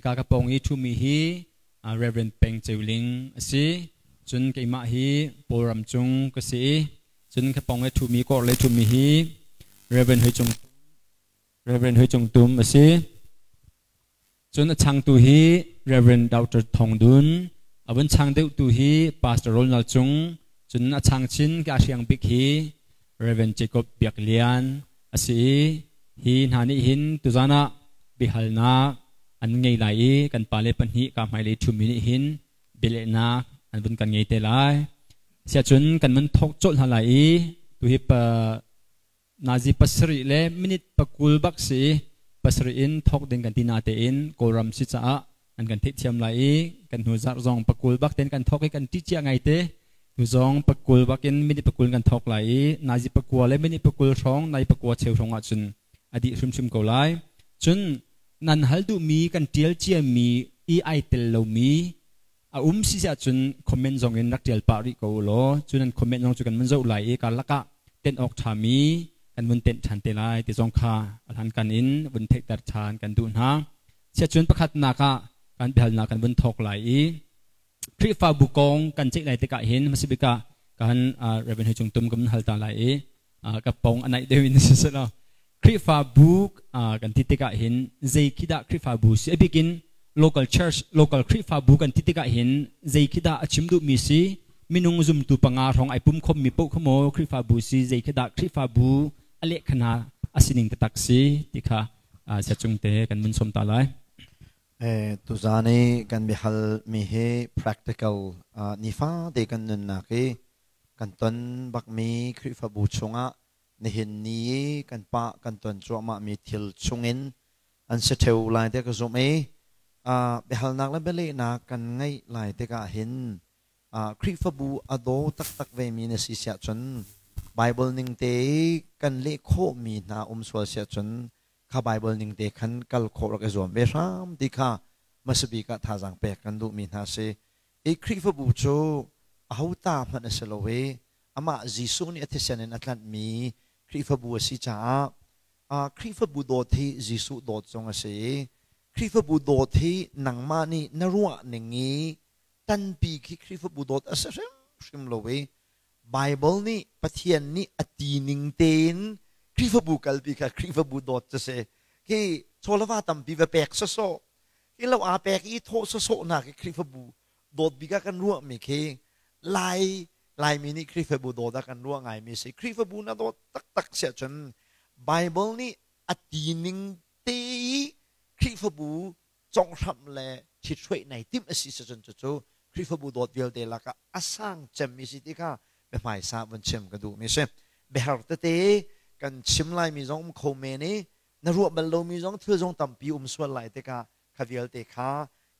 Hika ka pawng i ṭhumi hi Reverend Peng Ceu Ling a si. Cun keimah hi Pawlram Cung ka si i cun ka pawng i ṭhumi kawrlei ṭhumi hi Reverend Hoi Cung Reverend Hoi Cung Tum a si. Cun a changtu hi Reverend Dr. Thong Dun, a vun chang deuhtu hi Pastor Ronald Cung, cun a chang chin ka hriang bik hi Reverend Jacob Biak Lian a si i hi hna nih hin tuzan ah biahalnak an ngei lai i kan pale pahnih ka hmailei ṭhumi nih hin bialehnak an vun kan ngei te lai. Siahcun kan mun thawk colh hna lai i tuhi pa Nazi pasarih le minute pakul bak si i pasarih in thawk ding kan ti natein Kawlram si caah an kan theihthiam lai i kan hnu zarh zong pakul bak tein kan thawk i kan ṭih cia ngai te. Tu zong pakul bak in minute pakul kan thawk lai i nazi pakua le minute pakul hrawng nai pakua cheu hrawng ahcun a dih hrimhrim ko lai. Cun nan hal duhmi kan ṭial ciami i ai tel lomi a um si ahcun comment zong in rak ṭial pah rih ko u law cu nan comment zong cu kan vun zoh lai i karlak ah tenh awk ṭhami kan vun tenh ṭhan te lai ti zong kha a hlankan in vun theihter ṭhan kan duh hna. Siacun pakhatnak ah kan biahalnak kan vun thawk lai i Khrihfabu kong kan ceih lai tikah hin hmasabik ah kan Reverend Hoi Cung Tum kan hal ta lai i ka pong a naih deuh in si selaw Khrihfabu kan ti tikah hin zei khi dah Khrihfabu si a bik in local church local Khrihfabu kan ti tikah hin zei khi dah a chim duhmi si minung zumtu panga hrawng ai pum khommi paoh kha maw Khrihfabu si zei khi dah Khrihfabu a lehkhana a sining taktak si ti kha siacung te kan mun som ta lai. Tuzaan i kan biahal mi hi practical nifa te kan nunnak i kan ton bakmi Khrihfabu chungah nihin ni i kan pah kan ton cuahmah mi thil chungin an si ṭheo lai tiah ka zumh i biahalnak le bialehnak kan ngeih lai tikah hin Khrihfabu a daw taktak vemi na si siah cun Bible ning te i kan leh khawhmi hna um sual siah cun kha Bible ning te khan kal khawh rak i zuam ve hram ti kha hmasabik ah thazaang pek kan duhmi hna si. I Khrihfabu cu aho ta hmanh a si lo i amah Jesuh nih a thisen in a tlanhmi Khrihfabu a si caah Khrihfabu dawt hi Jesuh dawt zong a si i Khrihfabu dawt hi nangmah nih na ruah ning i tanpi khi Khrihfabu dawt a si hrimhrim lo i Bible nih Pathian nih a ti ning tein Khrihfabu kalpi kha Khrihfabu dawt cu si. Khi chawlava tampi va pek sawsawh, khi lo aa pek i thawh sawsawh hna khi Khrihfabu dawt bik ah kan ruahmi khi Lai Laimi nih Khrihfabu dawt ah kan ruah ngaimi si. Khrihfabu na dawt taktak si ahcun Bible nih a ti ning te i Khrihfabu conghramh le ṭhithruai nai timh a si cun cucu Khrihfabu dawt vialte lakah a sang cemmi si ti kha biahmaisa vun chim ka duhmi si. Biahar tete kan chim laimi zong um kho men i na ruah bal lomi zong thil zong tampi um sual lai tikah kha vialte kha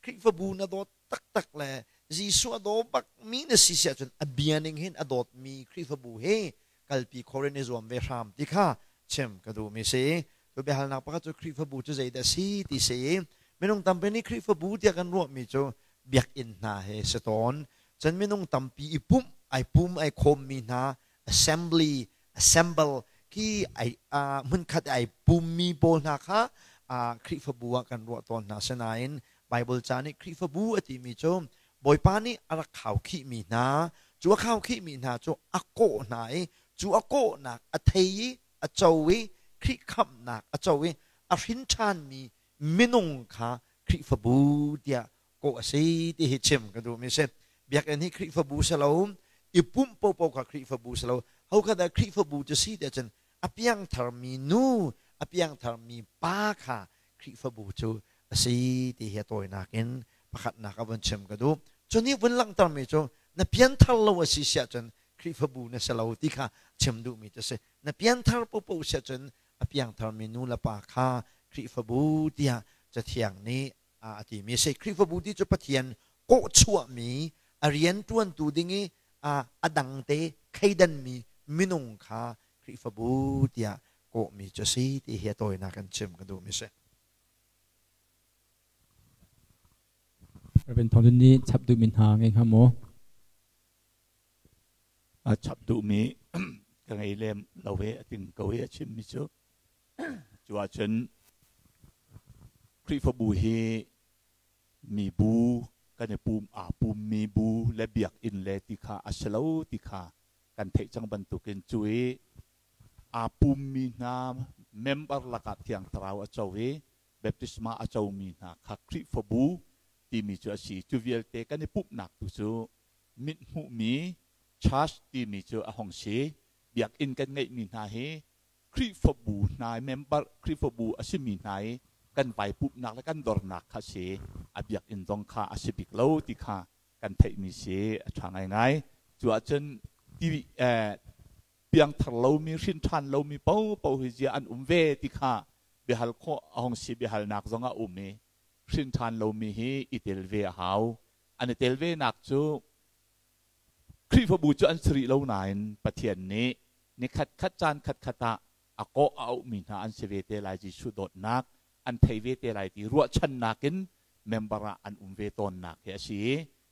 Khrihfabu na dawt taktak le Jesuh a daw bakmi na si si ahcun a bia ning hin a dawtmi Khrihfabu he kalpi khawh in i zuam ve hram ti kha chim ka duhmi si. Tu biahalnak pakhat cu Khrihfabu cu zeidah si ti si. Minung tampi nih Khrihfabu tiah kan ruahmi cu biakinn hna he si tawn. Cun minung tampi i pumh, ai pum, ai khawmmi hna assembly, assemble khi ai hmunkhat ai pummi pawl hna kha Khrihfabu ah kan ruah tawn hna. Sinain Bible ca nih Khrihfabu a timi cu Bawipa nih a rak khaukhihmi hna, cu a khaukhihmi hna cu a kawh hna i cu a kawhnak a thei i a co i Khrih khamhnak a co i a hrin ṭhanmi minung kha Khrihfabu tiah kawh a si ti hi chim ka duhmi a si. Biakinn hi Khrihfabu si lo, i pumh paohpaoh kha Khrihfabu si lo. Ho kha dah Khrihfabu cu si tiah cun a piangtharmi nu, a piangtharmi pa kha Khrihfabu cu a si ti hi a tawinak in pakhatnak a vun chim ka duh. Cu nih vun langhtermi cu na pianthar lo a si siah cun Khrihfabu na si lo ti kha chim duhmi cu a si. Na pianthar paohpaoh siah cun a piangtharmi nu le pa kha Khrihfabu tiah Cathiang nih a timi a si. Khrihfabu ti cu Pathian kawhchuahmi a rianṭuantu ding i a dangte kheidanmi minung kha Khrihfabu tiah kawhmi cu a si ti hi a tawinak in chim ka duhmi a si. Reverend Thawng Dun nih chap duhmi hna ngei hnga maw? A chap duhmi ka ngei lem lo ve a ting ko i a chimmi cu. Cu ahcun Khrihfabu hi Mi bu kan i pum aa pummi bu le biakinn le ti kha a si lo ti kha kan theih cang bantukin cu i aa pummi hna member lakah Thiang Thlarau a co i baptisma a comi hna kha Khrihfabu timi cu a si. Cu vialte kan i pumhnak tu cu mit hmuhmi church timi cu a hong si. Biakinn kan ngeihmi hna hi Khrihfabu hna member Khrihfabu a simi hna i kan vai pumhnak le kan dornak kha si. A biakinn zong kha a si bik lo ti kha kan theihmi si a ṭha ngaingai. Cu ahcun ti piangthar lomi hrin ṭhan lomi paohpaoh hi zia an um ve ti kha biahal khawh a hong si biahalnak zong a um i hrin ṭhan lomi hi i tel ve a hau. An i tel venak cu Khrihfabu cu an si rih lo nain Pathian nih ni khatkhat caan khatkhat ah a kawh a auhmi hna an si ve te lai Jesuh dawtnak an thei ve te lai ti ruahchannak in member ah an um ve tawnnak hi a si.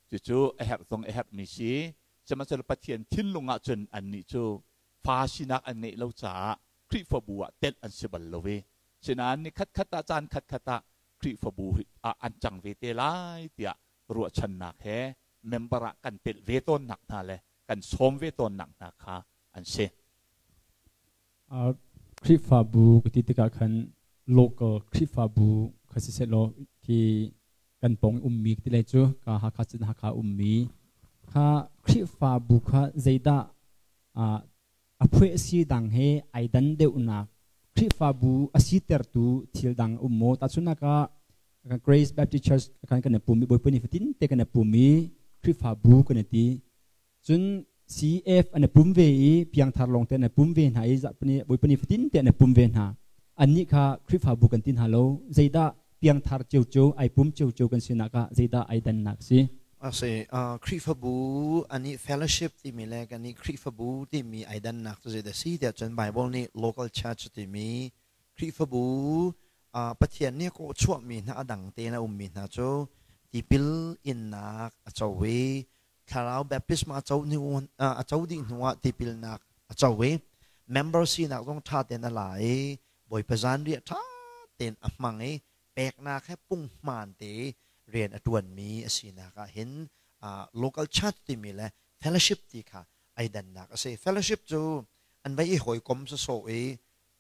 Cucu a herh zong a herhmi si. Sihmanhsehlaw Pathian thinlung ahcun annih cu fa sinak an ngeih lo caah Khrihfabu ah telh an si bal lo i sinain ni khatkhat ah caan khatkhat ah Khrihfabu ah an cang ve te lai tiah ruahchannak he member ah kan telh ve tawnnak hna le kan sawm ve tawnnak hna kha an si. Khrihfabu ka ti tikah khan local Khrihfabu kha siseh law khi kan pawng ummi ti lai cu ka Hakha cun Hakha ummi kha Khrihfabu kha zeidah a phueh si dang he ai dan deuhnak Khrihfabu a sitertu thil dang um maw tahchunhnak ah Grace Baptist Church kan kan pum i Bawipa ni fatin te kan pum i Khrihfabu kan ti cun CF an pum ve i piangthar lawng te an pum ve hna i Bawipa ni fatin te an pum ve hna annih kha Khrihfabu kan ti hna lo zeidah piangthar ciocio ai pum ciocio kan sinak ah zeidah ai dannak si Ase Khrihfabu ani fellowship timi le kan i Khrihfabu timi ai dannak cu zeidah si tiah cun Bible nih local church timi Khrihfabu Pathian nih kawh chuahmi hna a dang tein a ummi hna cu tipil innak a co i thlarau baptisma a co hnu a co dih hnuah tipilnak a co i member sinak zong ṭha tein a la i Bawipa zanriah ṭha tein a hmang i peknak he punghman te rian a ṭuanmi a sinak ah hin local church timi le fellowship ti kha ai dannak a si. Fellowship cu an vai i hawikom sawsawh i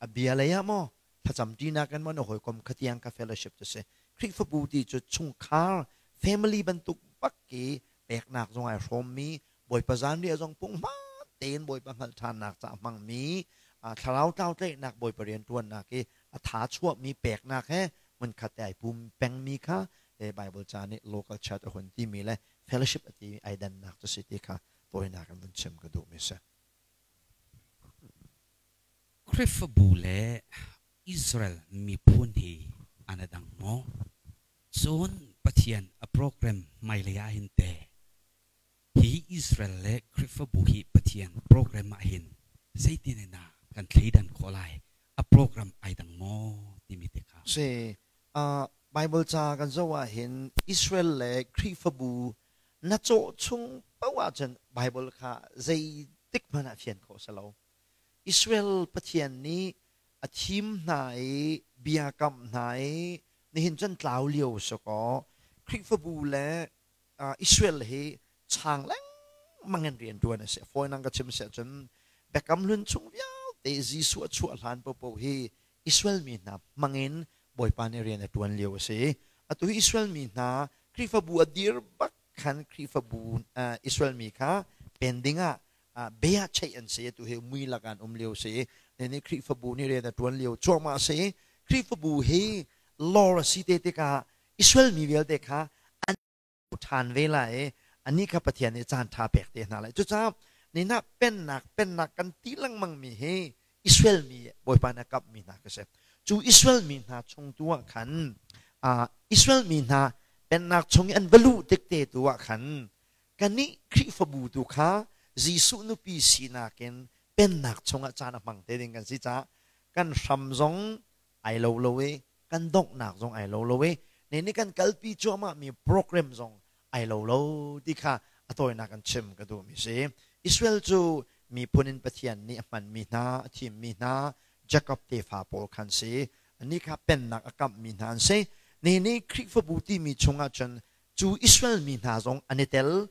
a bia lei ah maw thlacam ṭinak in maw na hawikom kha tiang ka fellowship cu si. Khrihfabu ti cu chungkhar family bantuk bak i peknak zong ai hrawmmi Bawipa zanriah zong punghman tein Bawipa hngalh ṭhannak ca hmangmi thlarau tlautlaihnak Bawipa rianṭuannak i a tha chuahmi peknak he hmunkhat te ai pum pengmi kha Bible ca nih local church a hun timi le fellowship a ti ai dannak cu si ti kha tawinak in vun chim ka duhmi si. Khrihfabu le Israel miphun hi an i dang maw? Cun Pathian a program hmailei ah hin teh hi Israel le Khrihfabu hi Pathian program ah hin zeitin in dah kan thleidan khawh lai? A program ai dang maw timi te kha. Si, Bible ca kan zoh ah hin Israel le Khrihfabu na cawh chung paoh ahcun Bible kha zeitik hmanh ah fian khawh si lo. Israel Pathian nih a thim hna i bia kamh hna i nihin cun tlau lio si kaw Khrihfabu le Israel hi chang lengmang in rian ṭuan a si. Fawi nang ka chim si ahcun Biakam Hlun chung vialte Jesuh a chuah hlan paohpaoh hi Israel mi hna hmangin Bawipa nih rian a ṭuan lio a si. Atu hi Israel mi hna Khrihfabu a dir bak khan Khrihfabu Israel mi kha pen dingah bia cheih an si. Atu hi mui lakah an um lio si. Nih Khrihfabu nih rian a ṭuan lio cuahmah a si. Khrihfabu hi lawr a si te tikah Israel mi vialte kha an ṭhan ve lai i anih kha Pathian nih caan ṭha pek te hna lai. Cucaah nina pennak pennak kan ti lengmang mi hi Israel mi Bawipa nih a kamhmi hna ka si. Cu Israel mi hna chung tu ah khan Israel mi hna pennak chung i an va luh tik te tu ah khan kannih Khrihfabu tu kha Jesuh nupi sinak in pennak chungah caan a hmang te ding kan si caah kan hram zong ai lo lo i kan donghnak zong ai lo lo i ne nih kan kalpi cuahmah mi program zong ai lo lo ti kha a tawinak an chim ka duhmi si. Israel cu miphun in Pathian nih a hmanmi hna, a thimmi hna, Jacob tefa pawl khan si. Annih kha pennak a kamhmi hna an si. Ne ni Khrihfabu timi chungah cun cu Israel mi hna zong an i tel,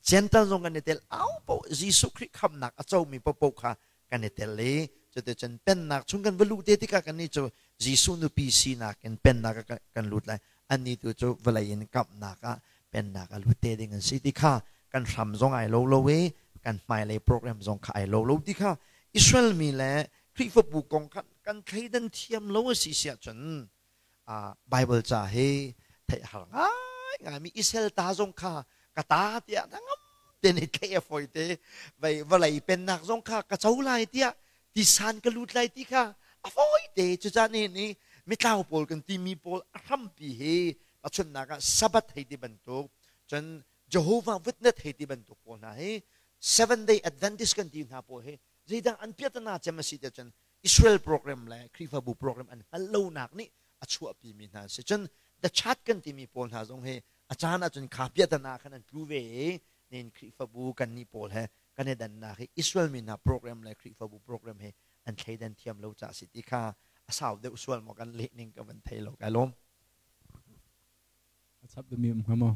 Gentile zong an i tel, au paoh Jesuh Khrih khamnak a comi paohpaoh kha kan i tel i cuticun pennak chung kan va luh te tikah kannih cu Jesuh nupi sinak in pennak ah kan lut lai. Annih tu cu vawlei in kamhnak ah pennak a lut te ding an si ti kha kan hram zong ai lo lo i kan hmailei program zong kha ai lo lo ti kha Israel mi le Khrihfabu kong kha kan thleidan thiam lo a si si ahcun Bible ca hi theih har ngaingai mi Israel ta zong kha ka ta tiah ngam te nih thleh a fawi te vei vawlei pennak zong kha ka co lai tiah tisan ka lut lai ti kha a fawi te. Cucaah ni ni mitlau pawl kan timi pawl a hrampi hi pachunnak ah Sabbath hei ti bantuk, cun Jehovah Witness hei ti bantuk pawl hna hi, Seven Day Adventist kan ti hna pawl hi, zeidang an piatana cem a si te cun Israel program le Khrihfabu program an hngalh lonak nih a chuahpi mi hna an si. Cun the chat kan timi pawl hna zong hi a caan ahcun kha piahtana khan an tlu ve i nin Khrihfabu kan nih pawl he kan i dannak hi Israel mi hna program le Khrihfabu program he an thleidan thiam lo ca si ti kha a sau deuh sual maw kan leh ning ka van thei lo, kai lawm. A chap dumi um hnga maw?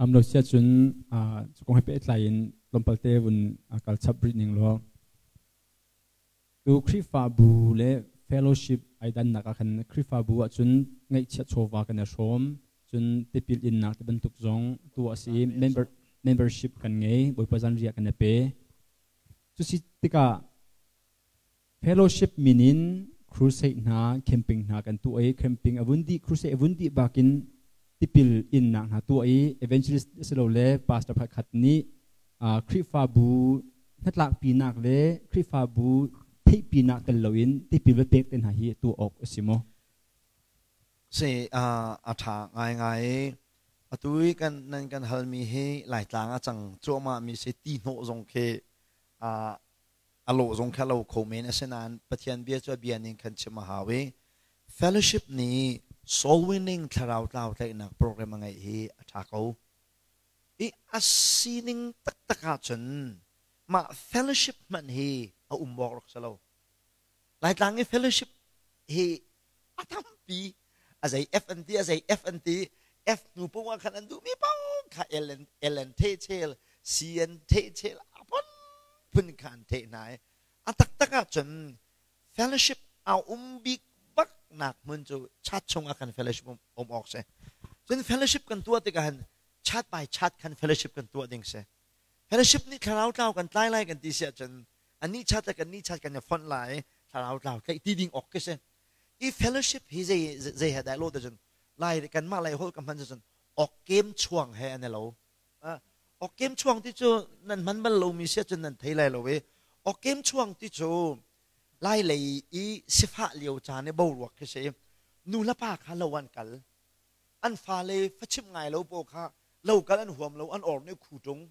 Am lo sia cun cu kong he pehtlai in tlawmpal te vun kal chap rih ning law tu Khrihfabu le fellowship ai dannak ah khan Khrihfabu ahcun ngaihchiat chawva kan i hrawm, cun tipil innak ti bantuk zong tu a si, membership kan ngei, Bawipa zanriah kan i pe. Cusi tikah fellowship min in crusade hna, camping hna kan tuah i camping a vun dih, crusade a vun dih bakin tipil innak hna tuah i evangelist asilole pastor pakhat nih Khrihfabu hnatlakpinak le Khrihfabu theihpinak tel loin tipil va pek te hna hi tuah awk a si maw? Si, a ṭha ngaingai. Atu i kan nan kan halmi hi Laitlang a cang cuahmah mi si, ti hnawh zong khi a lawh zong kha lo kho men. Asinain Pathian bia cu a bia ning khan chim a hau i fellowship nih soul winning, thlarau tlau tlaihnak program a ngeih hi a ṭha ko. I a sining taktak ahcun mah fellowship hmanh hi a um awk rak si lo. Laitlang i fellowship hi a tampi, a zei F an ti, a zei F an ti, F hnu poah khan an duhmi paoh kha L an L an theh chel, C an theh chel, a phun phun kha an theh hna i a taktak ahcun fellowship a um bik bak nak hmun cu chat chung ah khan fellowship um awk si. Cun fellowship kan tuah tikah hin chat by chat khan fellowship kan tuah ding si. Fellowship nih thlarau tlau kan tlai lai kan ti si ahcun ani chat le kan ni chat kan i fonh lai, thlarau tlau tlaih ti ding awk khi si. I fellowship hi zei zei he dah lo te cun lai kanmah lai holh ka hman cun okkem chuang he an i lo. Okkem chuang ti cu nan hman bal lomi si ahcun nan thei lai lo i okkem chuang ti cu lai lei i sifah lio caan i boruak khi si. Nu le pa kha lo an kal, an fale fachimh ngai lo paw kha lo kal an huam lo, an or nih khu ṭung.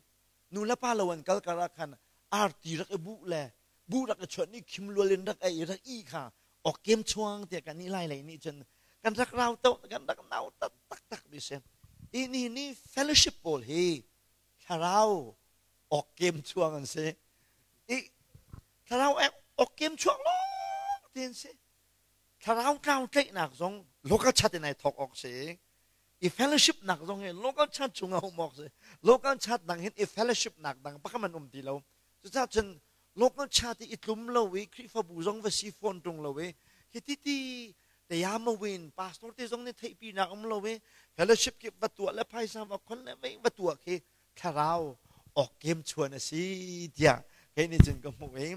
Nu le pa lo an kal kar ah khan arti rak i buh le buh rak i chuan i khim lual in rak ei rak i kha okkem chuang tiah kan nih lai lei nih cun kan rak rau to, kan rak nau tak tak mi si. I ni ni fellowship pawl hi thlarau okkem chuang an si i thlarau okkem chuang lawng ti an si. Thlarau tlau tlaihnak zong local chat in ai thawk awk si i fellowship nak zong hi local church chung ah um awk si. Local church dang hin i fellowship nak dang pakhat man um ti lo. Cucaah cun local church i tlum lo i Khrihfabu zong va si fawn ṭung lo i hi ti ti tayamawin pastor te zong nih theihpi nak um lo i fellowship ki va tuah le phaisa va khon le vei va tuah khi thlarau awkkem chuan a si tiah kei nih cun ka hmuh i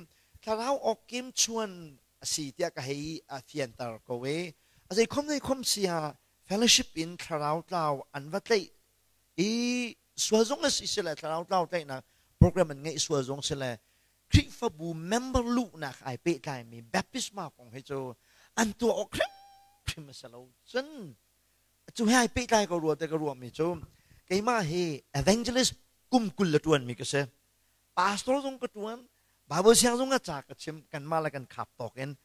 thlarau awkkem chuan a si tiah ka hei fianter ko i a zei khom zei khom si ah fellowship in thlarau tlau an va tlaih i sual zong a si sile, thlarau tlau tlaihnak program an ngeih sual zong sile, Khrihfabu member luhnak ai pehtlaimi baptisma kong hi cu an tuah awk hrimhrim a si lo. Cun cu he ai pehtlai ko rua te ka ruahmi cu keimah hi evangelist kum 20 le ṭuanmi ka si, pastor zong ka ṭuan, Bible siang zong a ca ka chim, kanmah le kan khap tawk in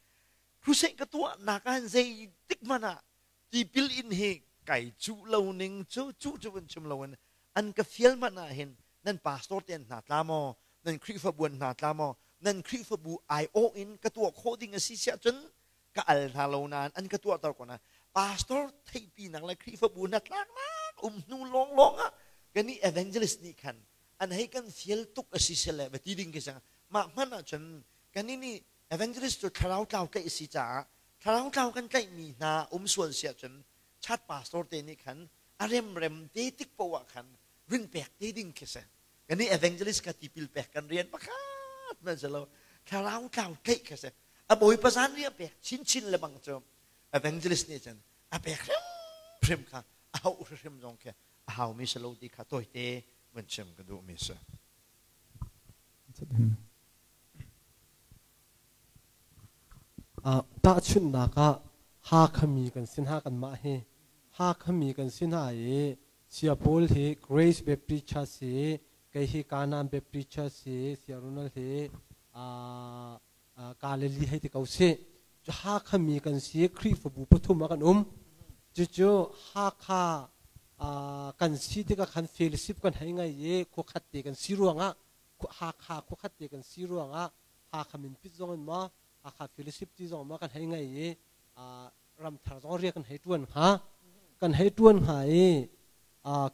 crusade ka tuahnak ah zei tik hmanh ah tipil in hi kai cuh lo ning cu cuh cu vun chim loin an ka fial hmanh ah hin nan pastor te an hna tla maw, nan Khrihfabu an hna tla maw, nan Khrihfabu aiawh in ka tuah khawh ding a si siah cun Ka al hna lo nain an ka tuahter ko nain pastor theihpinak le Khrihfabu hnatlaknak um hnu lawnglawng ah kan i evangelist nih khan an hei kan fial tuk a si sele va ti ding khi sang. Mah hmanh ahcun kan nih evangelist cu thlarau tlau tlaih a si caah thlarau tlau kan tlaihmi hna um sual si ahcun chat pastor te nih khan a remrem te tik poah khan rin pek te ding khi si. Kan nih evangelist ka tipil pek kan rian pakhat man si lo, thlarau tlau tlaih kha si. A Bawipa zan ri a pek chinchin le bang cu evangelist nih cun a pek hrimhrim kha a hauh hrimhrim zong khi a haumi si lo ti kha tawite vun chim ka duhmi si. Tahchunhnak ah, Hakha mi kan si hna, kanmah hi Hakha mi kan si hna i Saya Paul hi Grace Baptist Church hi, kei hi Canaan Baptist Church hi, Saya Ronald hi Galilee hei ti ko sih. Cu Hakha mi kan si, Khrihfabu pathum ah kan um. Cucu Hakha kan si tikah khan fellowship kan hei ngei i khuakhat te kan si ruangah, Hakha khuakhat te kan si ruangah Hakha minpit zong in maw, Hakha fellowship ti zong maw kan hei ngei i ramthar zong rian kan hei ṭuan hnga. Kan hei ṭuan hnga i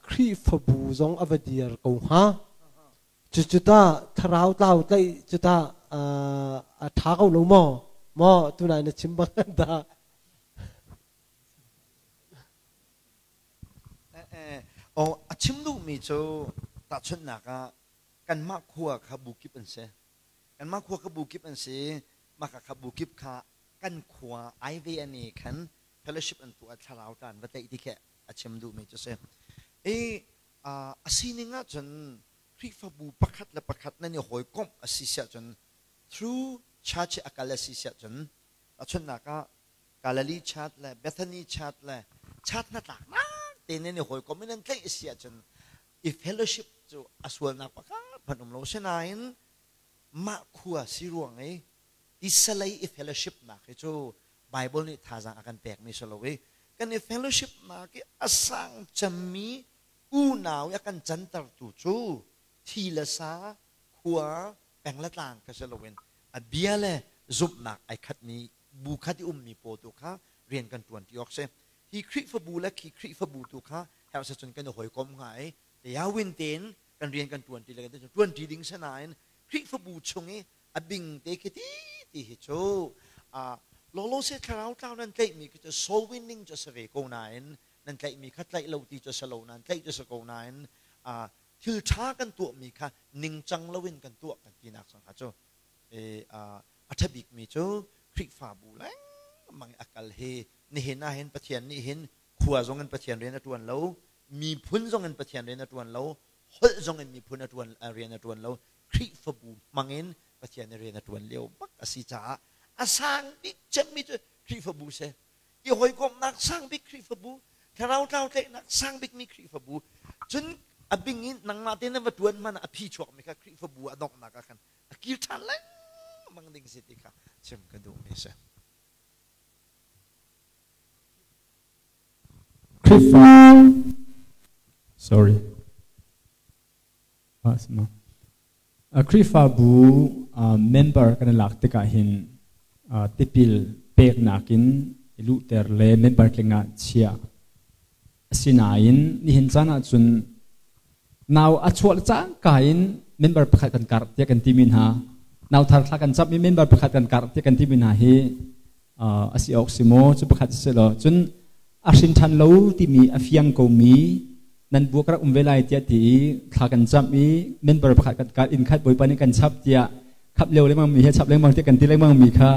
Khrihfabu zong a va dir ko hnga. Cucu tah thlarau tlau tlaih cu tah a ṭha ko lo maw? Maw tunai na chim bang dah? A chim duhmi cu tahchunhnak ah kanmah khua kha bu kip an si. Kanmah khua kha bu kip an si. Mah kha bu kip kha kan khua ai ve an i khan fellowship an tuah, thlarau tan va tlaih ti khi a chim duhmi cu si. I a sining ahcun Khrihfabu pakhat le pakhat nan i hawikomh a si siah cun, through church a kal a si siah cun, tahchunhnak ah Galilee church le Bethany church le church hnatlaknak te nan i hawikomh in nan tlaih a si ahcun i fellowship cu a sualnak pakhat hmanh um lo. Sinain mah khua si ruang i tisalei i fellowship nak hi cu Bible nih thazaang a kan pekmi si lo i kan i fellowship nak i a sang cemmi unau i a kan cantertu cu thi le sa, khua, peng le tlang kha si loin a bia le zumhnak ai khatmi bu khat i ummi pawl tu kha rian kan ṭuan ti awk si. Hi Khrihfabu le khi Khrihfabu tu kha herh cun kan i hawikom hnga i yawin tein kan rian kan ṭuan ṭi le kan ṭuan ṭi ding si nain Khrihfabu chung i a bing te khi ti ti hi cu lawlaw se thlarau tlau nan tlaihmi khi cu soul winning cu a si ve ko nain nan tlaihmi kha tlaih lo ti cu a si lo nain tlaih cu a si ko nain thil ṭha kan tuahmi kha ningcang loin kan tuah kan tinak zong kha cu a ṭha bikmi cu Khrihfabu lengmang i a kal hi. Nihin ah hin Pathian nih hin khua zong in Pathian rian a ṭuan lo, miphun zong in Pathian rian a ṭuan lo, holh zong in miphun a ṭuan rian a ṭuan lo, Khrihfabu hmang in Pathian nih rian a ṭuan lio bak a si caah a sang bik cemmi cu Khrihfabu si. I hawikomhnak sang bik Khrihfabu, thlarau tlau tlaihnak sang bikmi Khrihfabu, cun a bing in nangmah te na va ṭuan hmanh ah a phi chuakmi kha Khrihfabu a donghnak ah khan a kir ṭhan lengmang ding si ti kha chim ka duhmi si. Khrihfa sorry Khrihfabu member kan i lak tikah hin tipil peknak in i luhter le member tling ah chiah. Asinain nihin caan ahcun nau a chuah cangka in member pakhat kan karh tiah kan timi hna, nau thar thla kan camh i member pakhat kan karh tiah kan timi hna hi a si awk si maw? Cu pakhat si lo. Cun a hrin ṭhan lo timi a fiang komi nan bu ka rak um ve lai tiah ti i thla kan camh i member pakhat kan kal inn khat Bawipa nih kan chap tiah khap lio lengmang mi he chap lengmang tiah kan ti lengmang mi kha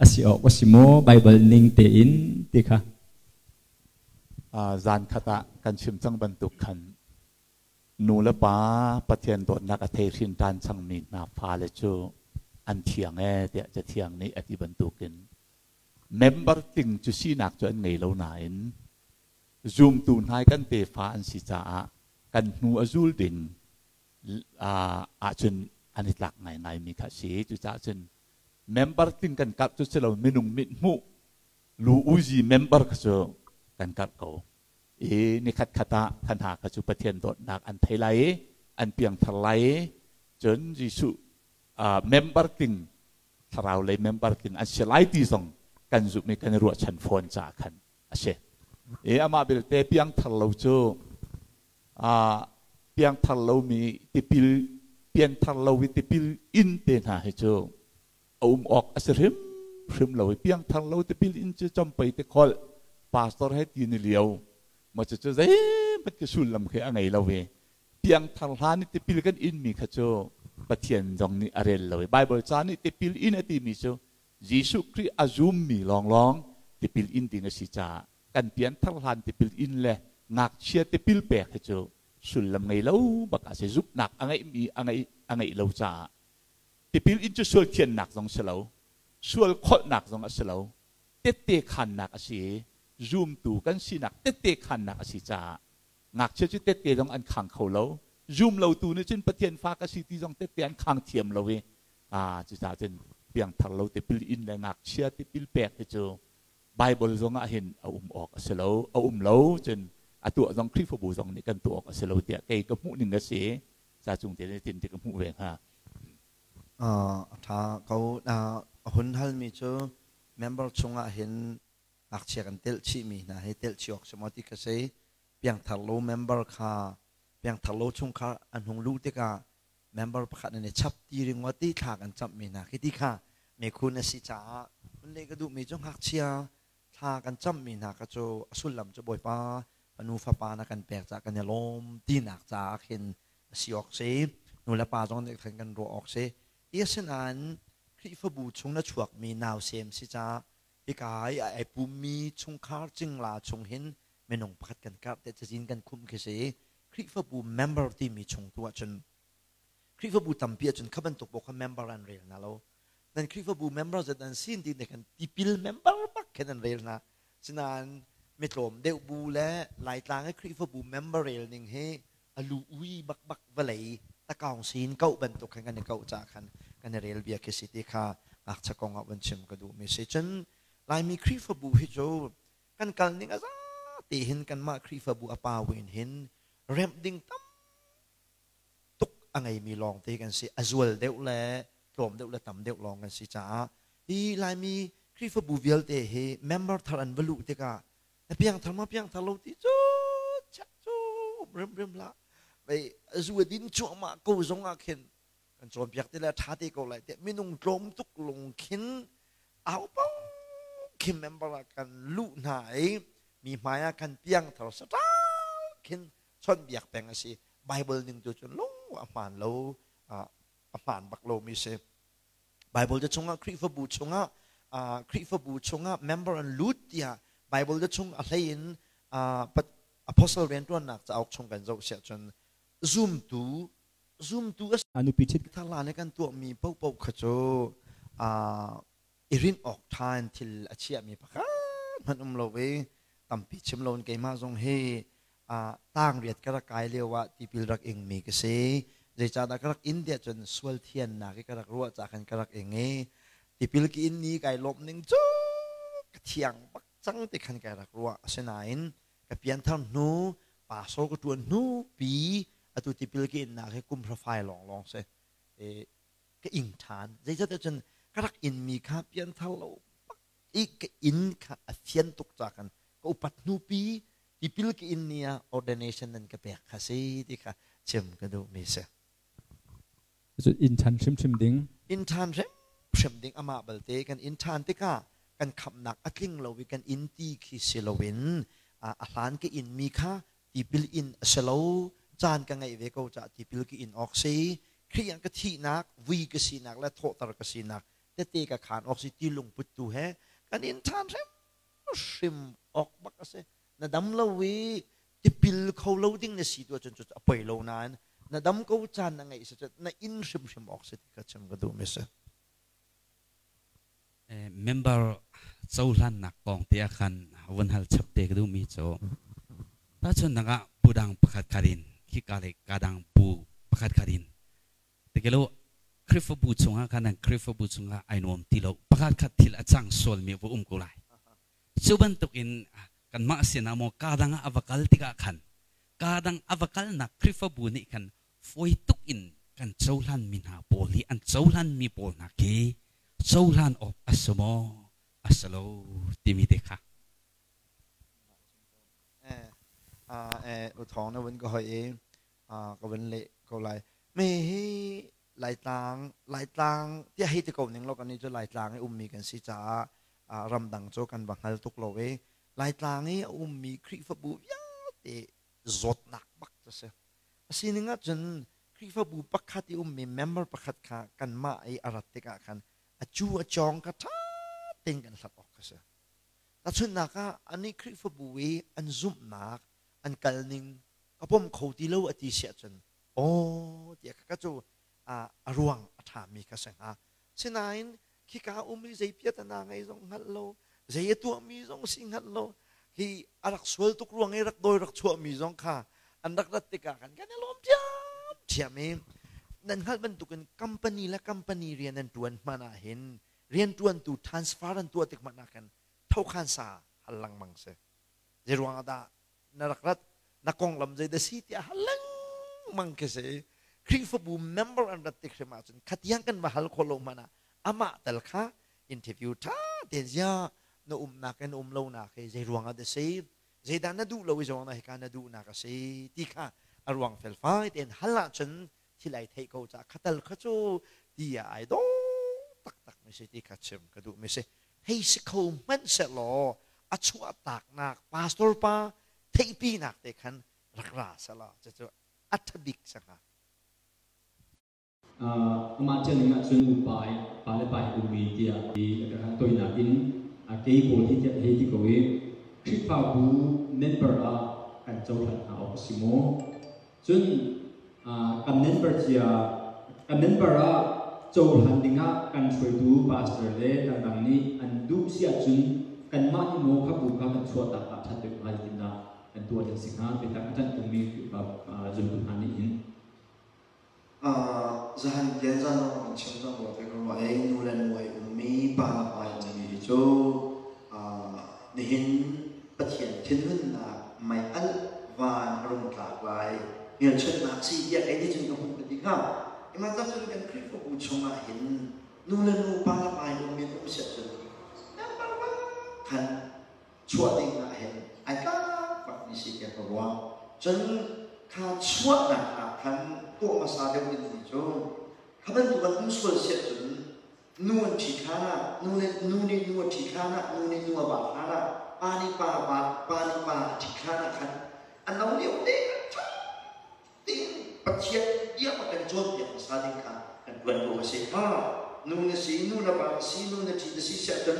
a si awk a si maw, Bible ning tein ti kha? Zan khat ah kan chim cang bantuk khan nu le pa Pathian dawtnak a thei hrin ṭan cangmi hna fale cu an thiang ee tiah Cathiang nih a ti bantukin member tling cu sinak cu an ngei lo nain zumtu hna kan tefa an si caah kan hnu a zul ding ahcun an i tlak ngaingaimi kha a si. Cucaah cun member tling kan karh cu si lo, minung mit hmuh lu uzi member kha cu kan karh ko. I nikhat khat ah kha hna kha cu Pathian dawtnak an thei lai i an piangthar lai i cun Jesuh member tling, thlarau lei member tling an si lai ti zong Kan zumh i kan i ruahchan fawn caah khan a si. I amah belte piangthar lo cu piangthar lomi tipil pianthar lo i tipil in te hna hi cu a um awk a si hrimhrim lo i piangthar lo tipil in cu compei te kholh pastor he ti ni lio ma cucu zeihmanh khi sullam khi a ngei lo i piangthar hlan i tipil kan inmi kha cu Pathian zong nih a rel lo i Bible ca nih tipil in a timi cu Jesuh Khrih a zummi lawnglawng tipil in ding a si caah kan pianthar hlan tipil in le ngakchia tipil pek hi cu sullam ngei lo bak a si. Zumhnak a ngeihmi a ngeih a ngeih lo caah tipil in cu sual thiannak zong si lo, sual kholhnak zong a si lo, tette khannak a si i zumtu kan sinak tette khannak a si caah ngakchia cu tette zong an khang kho lo. Zum lotu nih cun Pathian fa ka si ti zong tette an khang thiam lo i cucaah cun piangthar lo tipil in le ngakchia tipil pek hi cu Bible zong ah hin a um awk a si lo, a um lo cun a tuah zong Khrihfabu zong nih kan tuah awk a si lo tiah kei ka hmuh ning a si. Ca cung te tin ti ka hmuh ve hnga. A ṭha ko. A hun halmi cu member chungah hin ngakchia kan telh chihmi hna hi telh chih awk si maw ti kha si. Piangthar lo member kha piangthar lo chungkhar an hung luh tikah member pakhat nan i chap ti ringawt i thla kan camhmi hna khi ti kha mekhun a si caah hun leh ka duhmi cu ngakchia thla kan camhmi hna kha cu a sullam cu Bawipa fanu fapa na kan pek caah kan i lawm tinak caah khin a si awk si. Nu le pa zong nih khan kan ruah awk si. Asinain Khrihfabu chung na chuakmi nausem si caah hika i ai pummi chungkhar cingla chung hin minung pakhat kan karh te cazin kan khumh khi si. Khrihfabu member timi chung tu ahcun Khrihfabu tampi ahcun kha bantuk paoh kha member an rel hna lo. Nan Khrihfabu member zat an sin ti ne khan tipil member bak khin an rel hna. Sinain mitlawm deuh bu le Laitlang i Khrihfabu member rel ning hi a lu ui bakbak vawlei takaung sin koh bantuk khan kan i koh caah khan kan i rel bia khi si ti kha ngakchia kong ah vun chim ka duhmi si. Cun Laimi Khrihfabu hi cu kan kal ning a zate hin kanmah Khrihfabu a pau in hin remh ding tam tuk a ngeimi lawngte kan si. A zual deuh le tlawm deuh le tam deuh lawng kan si caah hi Laimi Khrihfabu vialte hi member thar an va luh tikah na piangthar ma piangthar lo ti cu check cu rimrim hlah. Vei zu a din cuahmah ko zong ah khin kan cawnpiak ti le ṭha te ko lai tiah minung tlawm tuk lung khin au pau khin member ah kan luh hna i mi hmai ah kan piangthar saṭal khin chawnhbiak peng a si. Bible ning tu cun lung a hmaan lo, a hmaan bak lomi si. Bible te chungah Khrihfabu chungah Khrihfabu chungah member an lut tiah Bible te chung a hlei in apostle rianṭuannak cauk chung kan zoh siah cun zumtu zumtu a nupi ṭhit Thar le kan tuahmi paohpaoh kha cu i rinh awk ṭha in thil a chiahmi pakhat hmanh um lo i tampi chim loin keimah zong hi tang riat ka rak kai lio ah tipil rak ingmi ka si. Zeicahdah ka rak in tiah cun sual thiannak i ka rak ruah caah khan ka rak ing i tipil ka in ni kai lawmh ning cu ka thiang bak cang ti khan kai rak ruah. Asinain ka pianthar hnu pastor ka ṭuan hnu pi atu tipil ka innak hi kum hra fai lawnglawng si ka ing ṭhan. Zeicahtiah cun ka rak inmi kha pianthar lo bak i ka inn kha a fian tuk ca khan ka upat hnu pi tipil ka in ni ah ordination nan ka pek kha si ti kha chim ka duhmi si. Cun inn ṭhan hrimhrim ding. Inn ṭhan hrimhrim ding. Amah balte kan inn ṭhan tikah kan khamhnak a tling lo i kan inn ti khi si loin a hlan ka inmi kha tipil in a si lo caan ka ngeih ve ko caah tipil ka in awk si. Khrih ah ka thihnak, vui ka sinak le thawhter ka sinak tete ka khaan awk si ti lungput tu he kan inn ṭhan hrimhrim awk bak a si. Na dam lo i tipil kho lo ding na si tu ahcun cu a poi lo nain na dam ko caan na ngeih si cun na inn hrimhrim awk si ti kha chim ka duhmi si. Member cohlannak kong te ah khan vun hal chap te ka duhmi cu tahchunhnak ah bu dang pakhat khat in khika le ka dang bu pakhat khat in tikelo Khrihfabu chungah khan Khrihfabu chungah ai nuam ti lo, pakhat khat thil a cang sualmi va um ko lai. Cu bantukin kanmah sinah maw ka dang ah a va kal tikah khan ka dang a va kalnak Khrihfabu nih khan fawi tuk in kan cohlanmi hna pawl hi an cohlanmi pawl hna khi cohlan awk a si maw? a si lo timi te kha. U Thawng na vun ka hoi i ka vun leh ko lai. Me hi Laitlang Laitlang tiah hei ti ko ning law kannih cu Laitlang i ummi kan si caah ramdang cu kan va hngal tuk lo i Laitlang i a ummi Khrihfabu vialte zawtnak bak cu a si. A sining ahcun Khrihfabu pakhat i ummi member pakhat kha kanmah i a rat tikah khan a cu a cawng kha ṭha tein kan hlat awk a si. Tahchunhnak ah anih Khrihfabu i an zumhnak an kalning ka pom kho ti lo a ti si ahcun aw tiah ka cu a ruang a ṭhami kha si hnga. Sinain khika um i zei piatana ngei zong hngalh lo, zei a tuahmi zong si hngalh lo, hi a rak sual tuk ruang i rak dawi rak chuahmi zong kha an rak rat tikah khan kan i lawm ṭhiamṭhiam i nan hngalh bantukin company le company rian an ṭuan hmanh ah hin rianṭuantu transfer an tuah tik hmanh ah khan thokhan sa hal lengmang si. Zei ruangah dah na rak rat na konglam zei dah si tiah hal lengmang khi si. Khrihfabu member an rat tik hrim ahcun khatiang kan va hal khawh lo hmanh ah amah tal kha interview ṭha tein ziah na umnak in um lonak hi zei ruangah dah si zeidah na duh lo i zong na hika na duhnak a si ti kha a ruang felfai tein hal ahcun thil ai theih ko caah khatal kha cu ti ah ai dawh taktak mi si ti kha chim ka duh mi si. Hei si kho hmanh sehlaw a chuahtaknak pastor pa theihpinak te khan rak ra selaw cucu a ṭha bik si hnga. Amah ṭianing ahcun nupa i pa le pa i ummi tiah i a kan toinak in kei pawl hi tiah hei ti ko i Khrihfabu member ah kan cohlan hna awk a si maw? Cun kan member cia kan member ah cohlan dingah kan hruaitu pastor le dangdang nih an duh si ahcun kanmah nih maw kha bu kha kan chuahtak ah ṭhat deuh hnga zeitindah kan tuah ding si hnga? Biatak a ṭanh tungmi Khrihfa zultu hna nih hin. Zahan tian zan zong kan chim cang rua te ka ruah i nu le nu ai ummi pa le pa ai ummi hi cu nihin Pathian thinhunnak mei alh van a rung tlak lai hmelchunhnak si tiah kei nih cun ka hmuh ka ti hnga. Ihmanhseh cun kan Khrihfabu chungah hin nu le nu pa le pa ai ummi an um siah cun member bak khan chuah ding ah hin ai tlak bakmi si tiah ka ruah. Cun kha chuahnak ah khan tuah hmasa deuh dingmi cu kha bantuk an um sual siah cun nu an ṭhit hlan ah nu nih nu nih nu a ṭhit hlan ah nu nih nu a vat hlan ah pa nih pa a vat pa nih pa a ṭhit hlan ah khan a no lio te khan ṭha tein Pathian bia a kan cawnpiak hmasa ding kha kan ṭuan ko a si. Ha nu na si nu na pa na si nu na ṭhi na si siah cun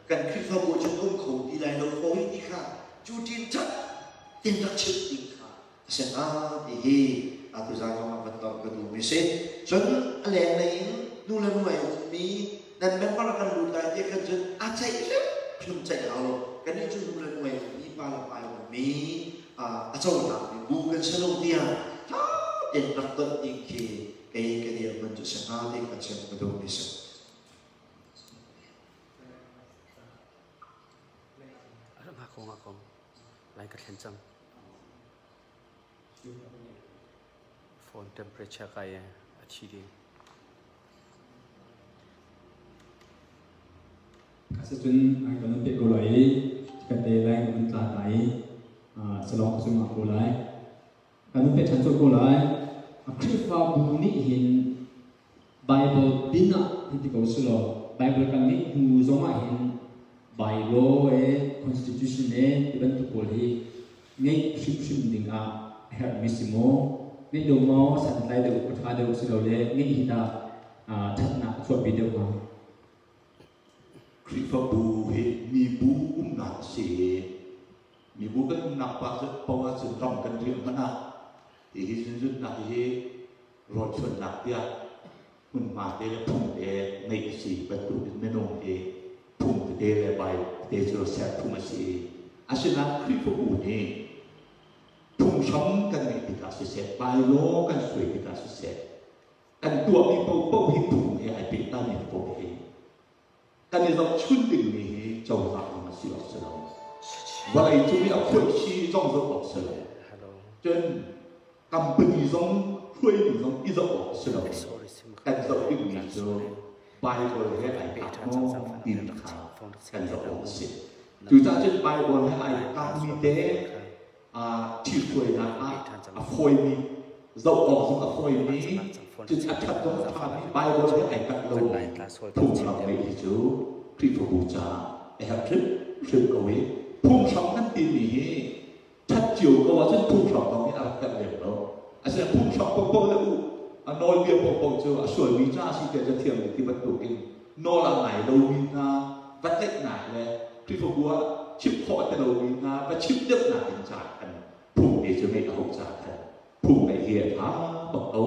kan Khrihfabu cu um kho ti lai lo fawi ti kha cu ṭin ṭhat tin rak chimh ding kha a si hnga ti hi atu zan zong ah van ton ka duhmi si. Cun a lenglei in nu le nu ai ummi nan member kan lut lai ti khan cun a ceih hrimhrim ceih hau lo. Kannih cu nu le nu ai ummi pa le pa ai ummi a cohlangmi bu kan si lo tiah ṭha tein rak ton ding khi kei ka dirhmun cu si hnga ti kha chim ka duhmi si. Ngakong ngakong lai ka thlen cang. Phone temperature kai a thi ding. Asicun kan un pe ko lai i kan te lai kan un tla lai i salawng ka sung ko lai. Kan un pe ṭhan colh ko lai. Khrihfabu nih hin Bible pin ah hin ti ko si law Bible kan ngeih hnu zong ah hin bylaw e constitution e ti bantuk pawl hi ngeih hrimhrim ding ah a herhmi si maw? Ngeih lo maw santlai deuh a ṭha deuh si lo le ngeih hi tah ṭhatnak a chuahpi deuh hnga? Khrihfabu hi mibu umnak a si i mibu kan umnak paoh ahcun ram kan riah hmanh ah hihi zunzunnak hi rawlchuannak tiah hmunhma te le phung te ngeih a si bantukin minung hi phung tete le bai tete cu ser phung a si i asinain Khrihfabu nih phunghram kan ngeih tikah siseh bylaw kan suai tikah siseh kan tuahmi paohpaoh hi phung he ai pehtlaimi paoh hi kan i zohchun dingmi hi cozah zong a si awk si lo vawlei cung i a khuaihsi zong zoh awk si lo cun company zong hruaimi zong i zoh awk si lo kan zoh dingmi cu Bible he ai tlak maw timi kha. kan zoh awk a si. Cucaah cun Baibal he ai tlakmi te ṭhithruainak ah a fawimi, zoh awk zong a fawimi, cun a ṭhat zong a ṭhami Baibal he ai tlak lomi phunghram ngeih hi cu Khrihfabu caah a herh hrimhrim ko i phunghram kan timi hi ṭhat cio ko ahcun phunghram zong hi a rak herh lem lo. Asinain phunghram paohpaoh le u a nawlbia paohpaoh cu a sualmi ca a si tiah cathiang nih ti bantukin nawl a ngai lomi hna va tlaihnak le Khrihfabu ah chimh khawh a ti lomi hna va chimh deuhnak ding caah khan phung te cu ngeih a hauh caah khan phung ngeih hi a ṭha bak ko.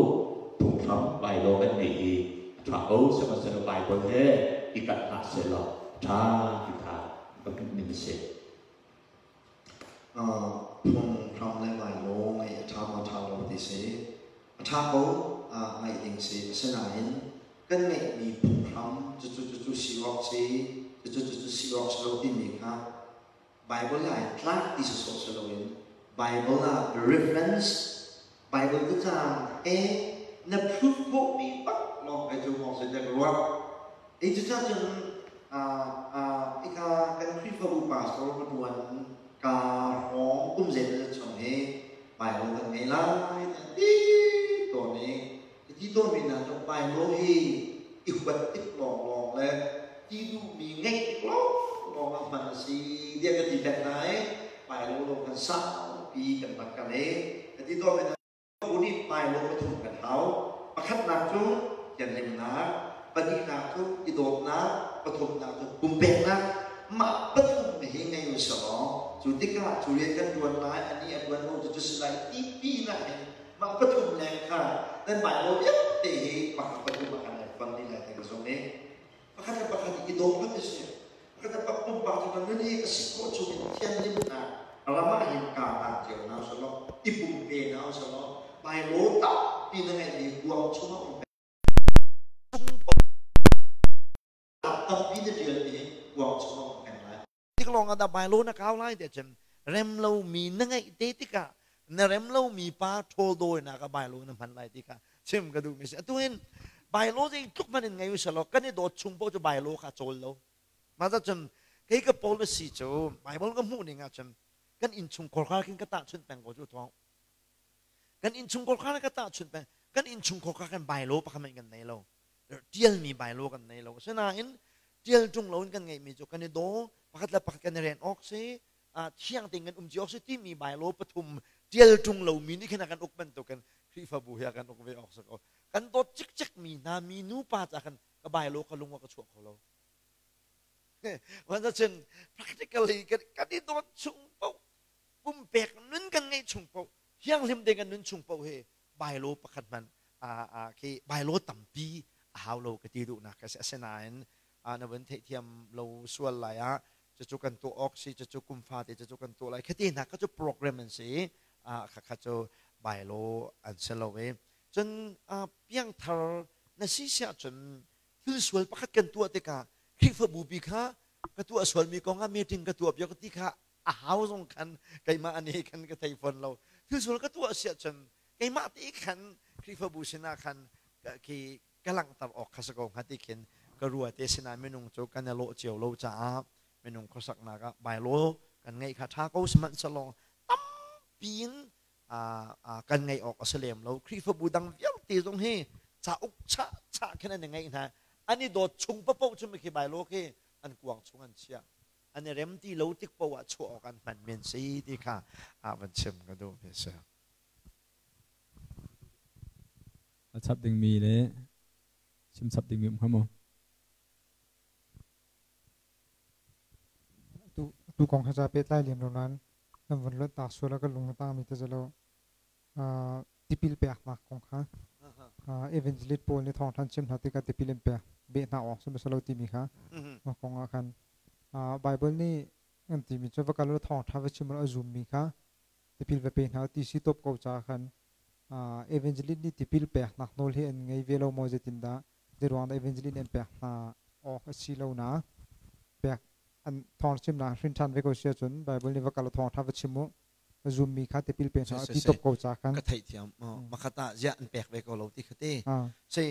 Phunghram bylaw kan ngeih hi a ṭha ko. Sihmanhsehlaw Bible he i kalh hlah sehlaw a ṭha ti kha ka hmuh ning a si. Phunghram le bylaw ngeih a ṭha maw ṭha lo ti si. A ṭha ko, ngaih ding si. Asinain kan ngeihmi phunghram cucu cucu si awk si, cucu cucu si awk si lo timi kha Bible ah tlak ti sawsawh si loin Bible ah reference Bible biacang he na proof khawhmi bak lawng kai cu mawng sin ka ruah. Ei cucah cun ika kan Khrihfabu pastor ka tuan ka hrawng kum zeimawzat chung hi Bible kan ngei lai ti tawn i ka ti tawnmi hna cu Bible hi i huat tik lawnglawng le ti duhmi ngeih tik lawnglawng ah hman a si tiah ka ti peng hna i Bible lo kan saupi kan rak kal i ka ti tawnmi hna bu nih Bible pathum kan hau. Pakhatnak cu thianhlimnak, pahnihnak cu i dawtnak, pathumnak cu pumpeknak. Mah pathum hi ngei u selaw cu tikah cu rian kan ṭuan lai, anih a ṭuan lo cu cu si lai ti pinah hin mah pathum leng kha nan Bible vialte hi pakhat pathum ah kan fang dih lai ti ka zumh i pakhat le pakhat i dawt kan i si. Pakhat le pakhat pumpak cu nan nun hi a si khawh chung in thianhlimnak ram ah hin kaa hlan cio hna usalaw i pumpe hna usalaw Bible tampi na ngeihmi kuang chungah um tampi na ṭialmi hi kuang chungah um peng lai. Tik lawng ah dah Bible na kau lai tiah cun rem lomi na ngeih te tikah na rem lomi pa ṭhawl dawinak ah Bible na hman lai ti kha chim ka duhmi si. Atu hin Bible zeitluk hmanh in ngei u selaw kan i dawt chung paoh cu Bible kha a cawl lo. Mah cun kei ka policy cu Bible ka hmuh ning ahcun kan innchungkhar kha khin ka tahchunh peng ko cu thawng. Kan innchungkhar kha ka tahchunh peng. Kan innchungkhar kha kan bylaw pakhat hmanh kan nei lo. Tialmi bylaw kan nei lo. Asinain tial ṭung loin kan ngeihmi cu kan i daw, pakhat le pakhat kan i ren awk si, thiang tein kan um cio awk si timi bylaw pathum tial ṭung lomi nih khin a kan uk bantukin Khrihfabu hi a kan uk ve awk si ko. Kan dawt cikcek mi hna mi nupa ca khan ka bylaw ka lung a ka chuah kho lo. Cun practically kan i dawt chung paoh pumpek nun kan ngeih chung paoh thianghlim te kan nun chung paoh hi bylaw pakhat hmanh khi bylaw tampi a hau lo ka ti duhnak ka si. Asinain na vun theihthiam lo sual lai ah cucu kan tuah awk si, cucu kum fate cucu kan tuah lai khati hna kha cu program an si i khakha cu bylaw an si lo i cun piangthar na si siah cun thil sual pakhat kan tuah tikah Khrihfabu pi kha ka tuah sualmi kong ah meeting ka tuah piak ti kha a hau zong khan keimah ani khan ka thei fawn lo. Thil sual ka tuah siah cun keimah te khan Khrihfabu sinah khan khi ka langhter awk kha si ko hnga ti khin ka rua te sinah minung cu kan i lawh cio lo caah minung khuasaknak ah bylaw kan ngeih kha ṭha ko sihmanhsehlaw tampi in kan ngeih awk a si lem lo. Khrihfabu dang vialte zong hi cauk chah chah khin an i ngeih hna. An i dawt chung paoh cu khi bylaw khi an kuang chung an chiah. An i rem ti lo tik paoh ah chuah awk an hman men si ti kha van chim ka duh mi a si. A chap dingmi le chim chap dingmi um hnga maw? Tu kong he ca pehtlai lem lo nain nan vun luat tak sual ah ka lung a tangmi te cu tipil peknak kong kha evangelist pawl nih thawngthan chim hna tikah tipil in pek beh hna awk si lo timi kha mah kong ah khan Bible nih an timi cu va kal u thawngtha va chim a zummi kha tipil va pe hna ti si top ko ca khan evangelist nih tipil peknak nawl hi an ngei ve lo maw zeitindah Zeiruang dah evangelist nih an pek hna awk a si lo na pek an thawng chimnak hrin ṭhan ve ko si ahcun Bible nih va kal thawngṭha va chim u zummi kha tipil pe hna ti top ko ca khan ka theihthiam makhat ah ziah an pek ve ko lo ti kha ti sei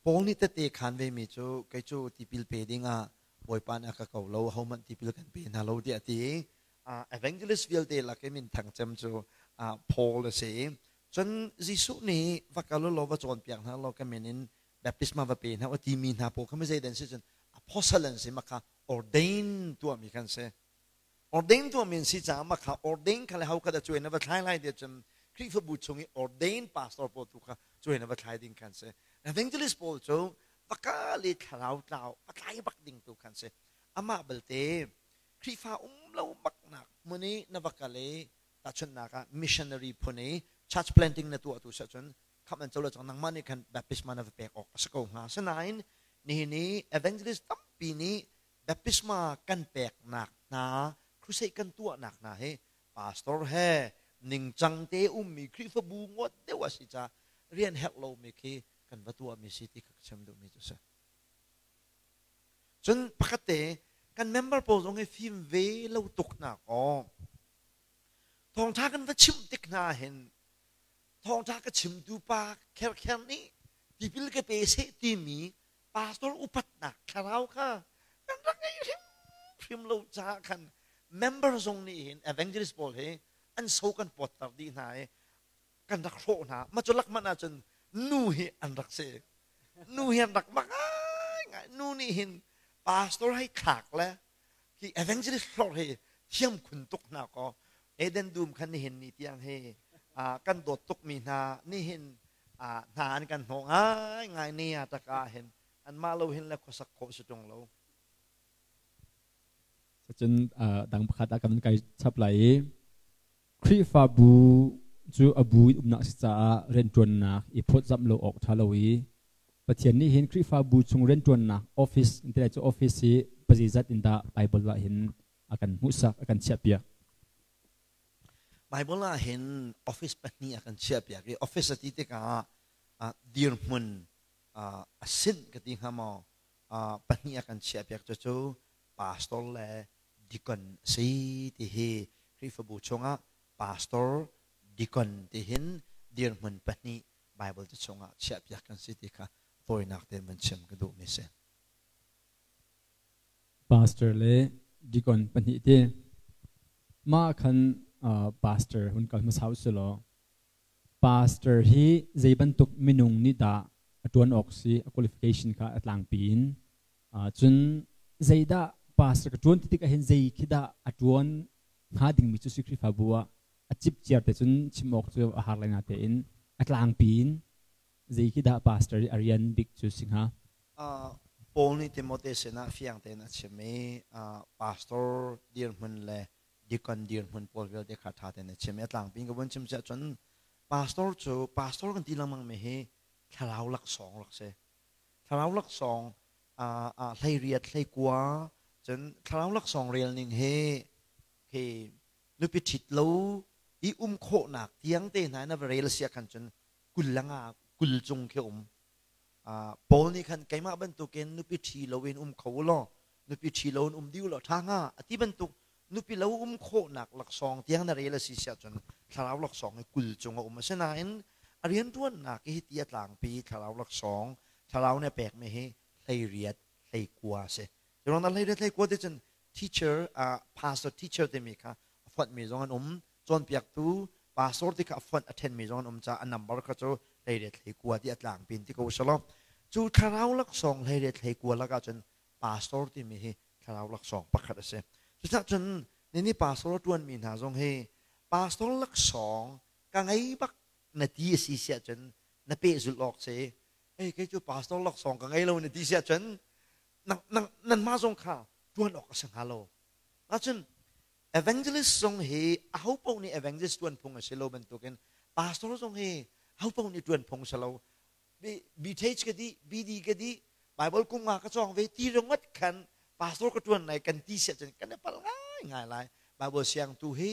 Paul nih tete khan ve mi cu kei cu tipil pe ding ah Bawipa nih a ka ko lo, ahohmanh tipil kan pe hna lo tiah a ti. Evangelist vialte lak i minthang cem cu Paul a si. Cun Jesuh nih va kal u law va cawnpiak hna law ka min in baptisma va pe hna u timi hna pawl kha mizei dan si cun apostle an si makha ordain tuahmi kan si. Ordain tuahmi an si caah makha ordain kha le ho kha dah cuai na va thlai lai tiah cun Khrihfabu chung i ordain pastor pawl tu kha cuai na va thlai ding khan si. Evangelist pawl cu va kal i thlarau tlau a tlai bak ding tu khan si. Amah belte Khrihfa um lo baknak hmun i na va kal i tahchunhnak ah missionary phun i church planting na tuah tu si ahcun khamh an co lo cang nangmah nih khan baptisma na va pek awk a si ko hnga. Asinain nihin i evangelist tampi nih baptisma kan peknak hna crusade kan tuahnak hna hi pastor he ningcang te ummi Khrihfabu ngawt deuh a si caah rian herh lomi khi kan va tuahmi si ti kha ka chim duhmi cu a si. Cun pakhat te kan member pawl zong hi fim ve lo tuk hna kaw thawngṭha kan va chimh tik hna hin thawngṭha ka chimtu pa kherkher nih tipil ka pe seh timi pastor upatnak thlarau kha kan rak ngei hrimhrim lo caah khan member zong nih hin evangelist pawl hi an so kan pawtter dih hna i kan rak hrawh hna. Mah cu lak hmanh ahcun nu hi an rak si. Nu hi an rak mak ngai. Nu nih hin pastor hei thlak le hi evangelist hlor hi thiam khun tuk hna kaw Eden dum khan nihin ni tiang hi kan dawt tukmi hna nihin hna an kan hnawh ngai ngai ni a taka hin anmah lo hin le khuasak khawh si ṭung lo. Cun dang pakhat ah kan kai chap lai i Khrihfabu cu a bu in umnak a si caah rianṭuannak i phawtzamh lo awk ṭha lo i Pathian nih hin Khrihfabu chung rianṭuannak office in ti lai cu office hi pazeizat in dah Baibal ah hin a kan hmuhsak, a kan chiahpiak. Baibal ah hin office pahnih a kan chiahpiak i office a ti tikah dirhmun a sinh ka ti hnga maw pahnih a kan chiahpiak. Cucu pastor le deacon a si ti hi Khrihfabu chungah pastor, deacon ti hin dirhmun pahnih Bible ca chungah chiahpiak kan si ti kha tawinak tein van chim ka duhmi si. Pastor le deacon pahnih ti mah khan pastor hun kal hmasa usih law pastor hi zei bantuk minung nih dah a ṭuan awk si, a qualification kha a tlangpi in, cun zeidah pastor ka ṭuan ti tikah hin zei khi dah a ṭuan hnga dingmi cu si Khrihfabu ah a cipciar te cun chim awk cu a har lai natein a tlangpi in zei khi dah pastor i a rian bik cu si hnga? Paul nih Timote sinah fiang tein a chim i pastor dirhmun le deacon dirhmun pawl vialte kha ṭha tein a chim i a tlangpi in ka vun chim siah cun pastor cu pastor kan ti lengmang mi hi thlarau laksawng rak si. Thlarau laksawng 18 18 cun thlarau laksawng rel ning hi khi nupi ṭhit lo i um khawhnak tiang te hna na va rel sia khan cun 25 20 cung khi um. Paul nih khan keimah bantukin nupi ṭhi loin um kho u law nupi ṭhi loin um dih u law ṭha hnga a ti bantuk nupi lo um khawhnak laksawng tiang na rel a si siah cun thlarau laksawng hi 20 cung a um. Asinain a rianṭuannak hi ti a tlangpi thlarau laksawng thlarau nih a pekmi hi 18 19 a si. Cu 18 19 ti cun teacher pastor teacher timi kha a fonhmi zong an um, cawnpiaktu pastor ti kha a fonh a ṭhenmi zong an um caah a number kha cu 18 19 ti a tlangpi in ti ko selaw cu thlarau laksawng 18 19 lakah cun pastor timi hi thlarau laksawng pakhat a si. Cucaah cun nini pastor a ṭuanmi hna zong hi pastor laksawng ka ngei bak na ti a si siah cun na pehzulh awk si. Ei kei cu pastor laksawng ka ngei lo na ti siah cun nanmah zong kha ṭuan awk a si hnga lo. Ahcun evangelist zong hi aho paoh nih evangelist ṭuan phung a si lo bantukin pastor zong hi aho paoh nih ṭuan phung a si lo. BTH ka dih, BD ka dih, Bible kum nga ka cawng ve ti ringot khan pastor ka ṭuan lai kan ti siah cun kan i palh ngaingai lai. Bible siang tu hi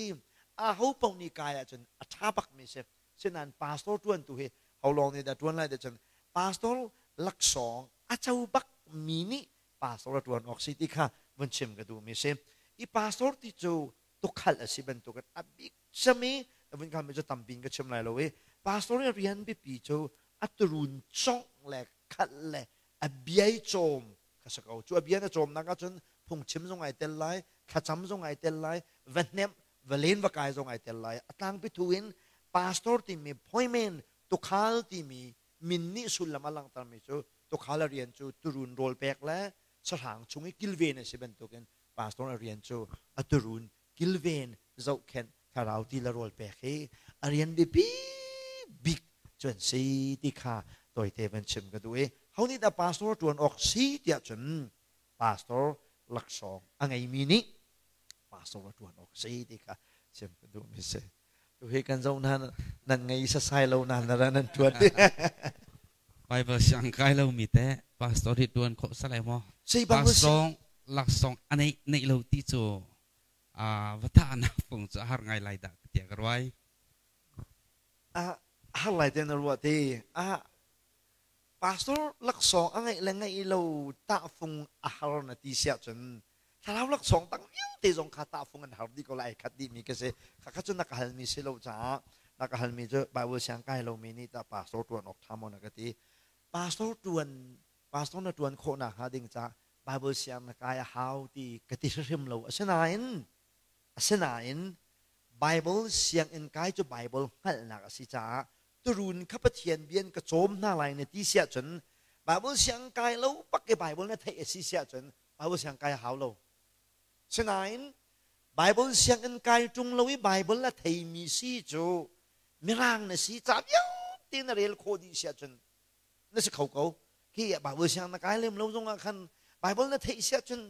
aho paoh nih kai ahcun a ṭha bakmi si. Sinain pastor ṭuan tu hi ho lawng nih dah ṭuan lai ti cun pastor laksawng a co bak mi nih pastor a ṭuan awk si ti kha vun chim ka duhmi si. I pastor ti cu tukhal a si bantukin a bik cem i vun kha mi cu tampi in ka chim lai lo i pastor i rian biapi cu a turun congh le khalh le a biai cawm Ka si ko. Cu a bia na cawmnak ahcun phungchim zong ai tel lai, thlacam zong ai tel lai, va hnemh, va len va kai zong ai tel lai. A tlangpi thu in pastor timi appointment, tukhal timi min nih sullam a langhtermi cu tukhal a rian cu turun rawl pek le sahrang chung i kilven a si bantukin pastor a rian cu a turun kilven zohkhenh thlarau ti le rawl pek hi a rian biapi bik cu an si ti kha tawite van chim ka duh i ho nih dah pastor ṭuan awk si tiah cun pastor laksawng a ngeimi nih pastor a ṭuan awk si ti kha chim ka duh mi si. Tu hi kan zoh hna nan ngei sasai lo nan ra nan ṭuan. Bible siang kai lo mi te pastor hi ṭuan khawh salai maw? Pastor laksawng a neih neih lo ti cu va thahnak fung cu a har ngai lai dah tiah ka ruai. A har lai te na ruah ti. A pastor laksawng a ngeih le ngeih lo tahfung a har na ti siah cun thlarau laksawng tang vialte zong kha tahfung an har dih ko lai khat dih mi ka si. Kha kha cu na ka hal mi si lo caah na ka hal mi cu Bible siang kai lo mi nih ta pastor tuan awk tha maw na ka ti. Pastor tuan pastor na tuan khawh nak hnga ding ca Bible siang na kai a hau ti ka ti hrim lo. Asinain asinain Bible sianginn kai cu Bible hngalhnak a si caah turun kha Pathian bian ka cawm hna lai na ti siah cun Bible siang kai lo pak i Bible na theih a si siah cun Bible siang kai a hau lo. Sinain Bible sianginn kai ṭung lo i Bible a theimi si cu mirang na si ca vialte na rel khawh dih siah cun na si kho ko. Khi Bible siang na kai lem lo zongah khan Bible na theih siah cun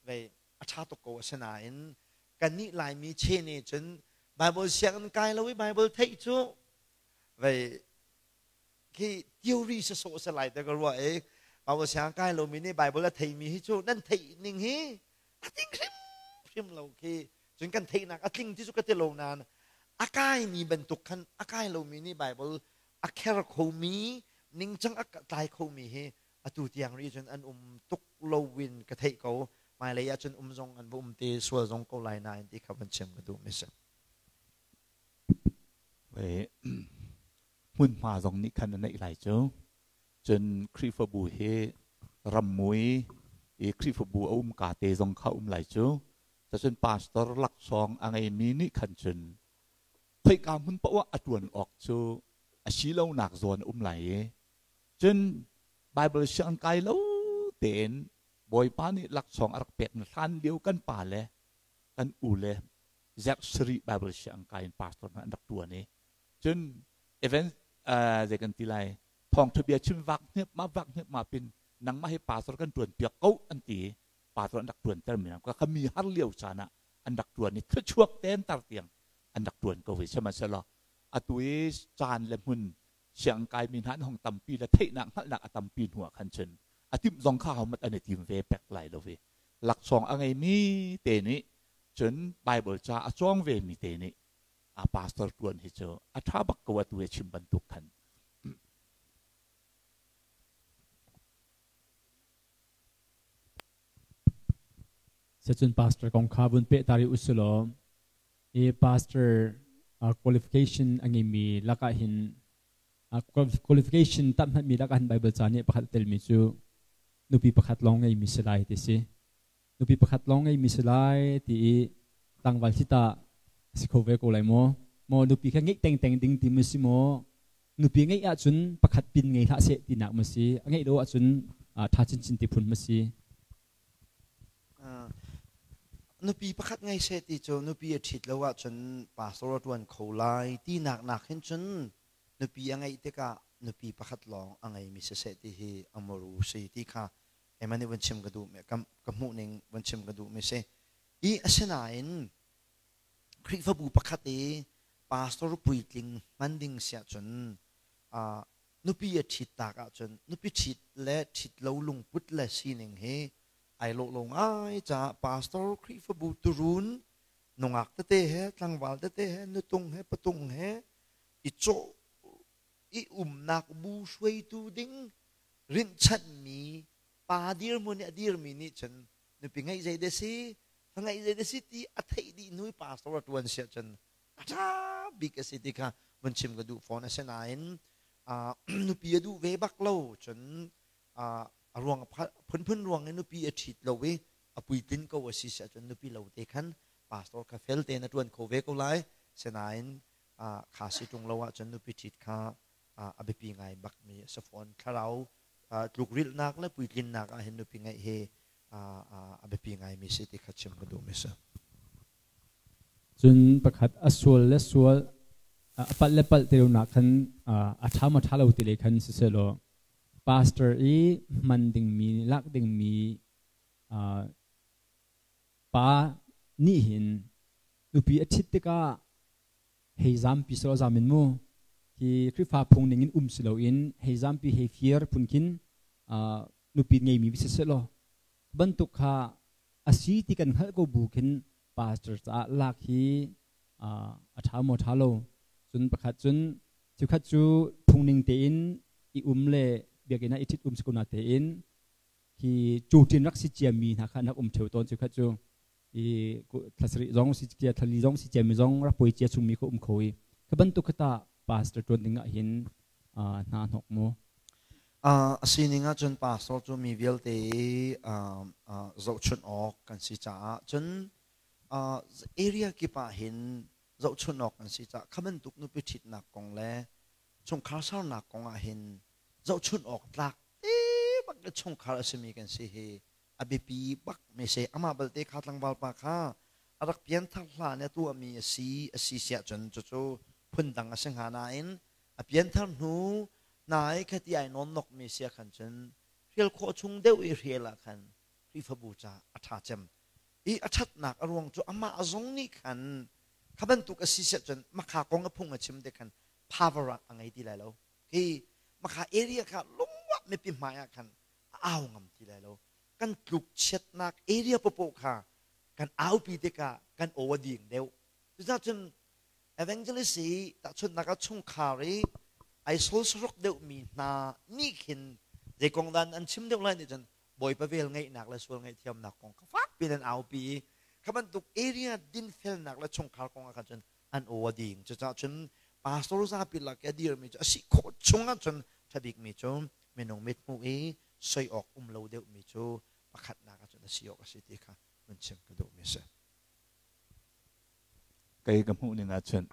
vei a ṭha tuk ko. Asinain kannih Laimi chene cun Bible sianginn kai lo i Bible theih cu vei khi theory sa sawh sa lai te ka ruah i Bible siang kai lomi nih Bible a theimi hi cu nan theih ning hi a tling hrimhrim lo khi. Cun kan theihnak a tling ti cu ka ti lo nain a kaimi bantuk khan a kai lomi nih Bible a kher khomi ningcang a tlai khomi hi atu tiang rih cun an um tuk lo in ka theih ko. Hmailei ah cun um zong an va um te sual zong ko lai nain ti kha van chim ka duh mi si. Hmunhma zong nih khan a neih lai cu. Cun Khrihfabu hi rammui i Khrihfabu a um ka te zong kha um lai cu. Cun pastor laksawng a ngeimi nih khan cun khoika hmun paoh ah a ṭuan awk cu a si lonak zawn a um lai i cun Bible siang kai lo tein Bawipa nih laksawng a rak pek na hlan lio kan pa le kan u le zerh sarih Bible siang kai in pastor hna an rak ṭuan i cun event zei kan ti lai thawngṭha bia chim vak hniap ma vak hniap ma pin nangmah hi pastor kan ṭuan piak ko an ti i pastor an rak ṭuan ter mi ka kha mi har lio caan ah an rak ṭuan i thluachuak ten tar tiang an rak ṭuan ko ve. Sihmanhsehlaw atu i caan le hmun siang kaimi hna an hong tampi le theihnak hngalhnak a tampi hnu ah khan cun a timh zong kha homat an i tim ve pek lai lo ve. Laksawng a ngeimi te nih cun Bible ca a cawng ve mi te nih a pastor ṭuan hi cu a ṭha bak ko atu he chim bantuk khan. Secun pastor kong kha vun peh ta rih usilaw i pastor qualification a ngeimi lakah hin qualification tam hmanmi lakah hin Bible ca nih pakhat a telmi cu nupi pakhat lawng ngeimi si lai ti si. Nupi pakhat lawng ngeimi si lai ti i tlangval hi tah a si kho ve ko lai maw? Maw nupi kha ngeih tengteng ding ti ma si maw? Nupi ngeih ahcun pakhat pin ngei hlah seh tinak ma si? A ngeih lo ahcun ṭha chinchin ti phun ma si? Nupi pakhat ngei seh ti cu nupi a ṭhit lo ahcun pastor a ṭuan kho lai tinak nak hin cun nupi a ngeih tikah nupi pakhat lawng a ngeimi siseh ti hi a muru si ti kha keimah nih vun chim ka duh ka hmuh ning vun chim ka duh mi si. I asinain Khrihfabu pakhat i pastor puitling hman ding siah cun nupi a ṭhit tak ahcun nupi ṭhit le ṭhit lo lungput le sining hi ai lawh lo ngai caah pastor Khrihfabu turun nungak tete he tlangval tete he nutung he patung he i cawh i umnak bu hruaitu ding rinhchanhmi pa dirhmun i a dirmi nih cun nupi ngeih zei de si fa ngeih zei de si ti a theih dih hnu i pastor a ṭuan siah cun a ṭha bik a si ti kha vun chim ka duh fawn. Asinain nupi a duh ve bak lo cun A ruang phunphun ruang in nupi a ṭhit lo i a puitlin ko a si si ahcun nupi lo te khan pastor kha fel tein a ṭuan kho ve ko lai. Sinain kha si ṭung lo ahcun nupi ṭhit kha a biapi ngai bakmi a si fawn. Thlarau tlukrilhnak le puitlinnak ah hin nupi ngeih hi a biapi ngaimi si ti kha chim ka duhmi si. Cun pakhat a sual le sual a palh le palh ti lonak khan a ṭha maw ṭha lo ti lei khan sisehlaw pastor i hman dingmi lak dingmi pa nih hin nupi a ṭhit tikah hei zampi selaw zam in mu hi Khrihfa phung ning in um si loin hei zampi hei fir phun khin nupi ngeimi si selaw bantuk kha a si ti kan hngalh ko bu khin pastor caah lak hi a ṭha maw ṭha lo. Cun pakhat cun chiukhat cu phungning tein i um le biakinn ah i ṭhit um si ko na tein hi cuṭin rak si ciami hna kha an rak um ṭheo tawn. Chiukhat cu i thlasarih zong si cia, thlali zong si ciami zong rak puai cia chungmi kha um kho i kha bantuk kha tah pastor ṭuan ding ah hin hna hnok mu? A sining ahcun pastor cu mi vialte zohchunh awk kan si caah cun area kip ah hin zohchunh awk kan si caah kha bantuk nupi ṭhitnak kong le chungkhar sernak kong ah hin zohchunh awk tlak te bak le chungkhar a simi kan si hi a biapi bak mi si. Amah balte kha tlangval pa kha a rak pianthar hlan i a tuahmi a si a si siah cun cucu phundang a si hnga nain a pianthar hnu hna i khati ai nawnnokmi si ah khan cun hrial khawh chung deuh i hrial ah khan Khrihfabu caah a ṭha cem. I a ṭhatnak a ruang cu amah zong nih khan kha bantuk a si siah cun makha kong a phung a chim te khan power a ngei ti lai lo. Khi makha area kha lungwah mipi hmai ah khan a au ngam ti lai lo. Kan tluk chiatnak area popoh kha kan aupi tikah kan aw a ding deuh. Cucaah cun evangelist i tahchunhnak ah chungkhar i ai solsaruk deuhmi hna nih khin zei kong dah an chim deuh lai nih cun Bawipa vel ngeihnak le sual ngaihthiamnak kong kha fakpi in an aupi i kha bantuk area dinfelnak le chungkhar kong ah khan cun an aw a ding. Cucaah cun pastor zapi lak i a dirmi cu a si khawh chung ahcun ṭha bikmi cu minung mithmuh i soi awk um lo deuhmi cu pakhatnak ahcun a si awk a si ti kha vun chim ka duhmi a si. Kei ka hmuh ning ahcun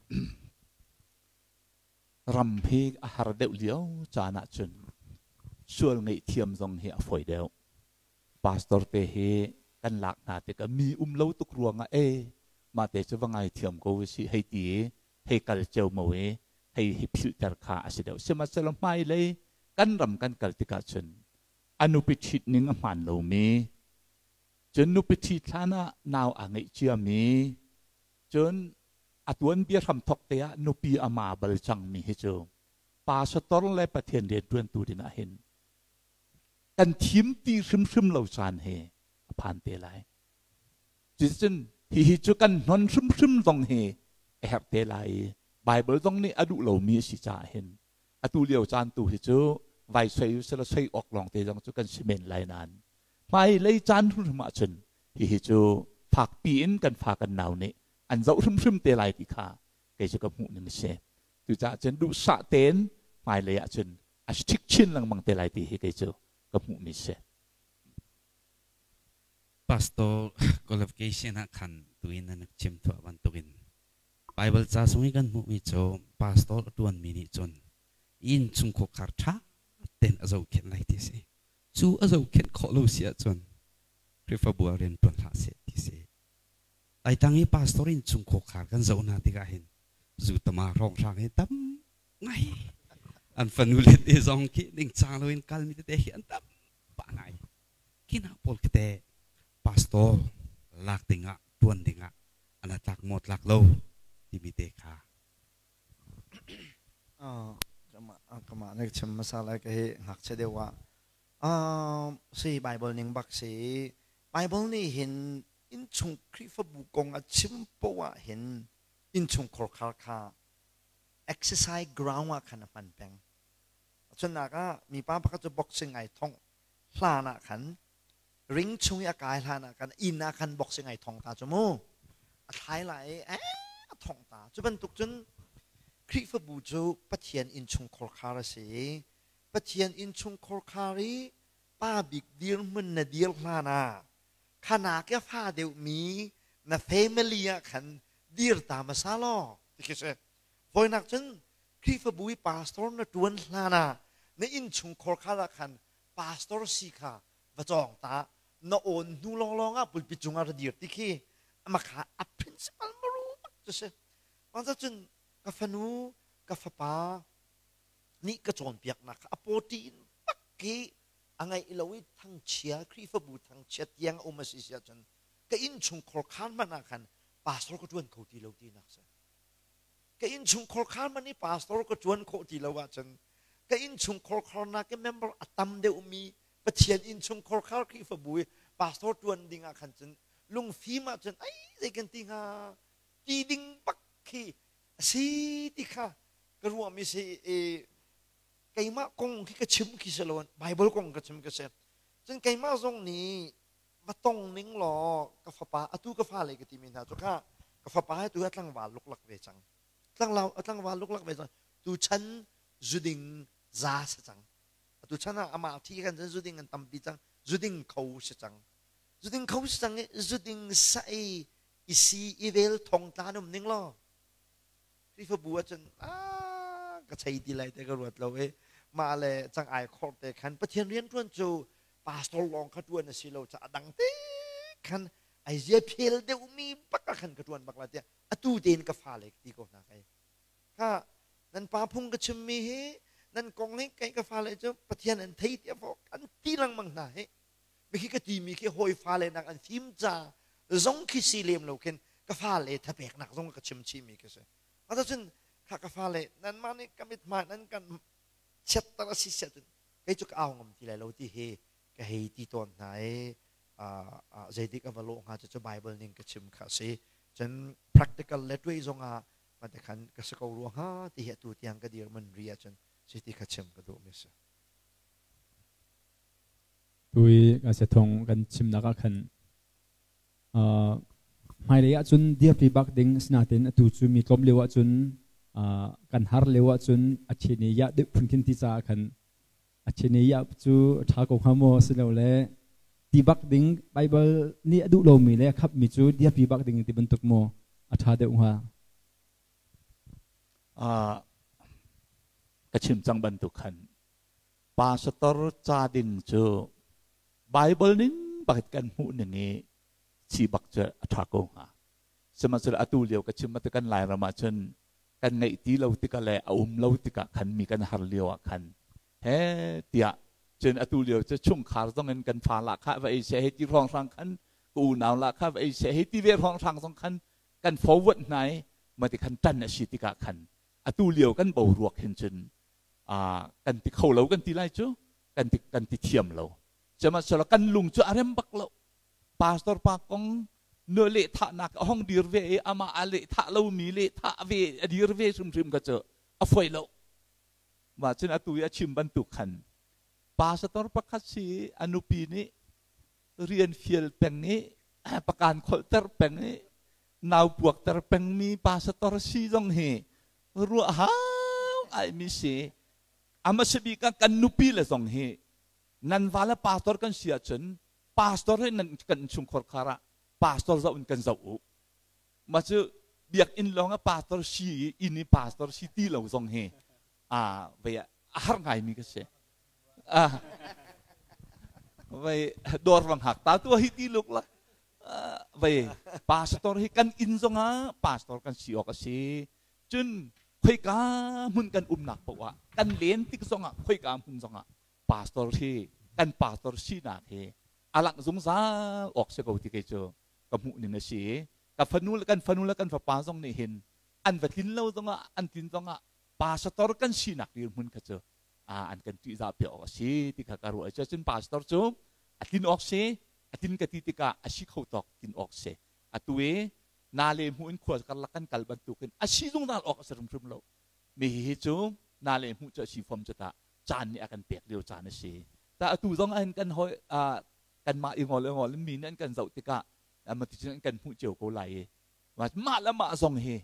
ram hi a har deuh lio caan ahcun sual ngaihthiam zong hi a fawi deuh. Pastor te hi kan lak hna tikah mi um lo tuk ruangah e mah te cu va ngaithiam ko usih hei ti i hei kal ceomo i hei hi philhter kha a si deuh. Sihmanhsehlaw hmailei kan ram kan kal tikah cun a nupi ṭhit ning a hmaan lomi, cun nupi ṭhit hlan ah nau aa ngeih ciami, cun a tuanbia hramthok te ah nupi a ma bal cangmi hi cu pastor le Pathian rianṭuantu ding ah hin kan thim ti hrimhrim lo caan hi a phan te lai. Cuticun hihi cu kan hnon hrimhrim zong hi a herh te lai i Bible zong nih a duh lomi a si caah hin atu lio caan tu hi cu vai soi usila soi awk lawng te zong cu kan si men lai nain hmailei caan hrimhrim ahcun hihi cu fakpi in kan fa kan nau nih an zoh hrimhrim te lai ti kha kei cu ka hmuh ning a si. Cucaah cun duhsah tein hmailei ahcun a strict chin lengmang te lai ti hi kei cu ka hmuhmi si. Pastor qualification ah khan tuin nan chim thuah bantukin Bible ca sung i kan hmuhmi cu pastor a ṭuanmi nih cun inn chung khuakhar ṭha tein a zohkhenh lai ti a si. Cu a zohkhenh khawh lo si ahcun Khrihfabu ah rian ṭuan hlah seh ti a si. Laitlang i pastor inn chung khuakhar kan zoh hna tikah hin zu tama hrawnghrang hi tam ngai. An fanu le te zong khi ningcang loin kalmi tete hi an tam pah ngai. Khi hna pawl khi teh pastor lak dingah ṭuan dingah an tlak maw tlak lo timi te kha. Kamah na chim hmasa lai ka hi ngakchia deuh ah si Bible ning bak si. Bible nih hin innchung Khrihfabu kong a chim poah ah hin innchung khorkhar kha exercise ground ah khan a hman peng. Cunnak ah mipa pakhat cu boxing ai thongh hlan ah khan ring chung i a kai hlan ah khan inn ah khan boxing ai thong ta cu mu a thlai lai i a thong ta. Cu bantuk cun Khrihfabu cu Pathian innchung khorkhar a si i Pathian innchung khorkhar i Pa bik dirhmun na dir hlan ah khana ke fa deuhmi na family ah khan dir ta hmasa law ti khi si. Voinak cun Khrihfabu i pastor na ṭuan hlan ah na innchungkhar kha ah khan pastor si kha va cawng ta, na awn hnu lawnglawng ah pulpit cungah ra dir ti khi ama kha a principal maru bak cu si. Mah cun ka fanu, ka fapa nih ka cawnpiaknak kha a pawṭi in bak khi a ngaih lo i thangchia, Khrihfabu thangchia tiang a um a si si ahcun ka innchungkhar khaan hmanh ah khan pastor ka ṭuan kho ti lo tinak si. Ka innchungkhar khaan hmanh i pastor ka ṭuan khawh ti lo ahcun ka innchungkhar kharnak i member a tam deuhmi Pathian innchungkhar khar Khrihfabu i pastor ṭuan ding ah khan cun lungfim ahcun ai zei kan ti hnga ti ding bak khi a si ti kha ka ruahmi si i keimah kong khi ka chim khi si lo, Bible kong ka chim ka si. Cun keimah zong nih va tong ning law ka fapa, atu ka fale ka timi hna cu kha ka fapa he tu a tlangval luklak ve cang, tlanglau a tlangval luklak ve cang, tu chan zuding za si cang. Atu chan ah amah thi kan cun zuding an tampi cang, zuding kho si cang, zuding kho si cang i zuding sai i si i vel thong tla um ning law Khrihfabu ahcun ka chei ti lai te ka ruat lo i mah le cang ai khor te khan Pathian rian ṭuan cu pastor lawng kha ṭuan a si lo ca a dang te khan ai zia phel deuhmi bak ah khan ka ṭuan bak la tiah atu tein ka fale ti ko hna kai kha nan pa phung ka chimmi hi nan kong hi kai ka fale cu Pathian an thei tiah fawk an ti lengmang hna hi. Mikhi ka timi khi hawi fale nak an fim ca zong khi si lem lo khin ka fale thapeknak zong ka chim chihmi khi si. Ata cun kha ka fale nanmah nih ka mithmai nan kan chiatter a si siah cun kei cu ka au ngam ti lai lo ti hi ka hei ti tawn hna i zeitik a va lawh hnga cu Bible ning ka chim kha si. Cun practical le tuai zong ah mate khan ka si ko rua hnga ti hi atu tiang ka dir man ri ahcun si ti kha chim ka duh mi si. Tui thong kan chimnak ah khan hmailei ahcun dirpi bak ding sinain atu cu mi tlawm lio ahcun kan har lio ahcun a ṭhen i yah deuh phun khin ti caah khan a ṭhen i yah cu a ṭha ko hnga maw silole ti bak ding Baibal nih a duh lomi le a khapmi cu dirpi bak ding ti bantuk maw a ṭha deuh hnga? Ka chim cang bantuk khan pastor ca ding cu Bible ning bakit kan hmuh ning i si bak cu a ṭha ko hnga. Sihmanhsehlaw atu lio ka chim ti kan Lairam ah cun kan ngeih ti lo tikah le a um lo tikah khan mi kan har lio ah khan he tiah cun atu lio cu chungkhar zong in kan fa lah kha va ei seh hei ti hrawnghrang khan, ka unau lah kha va ei seh hei ti ve hrawnghrang zong khan kan forward hna i mati khan ṭan a si tikah khan atu lio kan boruak hin cun kan ti kho lo kan ti lai cu, kan ti thiam lo. Sihmanhsehlaw kan lung cu a rem bak lo. Pastor pa kong nu leh thahnak a hong dir ve i amah a leh thah lomi leh thah ve a dir ve hrimhrim kha cu a foi lo. Mah cun atu i a chim bantuk khan pastor pakhat si a nupi nih rian fial peng i pakan kholhter peng i nau puakter pengmi pastor si zong hi ruah hau ai mi si. Ama si bik ah kan nupi le zong hi nan va le pastor kan si ahcun pastor hi nan kan chungkhar khar ah pastor zoh in kan zoh u. Ma cu biakinn lawng ah pastor si i inn i pastor si ti lo zong hi a vei a har ngai mi ka si. A vei dawr vang hak ta tu hi ti luk la vei pastor hi kan inn zong ah pastor kan si awk a si. Cun khoika hmun kan umnak paoh ah kan len tik zongah khoika hmun zongah pastor hi kan pastor sinak hi a langh zungzal awk si ko ti kei cu ka hmuh ning a si. Ka fanu le kan fanu le kan fapa zong nih hin an va tlin lo zongah an tlin zongah pastor kan sinak dirhmun kha cu an kan ṭihzah piak awk a si ti kha ka ruah. Cun pastor cu a tlin awk si, a tlin ka ti tikah a si kho tawk tlin awk si. Atu i na le hmu in khua karlak kan kal bantukin a si zungzal awk a si hrimhrim lo. Mi hi cu na le hmuh cu a si fom cu ta caan nih a kan pek lio caan a si. Ta atu zong ahhin kan hoi kanmah i ngol ngol in mi nih an kan zoh tikah mati cun an kan hmuh cio ko lai i mah le mah zong hi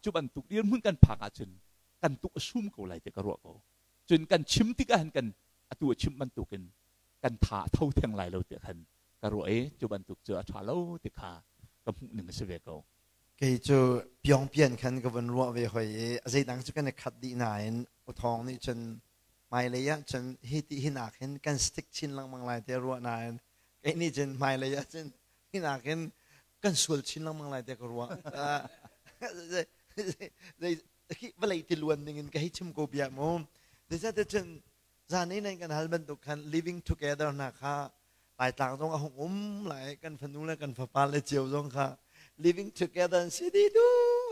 cu bantuk dirhmun kan phak ahcun kan tuk a sum ko lai ti ka ruah ko. Cun kan chim tikah hin kan atu a chim bantukin Kan tha a tho theng lai lo tiah khan ka ruah i cu bantuk cu a ṭha lo ti kha ka hmuh ning a si ve ko. Kei cu Pyongpian khan ka vun ruah ve hoi i a zeidang cu kan i khat dih nain Uthawng nih cun hmailei ah cun hi ti hi nak hin kan stick chin lengmang lai tiah ruah nain kei nih cun hmailei ah cun hi nak hin kan sual chin lengmang lai tiah ka ruah. Zei vawlei tiluan ning in ka hei chim ko bia mu. Zeicahtiah cun zan i nan kan hal bantuk khan living together hna kha Laitlang zong a hung um lai, kan fanu le kan fapa le cio zong kha living together an si dih du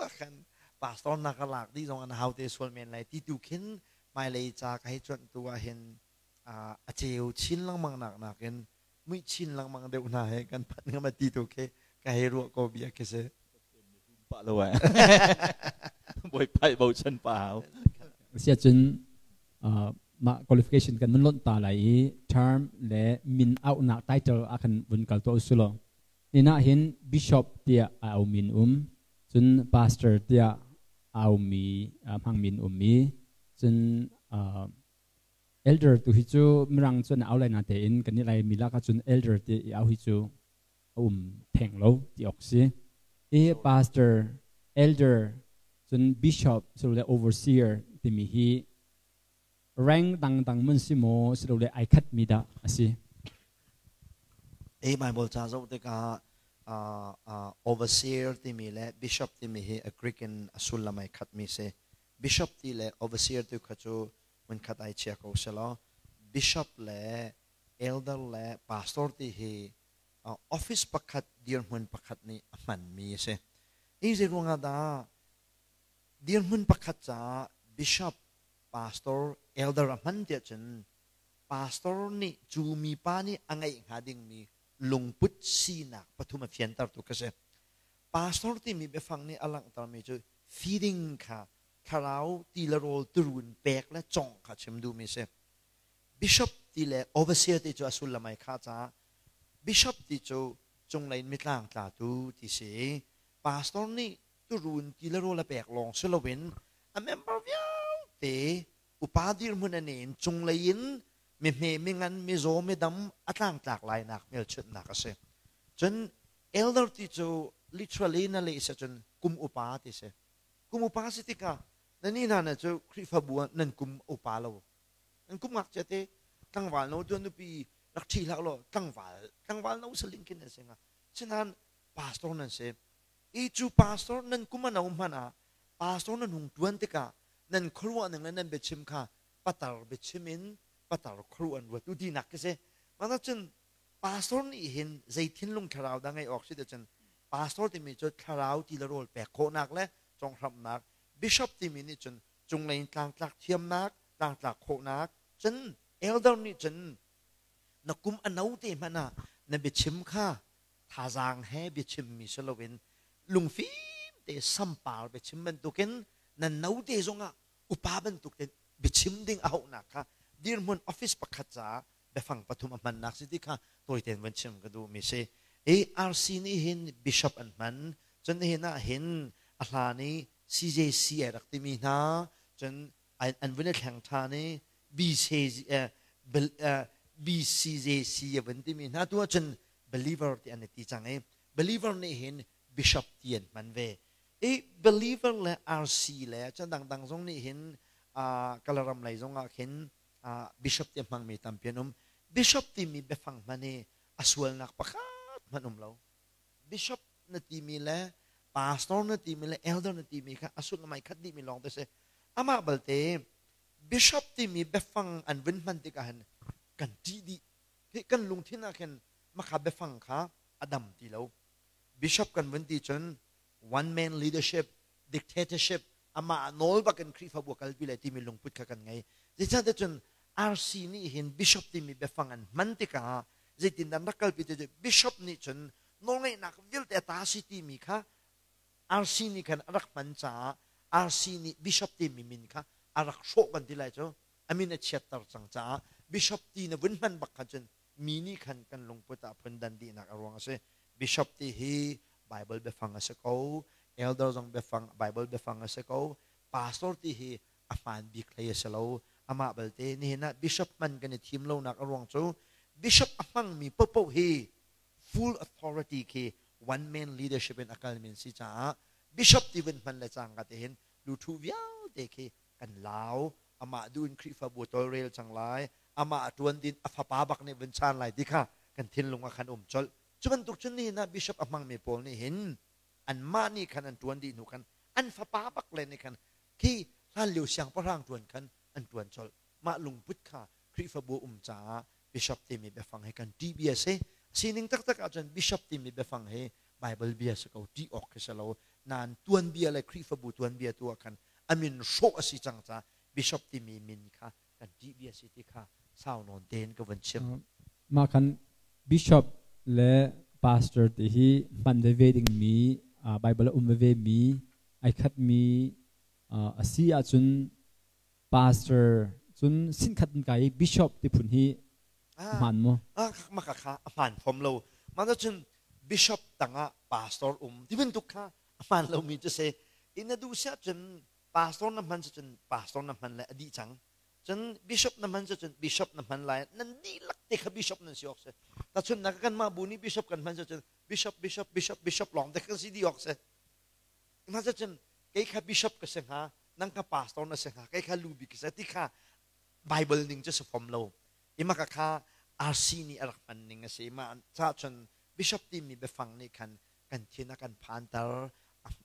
ah khan pastor na ka lak dih zong an hau te sual men lai ti tu khin hmailei ca ka hei cuanh tu ah hin a ceu chin lengmang nak nakin muih chin lengmang deuh hna he kan phanh ngam ti tu khi ka hei ruah ko bia khi si. Pa lo ai. Bawipa i bochan pa hau. Sia cun mah qualification kan mun lonh ta lai i term le min auhnak title a kan vun kal to usulo. Nina hin bishop tiah a au min um, cun pastor tiah au mi hmang min um mi, cun elder tu hi cu mirang cun au lai na tein kan ni lai mi lak cun elder ti i au hi cu a um theng lo ti awk si. I pastor, elder, cun bishop silole overseer timi hi rank dangdang mun si maw silole ai khat mi dah a si? E Bible ca zoh tikah overseer timi le bishop timi hi a Greek in a sullam ai khat mi si. Bishop ti le overseer tu kha cu hmunkhat ai chia ko selaw bishop le elder le pastor ti hi office pakhat dirhmun pakhat nih a hmanmi a si. Hi zei ruangah dah dirhmun pakhat caah bishop, pastor, elder a hman tiah cun pastor nih cu mipa nih a ngeih hnga dingmi lungput sinak pathum a fiantertu ka si. Pastor timi biafang nih a langhtermi cu feeding kha thlarau ti le rawl turun pek le congh kha chim duhmi a si. Bishop ti le overseer ti cu a sullam ai khah caah bishop ti cu cunglei in mitlang tlatu ti si i pastor nih turuun ti le rawl a pek lawng si loin a member vialte upa dirhmun an in cunglei in mihme mingan mizaw midam a tlangtlak lainak hmelchunhnak a si. Cun elder ti cu literally na leh si cun kum upa ti si. Kum upa si tikah na ni hna na cu Khrihfabu ah nan kum upa lo. An kum ngakchia te tlangval no tuan nupi rak ṭhi hlah law tlangval tlangval no saling khin nan si hnga. Sinain pastor nan si. I cu pastor nan kum a no hmanh ah pastor nan hung ṭuan tikah nan khuaruah ning le nan biachim kha patar biachim in patar khuaruah an ruat u tinak khi si. Mah cun pastor nih hin zei thinlung thlarau dah ngeih awk si ti cun pastor timi cu thlarau ti le rawl pek khawhnak le conghramhnak, bishop timi nih cun cunglei in tlangtlak thiamnak, tlangtlak khawhnak, cun elder nih cun na kum a no te hmanh ah na biachim kha thazaang he biachimmi si loin lungfim te sampar biachim bantukin na no te zongah upa bantuk te biachim ding a hauhnak kha dirhmun office pakhat caah biafang pathum a hmannak si ti kha tawitein van chim ka duhmi si. ARC nih hin bishop an hman, cun nihin ah hin a hlan i CJC ai rak timi hna, cun an vun i thleng ṭhan i BCJC a vun timi hna tu ahcun believer ti an i ti cang i believer nih hin bishop ti an hman ve. I believer le RC le cun dangdang zong nih hin Kalaram lei zong ah khin bishop ti a hmangmi tampi an um. Bishop timi biafang hman hi a sualnak pakhat hmanh um lo. Bishop na timi le pastor na timi le elder na timi kha a sullam ai khat dihmi lawng te si. Amah balte bishop timi biafang an vun hman tikah hin kan ṭih dih. Hi kan lungthin ah khin makha biafang kha a dam ti lo. Bishop kan vun ti cun one man leadership, dictatorship, amah nawl bakin Khrihfabu a kalpi lai timi lungput kha kan ngei. Zeicahtiah cun RC nih hin bishop timi biafang an hman tikah zeitindah an rak kalpi ti cu bishop nih cun nawlngeihnak vialte a ta si timi kha RC nih khan a rak hman caah RC nih bishop timi min kha a rak hrawh kan ti lai cu a min a chiatter cang caah bishop ti na vun hman bak kha cun mi nih khan kan lungput ah phundan dihnak a ruang a si. Bishop ti hi Bible biafang a si ko, elder zong biafang Bible biafang a si ko, pastor ti hi a hmaan bik hlei a si lo. Amah balte nihin ah bishop hman kan i thim lonak a ruang cu Bishop a hmangmi paohpaoh hi full authority khi one man leadership in a kalmi an si caah bishop ti vun hman le cangka te hin luthu vialte khi kan lau. Amah duh in Khrihfabu tawlrel cang lai, amah a ṭuan din a fapa bak nih vun chaan lai ti kha kan thinlung ah khan um colh. Cu bantuk cun nihin ah bishop a hmangmi pawl nih hin anmah nih khan an ṭuan dih hnu khan an fapa bak le nih khan khi hlanlio siangpahrang ṭuan khan an ṭuan colh. Mah lungput kha Khrihfabu um caah bishop timi biafang hi kan ṭih bia si. Sining taktak ahcun bishop timi biafang hi Bible bia si ko, ṭih awk khi si lo. Nain tuanbia le Khrihfabu tuanbia tu ah khan a min hrawh a si cang caah bishop timi min kha kan ṭih bia si ti kha sau nawn tein ka vun chim. Mah khan bishop le pastor ti hi hman veve dingmi, Bible a um veve mi, ai khatmi a si ahcun pastor cun sinkhat in kai i bishop ti phun hi hmaan maw? Mah kha a hmaan fom lo. Mah cun bishop tangah pastor um ti bantuk kha a hmaan lomi cu si. In na duh si ahcun pastor na hman cun pastor na hman lai a dih cang. Cun bishop na hman cun bishop na hman lai. Nan dihlak te kha bishop nan si awk si. Tahchunhnak kanmah bu nih bishop kan hman cun bishop bishop bishop bishop lawng te kan si dih awk si. Mah cun kei kha bishop ka si hnga, nang kha pastor na si hnga, kei kha lu bik ka si ti kha Bible ning cu si fom lo. Ima ka kha RC nih a rak hman ning a si. Mah ca cun bishop timi biafang nih khan kan thin a kan phanter,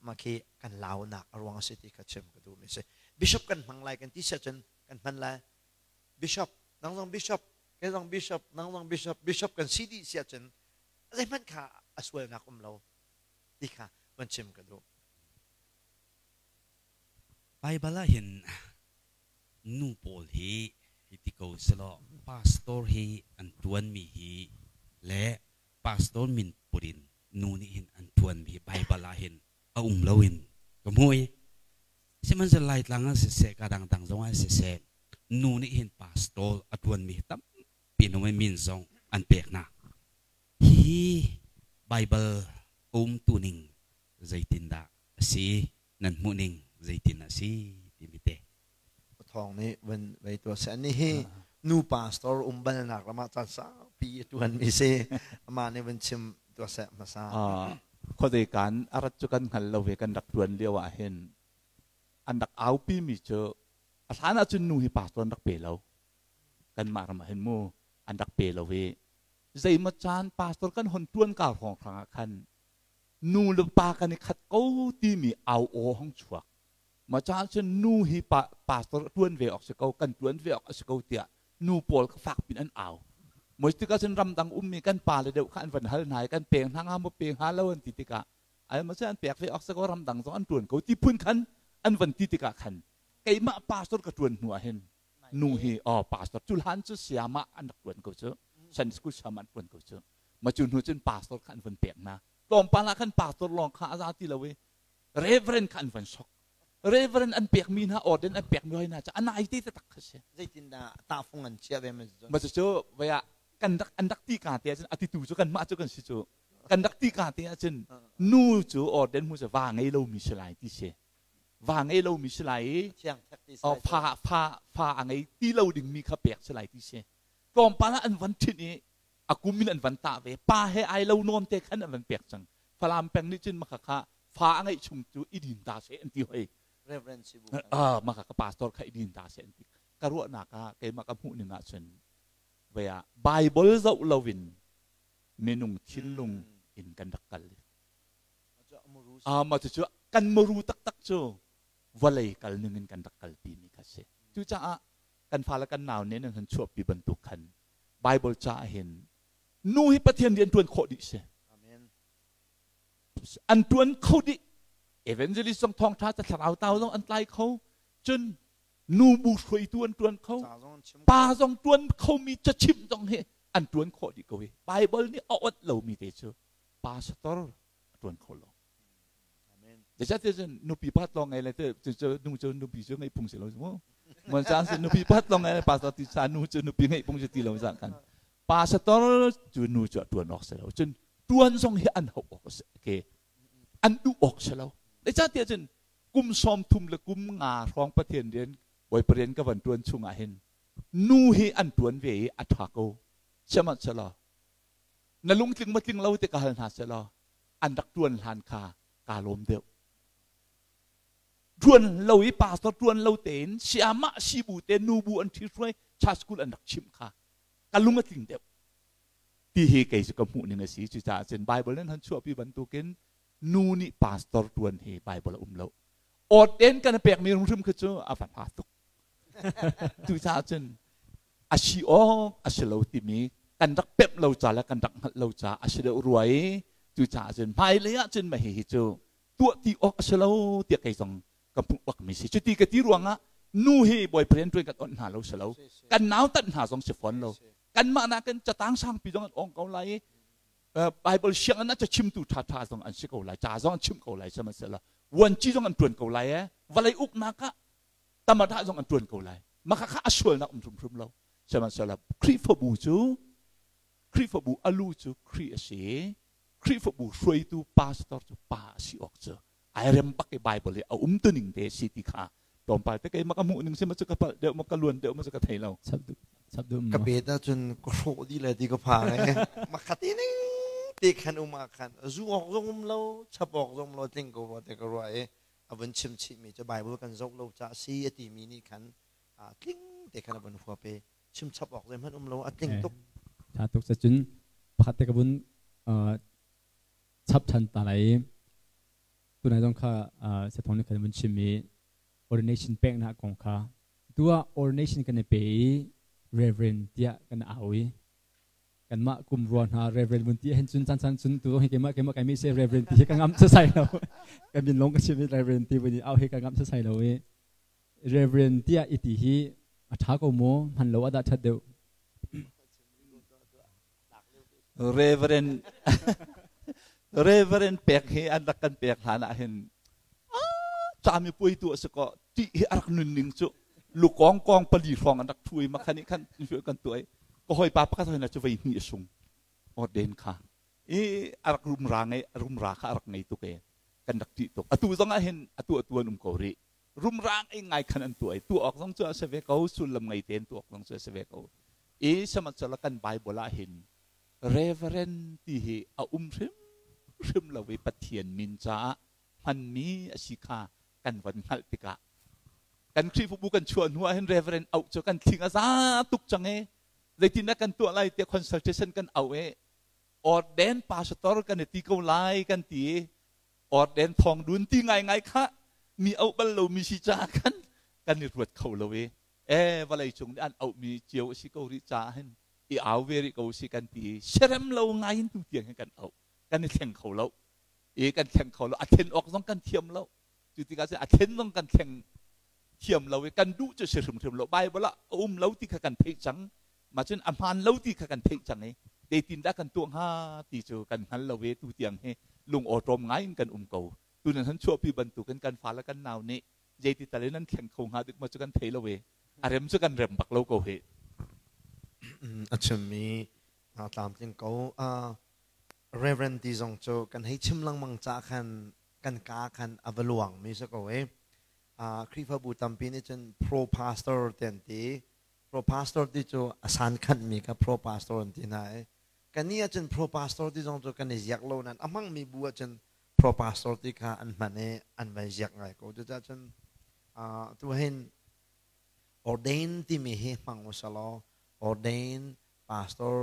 mah khi kan launak a ruang a si ti kha chim ka duhmi a si. Bishop kan hmang lai kan ti si ahcun kan hman lai. Bishop, nang zong bishop, kei zong bishop, nang zong bishop, bishop kan si dih si ahcun zeihmanh kha a sualnak um lo ti kha van chim ka duh. Baibal ah hin nu pawl hi hiti ko selaw pastor hi an ṭuanmi hi le pastor min put in nu nih hin an ṭuanmi hi Baibal ah hin a um lo in ka hmu i sihmanhsehlaw Laitlang ah siseh ka dangdang zong ah siseh nu nih hin pastor a ṭuanmi hi tampi an um i min zong an pek hna. Hihi Baibal a umtu ning zeitindah a si? Nan hmuh ning zeitin a si timi te. Thawng nih van vei tuah seh. Ani hi nu pastor um balnak ram ah caan saupi a tuan mi si. Amah nih van chim tuah seh hmasa. Khuadei kan a rat cu kan hngal lo ve. Kan rak tuan lio ah hin an rak aupi mi cu a hlan ah cun nu hi pastor an rak pe lo. Kanmah ram ah hin mu an rak pe lo i zeimaw caan pastor kan hon tuan ka hrawng hrang ah khan nu le pa kan i khat ko timi au aw hong chuak. Ma caan cun nu hi pa pastor tuan ve awk si ko, kan tuan ve awk a si ko tiah nu pawl kha fak pin an au. Moi tikah cun ramdang ummi kan pa le deuh kha an van hal hna i kan peng hna nga maw pe hnga lo an ti tikah ai ma an pek ve awk si ko, ramdang zong an tuan ko ti phun khan an van ti tikah khan keimah pastor ka tuan hnu ah hin nu hi oh pastor cu hlan cu siama an rak tuan ko cu, Sunday school siama an tuan ko cu. Ma cu hnu cun pastor kha an van pek hna. Tlawmpal ah khan pastor lawng kha a za ti lo i reverend kha an van sok. Reverend an pekmi hna, ordain an pekmi hoi hna cu a nai te taktak kha si. Zeitindah tahfung an chiah ve? Ma cu vaya kan rak an rak ti ka te ahcun a titu cu kanmah cu kan si cu. Kan rak ti ka te ahcun nu cu ordain mu cu va ngei lomi si lai ti si. Va ngei lomi si lai i fa fa fa a ngei ti lo dingmi kha pek si lai ti si. Tlawmpal ah an van ṭhinh i a kum in an van tah ve. Pa he ai lo nawn te khan an van pek cang. Falam peng nih cun maka kha fa a ngeih chung cu i din ta seh an ti hoi. Reverend Sibu. Ah, maka ka pastor kha i din ta seh an ti. Ka ruahnak ah keimah ka hmuh ning ah cun vei ah Bible zoh loin minung thinlung in kan rak kal. Ah, mah cucu kan muru taktak cu vawlei kal ning in kan rak kalpi mi kha si. Cucaah kan fale kan nau nih nan han chuahpi bantuk khan Bible ca ah hin nu hi Pathian rian ṭuan khawh dih si. An ṭuan kho dih. Evangelist zong thawngṭha ca thlarau tau zong an tlai kho. Cun nu bu hruaitu an ṭuan kho. Pa zong ṭuan khomi cachimh zong hi an ṭuan khawh dih ko hi. Bible nih a onh lomi te cu pastor a ṭuan kho lo. Zeicahtiah cun nupi pakhat lawng ngei le cu nu cu nupi cu ngeih phung si lo mu. Mon caan cu nupi pakhat lawng ngei le pastor ti sa nu cu nupi ngeih phung si ti lo zah kan. Pastor cu nu cu a ṭuan awk si lo. Cun ṭuan zong hi an hauh awk si ke an duh awk si lo. Zeicahtiah cun kum 30 le kum 5 hrawng Pathian rian Bawipa rian ka van ṭuan chung ah hin nu hi an ṭuan ve i a ṭha ko. Sihmanhsehlaw na lungtling ma tling lo ti ka hal hna sehlaw an rak ṭuan hlan kha kaa lawm deuh. Ṭuan lo i pastor ṭuan lo tein siamah sibu te nubu an ṭhithruai church school an rak chimh kha ka lung a tling deuh. Ti hi kei cu ka hmuh ning a si. Cucaah cun Bible in han chuahpi bantukin nu nih pastor ṭuan hi Bible a um lo. Awt-en kan pekmi hrimhrim khi cu a va hla tuk. Cucaah cun a si awk a si lo timi kan rak pemh lo ca le kan rak hngalh lo ca a si deuh rua i cucaah cun hmailei ah cun mah hihi cu tuah ti awk a si lo tiah kei zong ka hmuh bakmi si. Cuti ka ti ruangah nu hi boyfriend ṭuan kan onh hna lo si lo. Kan nautat hna zong si fawn lo. Kanmah nakin catang sangpi zong an ong ko lai i Bible sianginn ah cachimtu ṭhaṭha zong an si ko lai, ca zong an chim ko lai, sihmanhsehlaw vuanci zong an ṭuan ko lai ee. Vawlei uknak ah tamadah zong an ṭuan ko lai. Mah kha a sualnak um hrimhrim lo. Sihmanhsehlaw Khrihfabu cu Khrihfabu a lu cu Khrih a si. Khrihfabu hruaitu pastor cu pa a si awk cu ai rem bak i Bible i a um tuning te si ti kha tlawmpal te keimah ka hmuh ning si ma cu ka palh deuh ma ka luan deuh ma cu ka thei lo. Ka bet ahcun ka hrawh dih le ti ka phang e. Makhati ning te khan um ah khan zu awk zong um lo, chap awk zong lo tling ko rua te ka ruah i a vun chim chih mi cu Bible kan zoh lo ca si a ti mi nih khan tling te khan a vun huap i chim chap awk zeihmanh um lo a tling tuk. Tha tuk cun pakhat te ka vun chap than ta lai. Tunai zong kha sathong nih khan vun chim i ordination peknak kong kha tu ah ordination kan i pe i reverend tiah kan au i kanmah kum rua hna reverend vun ti hin cun chan chan cun tu hi keimah keimah kai mi se reverend ti hi ka ngam sai lo ka min long ka chim i reverend ti vun i au hi ka ngam sai lo i reverend tiah i ti hi a tha ko maw hman lo a dah that deuh? Reverend Reverend pek hi an rak kan pek hlan ah hin cami puai tu a si ko ti hi a rak nun ning cu lukong kong pali hrawng an rak thu i makhan i khan kan tuah i ka hoi pa pakhat hoi na cu vei hnih a sung orden kha i a rak rumra ngei rumra kha a rak ngei tuk e kan rak ṭih tuk. Atu zong ah hin atu atu an um ko rih. Rumra ngei ngai khan an tuah i tuah awk zong cu a si ve ko, sullam ngei tein tuah awk zong cu a si ve ko i sihmanhsehlaw kan Bible ah hin reverend ti hi a um hrimhrim lo i Pathian min caah hmanmi a si kha kan von hngalh tikah kan Khrihfabu kan chuah hnu ah hin reverend auh cu kan thling a za tuk cang e, zeitindah kan tuah lai tiah consultation kan auh e, ordain pastor kan i ti ko lai kan ti i ordain thawng dun ti ngaingai kha mi auh bal lomi si caah khan kan i ruat kho lo i e vawlei cung nih an auhmi cio a si ko rih caah hin i au ve rih ko si kan ti i serem lo ngai in tu tiang hin kan auh, kan i thleng kho lo i kan thleng kho lo. A thlen awk zong kan thiam lo. Cu tikah cun a thlen zong kan thleng thiam lo i kan duh cu si hrimhrim lo. Bible ah a um lo ti kha kan theih cang ma cun a hmaan lo ti kha kan theih cang i zeitin dah kan tuah hnga ti cu kan hngal lo i tu tiang hi lung awṭawm ngai in kan um ko. Tu nan han chuahpi bantukin kan fale kan nau nih zeiti tal in an thleng kho hnga dik maw cu kan thei lo i a rem cu kan rem bak lo ko hi. A chimmi tlamtling ko. Reverend ti zong cu kan hei chim lengmang ca khan kan ka khan a va luang mi si ko e. Khrihfabu tampi nih cun pro pastor ti an ti. Pro pastor ti cu a san khanh mi kha pro pastor an ti hna i kan nih ahcun pro pastor ti zong cu kan i ziak lo nain a hmangmi bu ahcun pro pastor ti kha an hman i an van ziak ngai ko. Cucaah cun tu hin ordain timi hi hmang u selaw, ordain pastor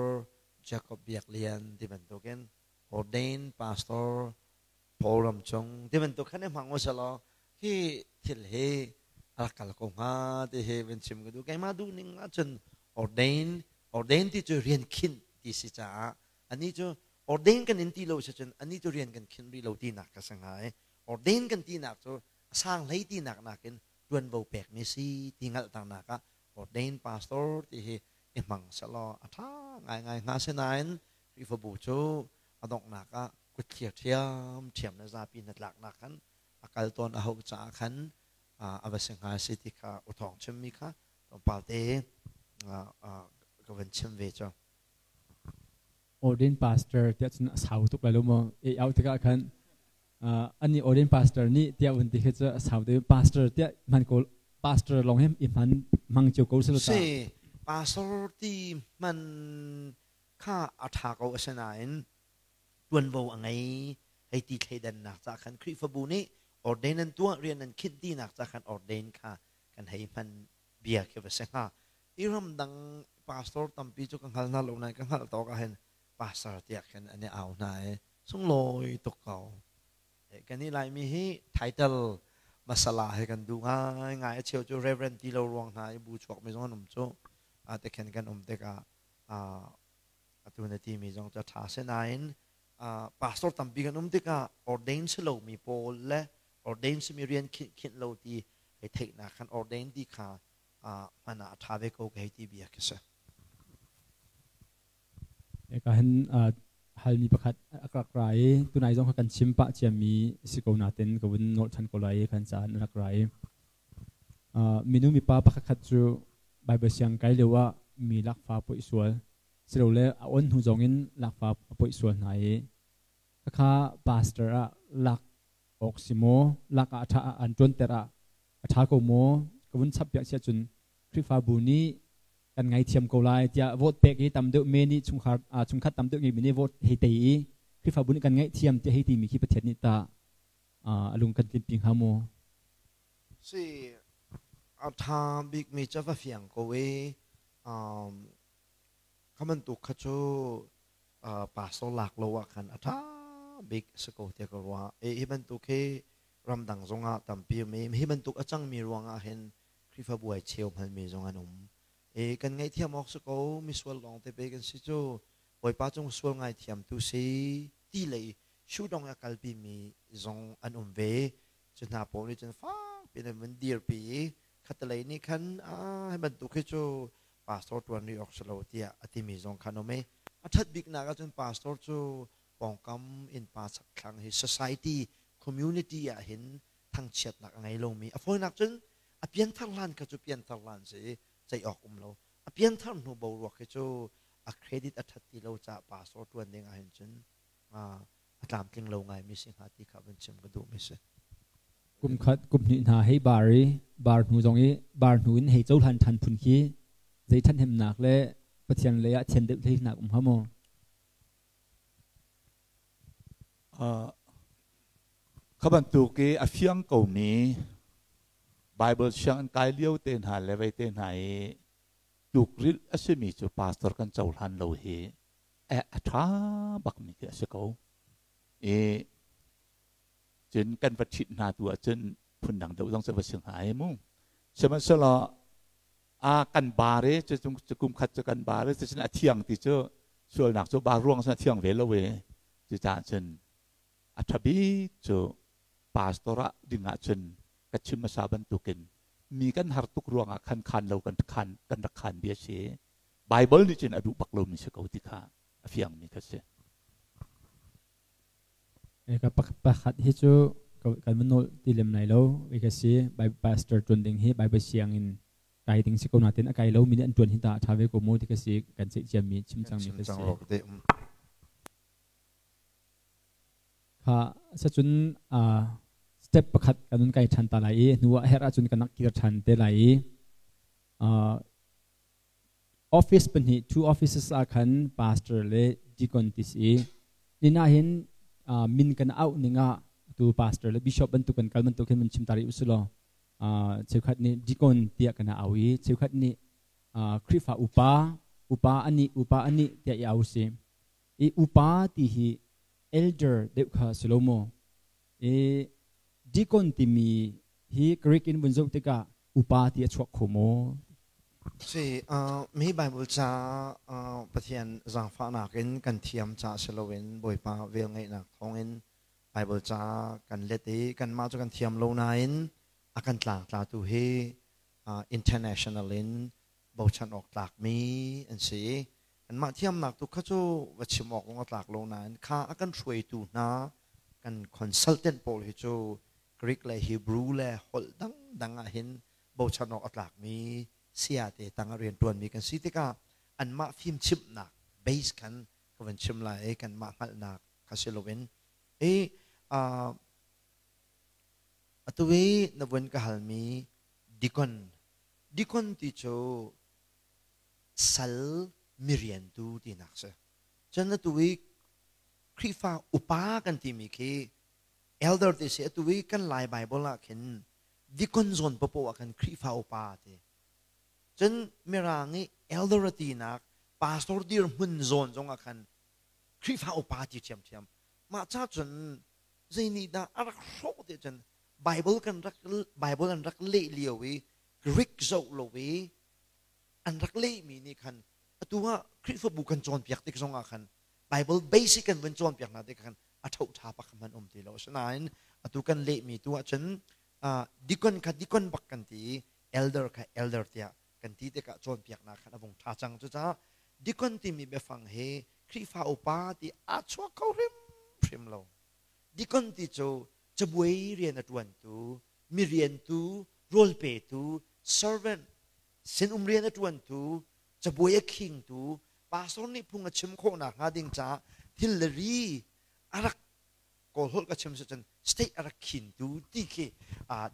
Jacob Biak Lian ti bantukin, ordain pastor Paul Ram Cung ti bantuk khan i hmang u selaw hi thil hi a rak kal ko hnga ti hi van chim ka duh. Keimah duh ning ahcun ordain ti cu rian khinh ti si caah anih cu ordain kan in ti lo si cun anih cu rian kan khinh rih lo tinak ka si hnga i ordain kan tinak cu a sang hlei tinak nakin ṭuanvo pekmi si ti hngalhternak ah ordain pastor ti hi i hmang selaw a ṭha ngaingai hnga. Sinain Khrihfabu cu a donghnak ah kutthlir ṭhiamṭhiam le zapi hnatlaknak khan a kal tawn a hauh caah khan a va si hnga si ti kha uthawng chimmi kha tlawmpal te ka van chim ve cu. Ordain pastor tiah cun a sau tuk lai lo maw? E au tikah khan ani ordain pastor nih tiah vun ti khi cu a sau deuh. Pastor tiah hman ko, pastor lawng hi i hman hmang cio ko si lo ta. Si, pastor ti hman. Kha a ṭha ko asinain ṭuanvo a ngei hei ti thleidannak ca khan Khrihfabu nih ordain an tuah rian an khinh tinak ca khan ordain kha kan hei hman bia khi va si hnga. I ramdang pastor tampi cu ka hngal hna lo nain ka hngalh tawk ah hin pastor tiah khin an i au hna i sunglawi tuk ko. Kan i Laimi hi title masala he kan duh ngaingai. A cheu cu reverend ti lo ruang hna i bu chuakmi zong an um cu. Te khin kan um tikah atu na timi zong cu a ṭha. Sinain pastor tampi kan um tikah ordain si lomi pawl le ordain simi rian khinh lo ti hei theihnak khan ordain ti kha hman ah a ṭha ve ko ka hei ti bia khi si. Eka hin halmi pakhat a rak ra i tunai zong kha kan chim pah ciami si ko natin ka vun nolh ṭhan ko lai i kan caan a rak ra i minu mipa pakhat khat cu Bible siang kai lio ah mi lakfa poih sual silole a on hnu zong in lakfa a poih sual hna i khakha pastor ah lak awk si maw lak ah a ṭha an ṭuanter ah a ṭha ko maw ka vun chap piak siah cun Khrihfabu nih kan ngaithiam ko lai tiah vote pek i tam deuh me nih chungkhar chungkhat tam deuh ngeimi nih vote hei tei i Khrihfabu nih kan ngaihthiam tiah hei timi khi Pathian nih tah a lung kan tlinpi hnga maw? Si a ṭha bikmi cu va fiang ko i kha bantuk kha cu pastor lak lo ah khan a ṭha bik a si ko tiah ka ruah. Hi bantuk hi ramdang zongah tampi um i hi bantuk a cangmi ruangah hin Khrihfabu ai cheu hngalmi zong an um. E kan ngaihthiam awk si ko, misual lawng te pe kan si cu. Bawipa cung sual ngaithiamtu si ti lei shudong a kalpimi zong an um ve. Cu hna pawl nih cun fak piin an vun dirpi i khatalei nih khan ah hi bantuk hi cu pastor tuan rih awk si lo tiah a timi zong khan um i a ṭhat biknak ahcun pastor cu pawngkam innpa chakthlang hi society community ah hin thangchiatnak a ngei lomi a fawinak cun a pianthar hlan kha cu pianthar hlan si ceih awk um lo a pianthar hnu boruak hi cu a credit a ṭhat ti lo caah pastor ṭuan ding ahhin cun a tlamtling lo ngaimi si hnga ti kha vun chim ka duhmi si. Kum khat kum hnih hna hei bar i bar hnu zong i bar hnu in hei cohlan ṭhan phun khi zei ṭhathnemnak le Pathian lei ah thian deuh theinak um hnga maw? Kha bantuk i a fiang komi Baibal sianginn kai lio te hna le vei te hna i tlukrilh a simi cu pastor kan cohlan lo hi a ṭha bakmi khi a si ko. I cun kan va ṭhit hna tu ahcun phundang deuh zong cu va si hnga i mu. Sihmanhsehlaw a kan bar i cu kum khat cu kan bar i cucun a thiang ti cu sualnak cu bar ruang cun a thiang ve lo i cucaah cun a ṭha bik cu pastor ah ding ah cun ka chim hmasa bantukin mi kan har tuk ruangah khan khan lo kan khan kan rak khan bia si Bible nih cun a duh bak lomi si ko ti kha a fiangmi kha si. Ka pakhat hi cu kan van nawl ti lem lai lo ka si pastor tuan ding hi Bible sianginn kai ding si ko natin a kai lo mi nih an tuan hi ta a tha ve ko mu ti ka si kan ceih ciami chim cangmi ka si. Kha sacun step pakhat kan un kai than ta lai i hnu ah herh ahcun kan nak kir than te lai i Office pahnih, two offices ah khan pastor le deacon ti si. Ni hin min kan auh ning ah tu pastor le bishop bantuk kan kal bantuk hin mun chim tari usilaw cheukhat nih deacon tiah kan au i cheukhat nih Khrihfa upa upa ani upa ani tiah i au si. I upa ti hi elder deuh kha si lo maw? I deacon timi hi Greek in vun zoh tikah upa ti a chuak kho maw? Si, mi Bible ca Pathian zaangfahnak in kan thiam ca si loin Bawipa velngeihnak thawngin Bible ca kan let i kanmah cu kan thiam lo nain a kan tlangtlatu hi international in bochan awk tlakmi an si i kanmah thiamnak tu kha cu va chim awk zong a tlak lo nain kha a kan hruaitu hna kan consultant pawl hi cu Greek le Hebrew le holh dangdang ah hin bochan awk a tlakmi saya te tang ah rianṭuanmi kan si tikah anmah fimchimhnak base khan ka van chim lai i kanmah hngalhnak kha si loin i atu i na vun ka halmi deacon deacon ti cu sal miriantu tinak si. Cun atu i Khrihfa upa kan timi khi elder ti si. Atu i kan Lai Bible ah khin deacon zawn papoh ah khan Khrihfa upa ti. Cun Mirang i elder a tinak pastor dirhmun zawn zong ah khan Khrihfa upa ti ṭhiamṭhiam. Mah ca cun zei nih dah a rak hrawh ti cun Bible kan rak Bible an rak leh lio i Greek zoh lo i an rak lehmi nih khan atu ah Khrihfabu kan cawnpiak tik zong ah khan Bible basic kan vun cawnpiak hna tik khan a ṭho ṭha pak hman um ti lo. Asinain atu kan lehmi tu ahcun deacon kha deacon bak kan ti i elder kha elder tiah kan ti tikah cawnpiaknak khan a vung ṭha cang. Cucaah deacon timi biafang hi Khrihfa upa ti aa chuak kho hrimhrim lo. Deacon ti cu cabuai rian a ṭuantu, mi riantu, rawl petu, servant, sinum rian a ṭuantu, cabuai a khingtu, pastor nih phung a chim khawh nakhnga ding caah thil le ri a rak Kawlholh ka chim cun state a rak khintu ti khi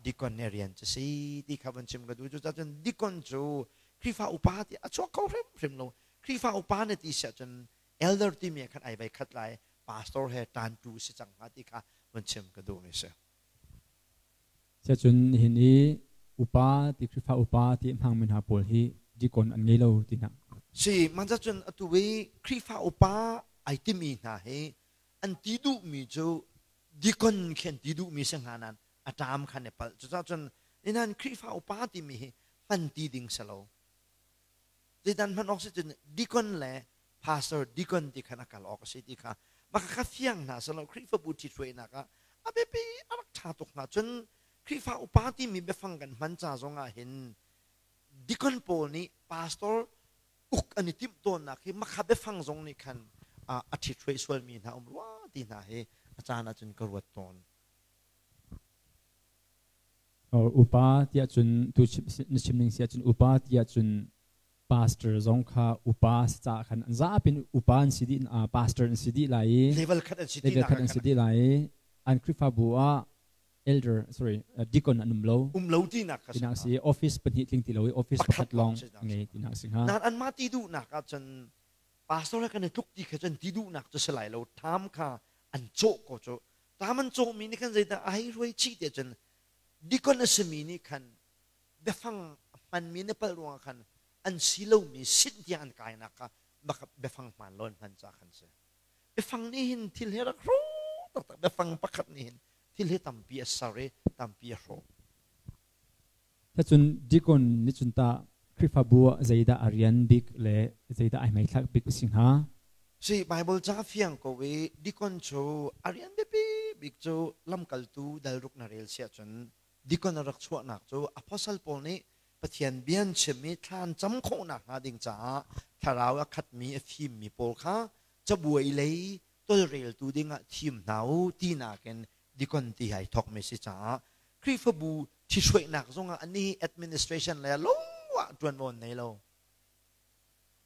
deacon nih rian cu si ti kha van chim ka duh. Cucaah cun deacon cu Khrihfa upa ti a chuak kho hrimhrim lo. Khrihfa upa na ti si ahcun elder timi ah khan ai vai khat lai, pastor he ṭantu si cang hnga ti kha van chim ka duhmi si. Cun nihin i upa ti Khrihfa upa ti hmangmi hna pawl hi deacon an ngei lo tinak. Si, mah cun atu i Khrihfa upa ai timi hna hi an ti duhmi cu deacon khi an ti duhmi si hnga nain a ṭam khan i palh. Cucaah cun nihin Khrihfa upa timi hi hman ti ding si lo. Zeidan hman awk si cun deacon le pastor deacon ti khan a kal awk a si ti kha maka kha fiang hna selaw Khrihfabu ṭhithruainak ah a biapi a rak ṭha tuk hnga. Cun Khrihfa upa timi biafang kan hman ca zong ah hin deacon pawl nih pastor uk an i timh tawnnak hi makha biafang zong nih khan a ṭhithruai sualmi hna um rua ti hna hi a caan ahcun ka ruat tawn. Upa tiah cun tu na chim ning si ahcun upa tiah cun pastor zong kha upa si caah khan an zapin upa an si dih, pastor an si dih lai i level khat an si level khat an si dih lai i an Khrihfabu ah elder, sorry, deacon an um lo um lo tinak kha tinak si. Office pahnih tling ti lo i office pakhat lawng ngei tinak si hnga. Nan anmah ti duhnak ahcun pastor he kan i tluk ti kha cun ti duhnak cu si lai lo. Tham kha an cawh ko cu. Tam an cawhmi nih khan zeidah a hei hruai chih ti ahcun deacon a simi nih khan biafang hmanmi na palh ruangah khan an si lomi sinh tiang an kainak kha biafang hmaan lo an hman ca khan si. Biafang nih hin thil hi rak hrawh taktak. Biafang pakhat nih hin thil hi tampi a ser i tampi a hrawh. Cun deacon nih cun tah Khrihfabu ah zeidah a rian bik le zeidah ai hmaithlak bik a si hnga? Si, Bible ca fiang ko i deacon cu a rian biapi bik cu lamkaltu dal ruk na rel si ahcun deacon a rak chuahnak cu apostle pawl nih Pathian bia an chim i thla an cam khawhnak hnga ding caah thlarau a khatmi a fimmi pawl kha cabuai lei tolreltu dingah thim hna u tinak in deacon ti ai thawkmi si caah Khrihfabu ṭhithruainak zongah ani administration le lo ah ṭuanvo an nei lo.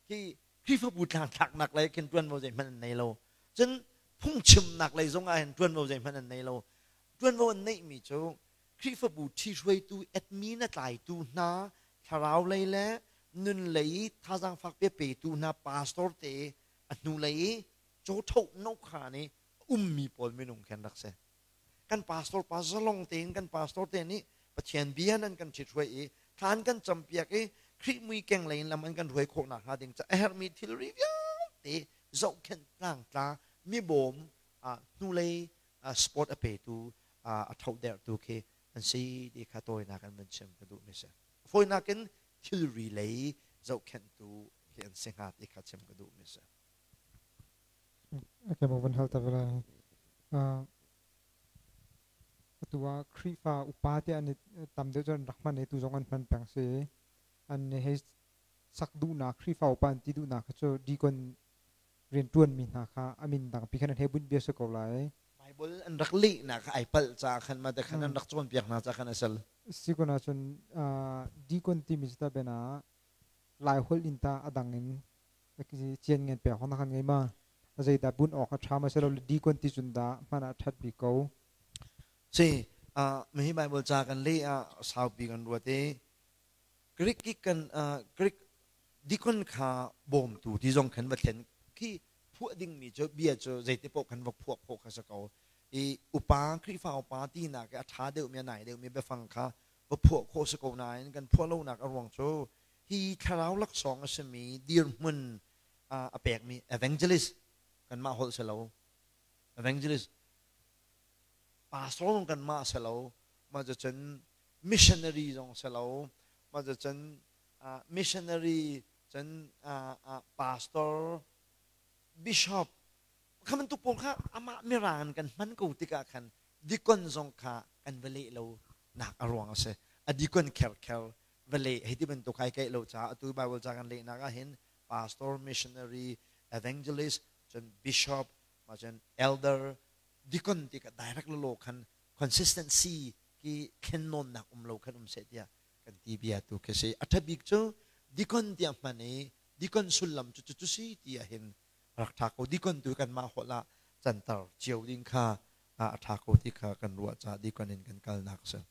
Khi Khrihfabu tlangtlaknak lei khin ṭuanvo zeihmanh an nei lo. Cun phungchimnak lei zongah hin ṭuanvo zeihmanh an nei lo. Ṭuanvo an neihmi cu Khrihfabu ṭhihruaitu admin a tlaitu hna, thlarau lei le nun lei i thazaang fak pe petu hna pastor te a hnulei i cawṭhoh nokhan i a ummi pawl minung khi an rak si. Kan pastor pa zalong tein kan pastor te nih Pathian bia nan kan ṭhithruai i thla an kan campiak i Khrih mui keng lei in lam an kan hruai khawh nakhnga ding ca a herhmi thilri vialte zohkhenh tlangtla mibawm hnulei sport a petu a thohderhtu khi an si ti kha tawinak in van chim ka duhmi si. Fawinak in thilri lei zohkhenhtu khi an si hnga ti kha chim ka duhmi si. Okay, mo van hal ta vela. Atu ah Khrihfa upa te an tam deuh cun rak hman i tu zong an hman peng si. An hei sak duhnak Khrihfa upa an ti duhnak kha cu deacon rianṭuanmi hna kha a min dangpi khan an hei bunh bia si ko lai. Bible an rak lehnak kha ai palh caah khan mah te khan an rak cawnpiak hna caah khan a sal. Si kun ahcun deacon timi cu ta ben ah Laiholh in ta a dang in cian ngen pek hong na kan ngei ma? Zeidah bunh awk a ṭha ma si lo le deacon ti cun dah hman ah ṭhat bik ko? Si, mihi Bible ca kan leh ah saupi kan ruat i Greek kan Greek deacon kha bawmtu ti zong khan va thlen khi. Phuah dingmi cu bia cu zeiti paoh kan va phuah khawh kha si ko. I upa Khrihfa upa tinak i a ṭha deuhmi a nai deuhmi biafang kha va phuah khawh si ko nain kan phuah lonak a ruang cu hi thlarau laksawng a simi dirhmun a pekmi evangelist kanmah holh si lo evangelist pastor zong kanmah si lo mah cucun missionary zong si lo mah cucun missionary cun pastor bishop kha bantuk pawl kha amah mirang kan hman ko tikah khan dikon zong kha kan va leh lo nak a ruang a si a dikon kherkher va leh hei ti bantuk kai keih lo caah atu Bible ca kan lehnak ah hin pastor missionary evangelist cun bishop ma cun elder dikon ti ka direct lo khan consistency ki thlen nawnnak um lo khan um seh tiah kan ti bia tu khi si a ṭha bik cu dikon tiah hman i dikon sullam cu cu si ti ah hin rak ṭha ko dikon tu kanmah holh ah canter cio ding kha a ṭha ko ti kha kan ruah caah dikon in kan kalnak a si.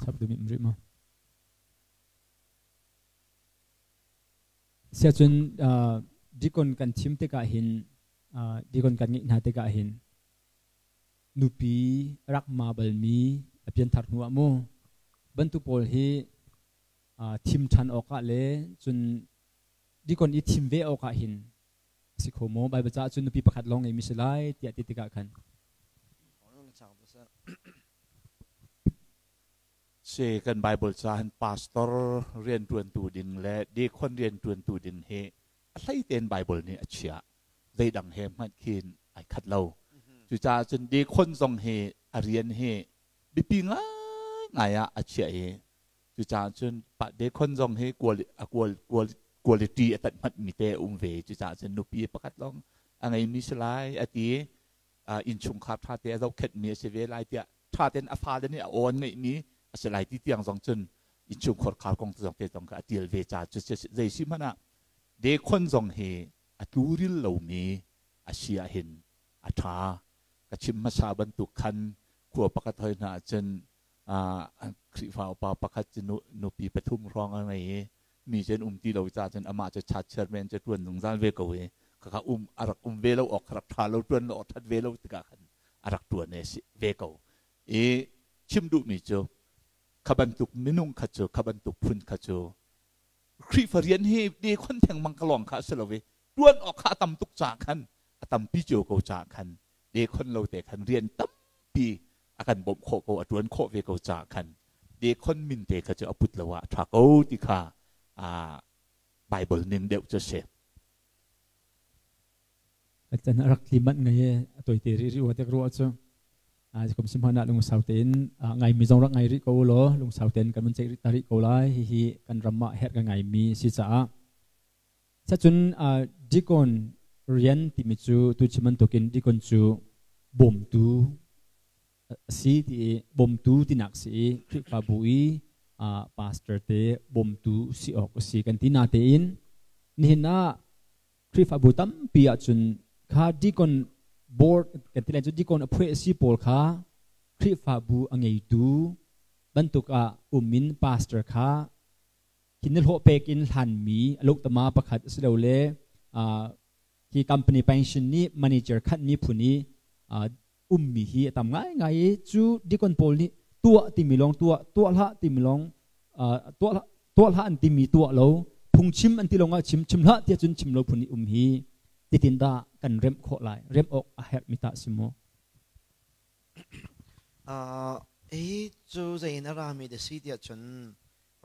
Chap dum im rih ma. Siacun dikon kan thim tikah hin dikon kan ngeih hna tikah hin nupi rak ma balmi a pianthar hnu ah mu bantuk pawl hi thim ṭhan awkah le cun dikon i thim ve awkah hin si kho maw Baibal caah cun nupi pakhat lawng ngeimi si lai tiah ti tikah khan Se kan Bible ca hin pastor rianṭuantu ding le deacon rianṭuantu ding hi a hlei tein Bible nih a chiah. Zeidang he hmanh khin ai khat lo. Cucaah cun deacon zong hi a rian hi biapi ngaingai ah a chiah i cucaah cun deacon zong hi quality a tanh hmanh mi te a um ve. Cucaah cun nupi pakhat lawng a ngeimi si lai a ti. Innchungkhar ṭha te a zohkhenhmi a si ve lai tiah ṭha tein a fale nih a aw an ngeihmi a si lai ti tiang zong cun innchungkhar khar kong zong te zong kha a tial ve ca cu zei si hmanh ah dekhon zong hi a tluril lomi a si ahhin a ṭha ka chim hmasa bantuk khan khua pakhat hoi hna ahcun Khrihfa upa pakhat cu nupi pathum hrawng a ngei i mi cu an um ti lo caah cun amah cu chat chairman cu ṭuan zungzal ve ko i khakha um a rak um ve lo awk kha rak ṭha lo ṭuan lo awk ṭhat ve lo tikah khan a rak ṭuan ve ko i chim duhmi cu kha bantuk minung kha cu kha bantuk phun kha cu Khrihfa rian hi dekhon thengmang ka lawng kha a si lo i ṭuan awk kha a tam tuk caah khan a tampi cio ko caah khan dekhon lo te khan rian tampi a kan bawmh khawh ko a ṭuan khawh ve ko caah khan dekhon min te kha cu a put lo ah a ṭha ko ti kha Bible ning deuh cu a si. Can a rak tli manh ngai e a toite rih rih tek ruah cu kum sim hmanah lungsau tein ngai mi zong rak ngai rih ko law lungsau tein kan mun ceih rih ta rih ko lai hihi kan ram ah herh ka ngai mi si caah Sacun deacon rian timi cu tu chim bantukin deacon cu bawmtu a si ti i bawmtu tinak si i Khrihfabu i pastor te bawmtu si awk a si kan ti natein nihin ah Khrihfabu tampi ahcun kha deacon board kan ti lai cu deacon a phueh si pawl kha Khrihfabu a ngeitu bantuk ah um in pastor kha hi nihlawh pek in hlanmi lohtama pakhat asilole hi company pension nih manager khanhmi phun i ummi hi a tam ngaingai i cu deacon pawl nih tuah timi lawng tuah tuah hlah timi lawng tuah hlah an timi tuah lo phungchim an ti lawng ah chim chim hlah tiah cun chim lo phun i um hi titin dah kan remh khawh lai remh awk a herh mi tah si maw Hi cu zei in a rami da si tiah cun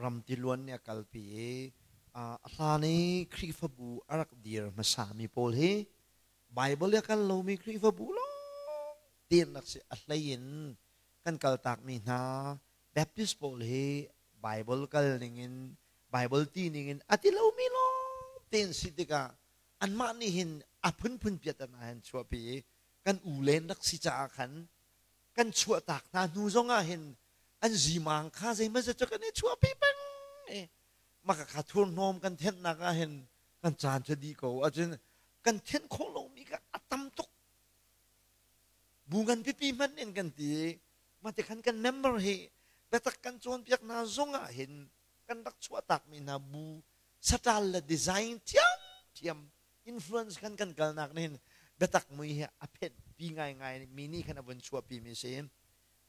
ram tiluan nih a kalpi i a hlan i Khrihfabu a rak dir hmasami pawl hi Baibal i a kal lomi Khrihfabu lawng tein rak si a hlei in kan kaltakmi hna Baptist pawl hi Baibal kal ningin Baibal ti ningin a ti lomi lawng tein si tikah anmah nih hin a phunphun piahtana hin chuahpi i kan u len rak si caah khan kan chuahtak hna hnu zongah hin an zimang kha zeimazat cu kan i chuahpi peng i maka kha thurhnawm kan thenhnak ah hin kan caan cu dih ko ahcun kan thenh khawh lomi kha a tam tuk bu ngan pipi hmanh in kan ti mah ti khan kan member hi biatak kan cawnpiak hna zongah hin kan rak chuahtakmi hna bu satal le design thiam thiam Influence khan kan kalnak nih hin biatak mui hi a phenh pi ngaingai mi nih khan a vun chuahpi mi si.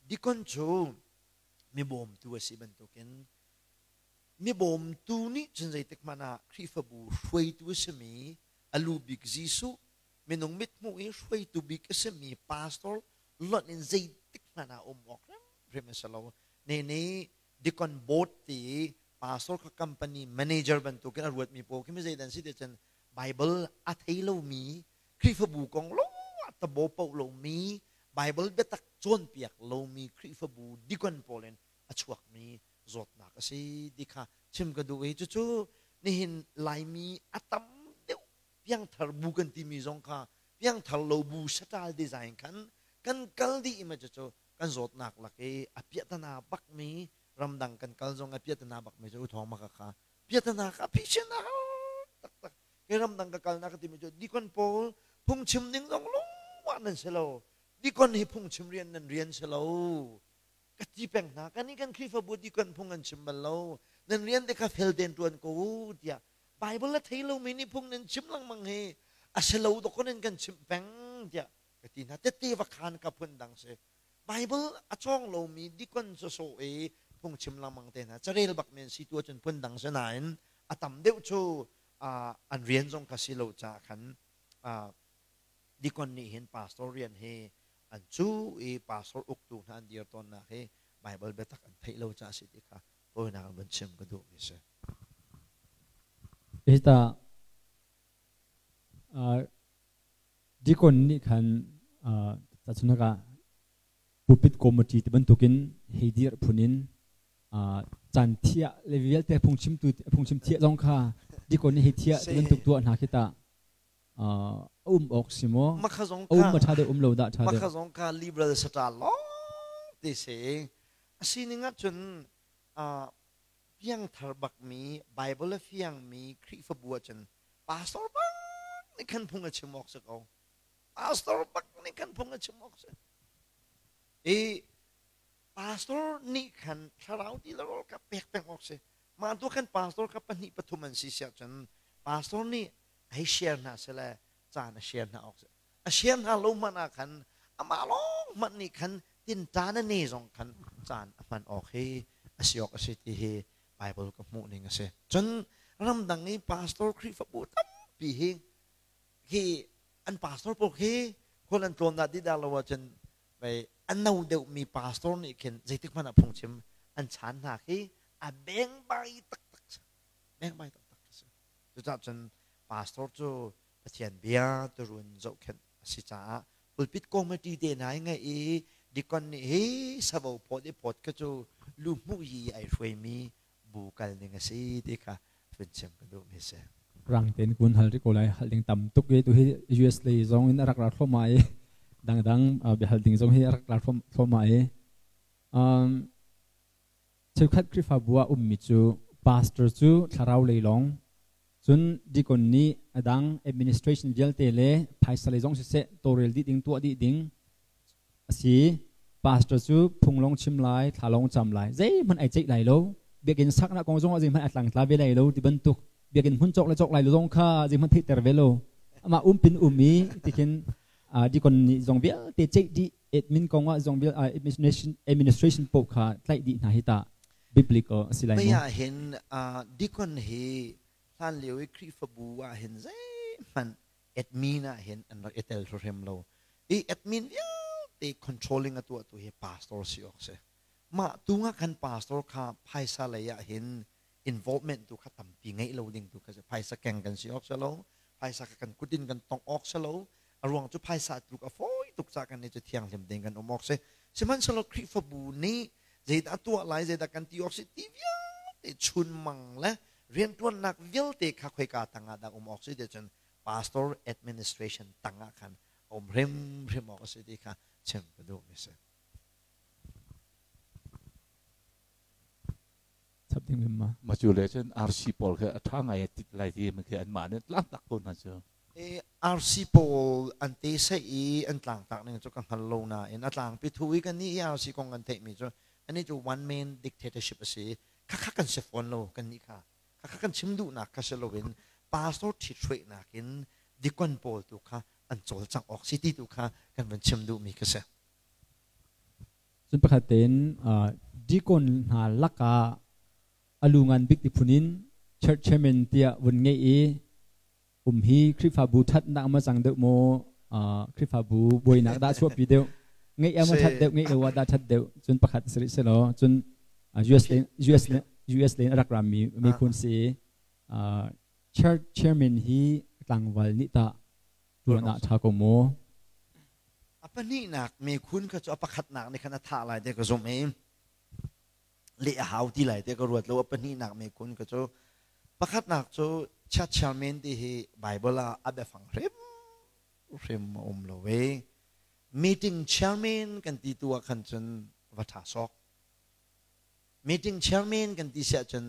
Dikon cu mi bawmtu a si bantukin mi bawmtu nih cun zeitik hmanh ah Khrihfabu hruaitu a simi a lu bik Jesuh minung mithmuh i hruaitu bik a simi pastor lonh in zeitik hmanh ah um awk hrimhrim a si lo. Ne nih deacon board ti i pastor kha company manager bantukin a ruatmi pawl khi mi zeidan si ti cun Bible a thei lomi Khrihfabu kong lo a tabo paoh lomi Bible biatak cawnpiak lomi Khrihfabu deacon pawl in a chuakmi zawtnak a si ti kha chim ka duh i cucu nihin Laimi a tam deuh piangthar bu kan timi zong kha piangthar lo bu saṭal design khan kan kal dih i ma cucu kan zawtnak lak i a piahtana bakmi ramdang kan kal zong a piahtana bakmi cu uthawng maka kha piahtana kha phisin a har taktak. Ke ramdang ka kalnak ka timi cu dikon pawl phungchim ding zong lungwah nan si lo, dikon hi phungchim rian nan rian si lo ka ti peng hna. Kan i kan Khrihfabu dikon phung an chim bal lo, nan rian te kha fel tein ṭuan ko u tiah. Bible a thei lomi nih phung nan chim lengmang hi a si lo dawk in kan chimh peng tiah ka ti hna. Tette va khan ka phun dang si. Bible a cawng lomi dikon sawsawh i phungchim lengmang te hna carel bak men si tu ahcun phun dang si nain a tam deuh cu an rian zong kha si lo caah khan dikon nih hin pastor rian hi an cu i pastor uktu hna an dir tawnnak hi Bible biatak an theih lo caah si ti kha tawinak in vun chim ka duhmi si. Hita deacon nih khan tahchunhnak ah pulpit committee ti bantukin hei dir phun in caan thiah le vialte phungchimtu phungchim thiah zong kha deacon nih hei thiah ti bantuk tuah hna khi tah a um awk si maw? A um ma ṭha deuh, um lo dah ṭha deuh? Makha zong kha liberal saṭa lawng te si. A sining ahcun piangthar bakmi Bible a fiangmi Khrihfabu ahcun pastor bak nih khan phung a chim awk si ko. Pastor bak nih khan phung a chim awk si. I pastor nih khan thlarau ti le rawl kha pek peng awk si. Mah tu khan pastor kha pahnih pathum an si siah cun pastor nih hei share hna sele caan a share hna awk si. A share hna lo hmanh ah khan amah lawng hmanh nih khan tinṭan a ne zong khan caan a hman awk hi a si awk a si ti hi Bible ka hmuh ning a si. Cun ramdang i pastor Khrihfabu tampi hi hi an pastor pawl khi khual an tlawn dah ti dah lo ahcun mei a no deuhmi pastor nih khin zeitik hmanh ah phungchim an chaan hna khi a bengbai taktak si. Bengbai taktak si. Cucaah cun pastor cu Pathian bia turun zohkhenh a si caah pulpit committee te hna i ngeih i deacon nih hi savo phawt i phawt kha cu lu hmuh yi ai hruaimi bu kal ning a si ti kha vun chim ka duhmi si. Rang tein kun hal ri ko lai, hal ding tam tuk i tu hi US lei zong in a rak ra thluahmah i dangdang biahal ding zong hi a rak ra thluahmah i cheukhat Khrihfabu ah ummi cu pastor cu thlarau lei lawng cun deacon nih a dang administration vialte le phaisa lei zong siseh tawlrel dih ding, tuah dih ding a si. Pastor cu phung lawng chim lai, thla lawng cam lai, zeihmanh ai ceih lai lo, biakinn saknak kong zong ah zeihmanh a tlangtla ve lai lo ti bantuk, biakinn hmun cawk le cawk lai lo zong kha zeihmanh theihter ve lo, amah umpin um i tikhin deacon nih zong vialte ceih dih, admin kong ah zong vial administration administration paoh kha tlaih dih hna hi tah biblical a si lai maw? ah hin deacon hi hlan lio i Khrihfabu ah hin zeihmanh admin ah hin an rak i tel hrim lo i admin vialte controlling a tuahtu hi pastor si awk si. Mah tu nga khan pastor kha phaisa lei ah hin involvement tu kha tampi ngeih lo ding tu kha si. Phaisa keng kan si awk si lo, phaisa kha kan kut in kan tongh awk si lo. A ruang cu phaisa tluk a fawi tuk ca kan nih cu thianghlim ding kan um awk si. Sihmanhsehlaw Khrihfabu nih zeidah tuah lai, zeidah kan ti awk si ti vialte chunmang le rianṭuannak vialte kha khoika tangah dah um awk si ti cun pastor administration tangah khan a um hrimhrim awk a si ti kha chim ka duhmi si. Chap ding ma. Ma cu le cun RC pawl khi a ṭha ngai tit lai ti mi khi anmah nih tlang tak ko hna cu. RC pawl an te sai i an tlangtak ning cu ka hngal lo nain a tlangpi thu i kan nih RC kong kan theihmi cu ani cu one man dictatorship a si. Khakha kan si fawn lo kan nih kha. Khakha kan chim duhnak kha si loin pastor ṭhithruainak in Dikon pawl tu kha an cawlcangh awk si ti tu kha kan van chim duhmi ka si. Cun pakhat tein deacon hna lakah a lu ngan bik ti phun in church chairman tiah vun ngeih i um hi Khrihfabu ṭhatnak ma cang deuh maw, Khrihfabu buainak dah chuahpi deuh, ngeih ah maw ṭhat deuh, ngeih lo ah dah ṭhat deuh? Cun pakhat si rih selaw, cun US US US len a rak rami miphun si, church chairman hi tlangval nih tah ṭuan ah ṭha ko maw? A pahnihnak mekhun kha cu a pakhatnak nih khan a thah lai te ka zumh i leh a hau ti lai te ka ruat lo. A pahnihnak mekhun kha cu, pakhatnak cu church chairman ti hi Bible ah a biafang hrim hrim a um lo i meeting chairman kan ti tu ah khan cun va ṭha sawk. Meeting chairman kan ti siah cun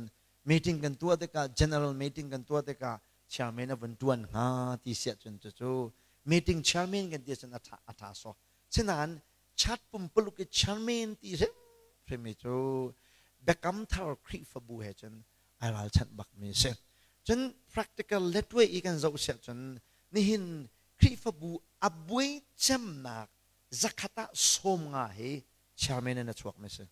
meeting kan tuah tikah, general meeting kan tuah tikah chairman a vun ṭuan hnga ti siah cun, cucu meeting chairman kan ti ahcun a ṭha, a ṭha sawk. Sinain chat pumpuluk i chairman ti hrimhrim hi cu Biakam Thar Khrihfabu he cun ai ralchanh bakmi a si. Cun practical letway i kan zoh siah cun nihin Khrihfabu a buai cemnak 50% hi chairman in a chuakmi si.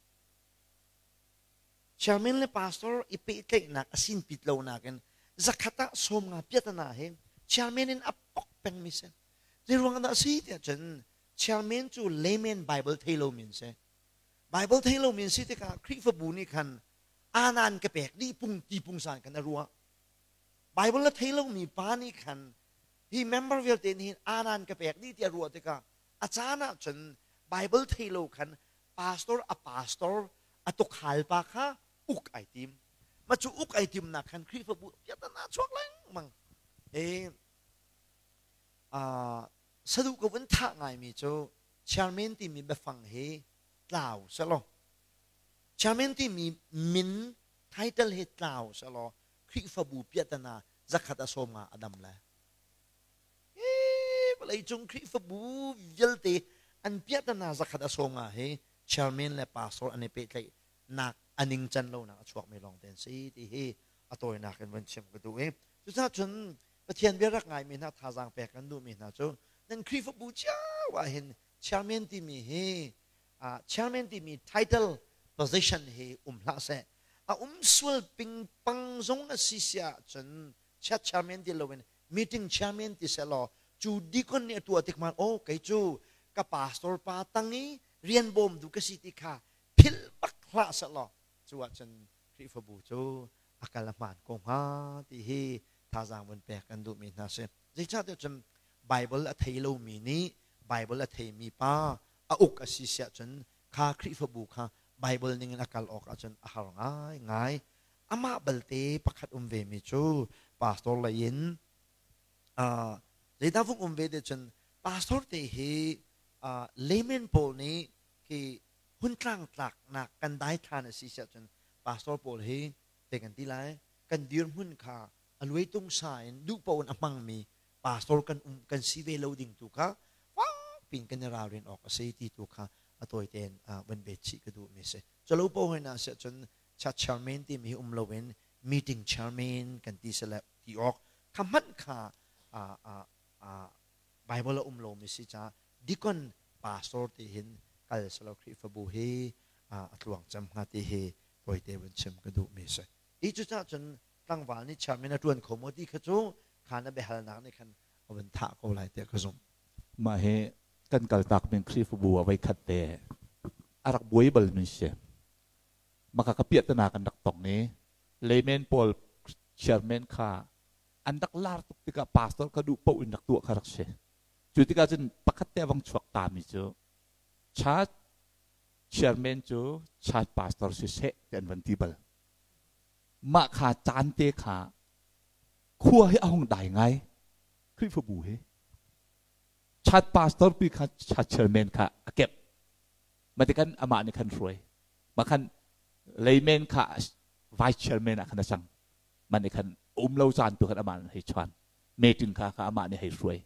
Chairman le pastor i pehtlaihnak a sinpit lo nakin 150% piatana hi chairman in a pok pengmi si. Zei ruang dah si tiah cun chairman cu layman, Bible thei lo min si. Bible thei lo min si tikah Khrihfabu nih khan anan ka pek dih pung ti pungsan khan a ruah. Bible a thei lomi pa nih khan hi member vialte nih hin anan ka pek dih ti a ruah tikah a caan ah cun Bible thei lo khan pastor, a pastor, a tukhal pa kha uk ai tim. Ma cu uk ai timnak khan Khrihfabu piatana chuak lengmang. E saduh ko vun thah ngaimi cu chairman timi biafang hi tlau selaw, chairman timi min title hi tlau selaw, Khrihfabu piatana 150 a dam le vawleicung Khrihfabu vialte an piahtana 150 hi chairman le pastor an i pehtlaih nak a ningcan lonak a chuakmi lawng te an si ti hi a tawinak in van chim ka duh i cucaah cun Pathian bia rak ngaimi hna thazaang pek kan duhmi hna cu nan Khrihfabu cio ah hin chairman timi hi, chairman timi title position hi um hlah seh. A um sual pingpang zong a si siah cun chat chairman ti loin meeting chairman ti selaw, cu deacon nih a tuah tik man, oh, kei cu ka pastor pa tang i rian bawm du ka si ti kha philh bak hlah selaw, cu ahcun Khrihfabu cu a kal a hmaan ko hnga ti hi thazaang vun pek kan duhmi hna si. Zeicahtiah cun Bible a thei lomi nih Bible a theimi pa a uk a si siah cun kha Khrihfabu kha Bible ning in a kal awk ahcun a har ngai ngai. Amah balte pakhat um ve mi cu pastor lei in zeidah vung um ve te cun pastor te hi layman pawl nih khi huntlang tlaknak kan daithlan a si siah cun pastor pawl hi te kan ti lai, kan dirhmun kha a luai tung sa in duh paoh in a hmangmi pastor kan um kan si ve lo ding tu kha pin kan i ralrin awk a si ti tu kha a tawi tein van bet chih ka duh mi si. Chalo po hoi na siah cun chat chairman timi hi um loin meeting chairman kan ti sele ti awk kha hmanh kha Bible a um lomi si ca deacon pastor ti hin kal selo Khrihfabu hi a tluang cem hnga ti hi tawite vun chim ka duh mi si. I cucaah cun tlangval nih chairman a ṭuan kho maw ti kha cu kha na biahalnak nih khan a vun thah ko lai tiah ka zumh. Mah hi kan kaltak min Khrihfabu ah voikhat te a rak buai bal mi si. Maka ka piahtana kan rak tong i layman pawl chairman kha an rak lar tuk tikah pastor ka duh paoh in rak tuah kha rak si. Cu tikah cun pakhat te a vang chuak ta mi cu church chairman cu church pastor si seh ti an van ti bal. Mah kha caan te kha khua hi a hung dai ngai. Khrihfabu hi church pastor pi kha church chairman kha a kep. Matikan amah nih khan hruai. Mah khan layman kha vice chairman ah khan a cang. Mah nih khan um lo caan tu khan amah nih hei chuan. Meeting kha kha amah nih hei hruai.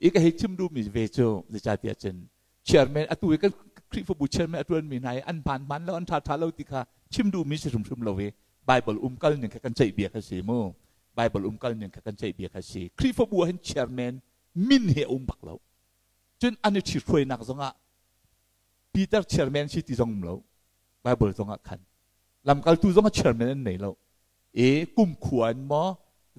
I ka hei chim duhmi ve cu zeicahtiah cun chairman atu i kan Khrihfabu chairman a ṭuanmi hna hi an hmaan hmaan lo, an ṭha ṭha lo ti kha chim duhmi si hrimhrim lo i Bible umkal ning kha kan ceih bia kha si mu. Bible umkal ning kha kan ceih bia kha si. Khrihfabu ah hin chairman min he um bak lo. Cun an i ṭhithruainak zongah Peter chairman si ti zong um lo. Bible zongah khan lamkaltu zong a chairman an nei lo. E kumkhua in maw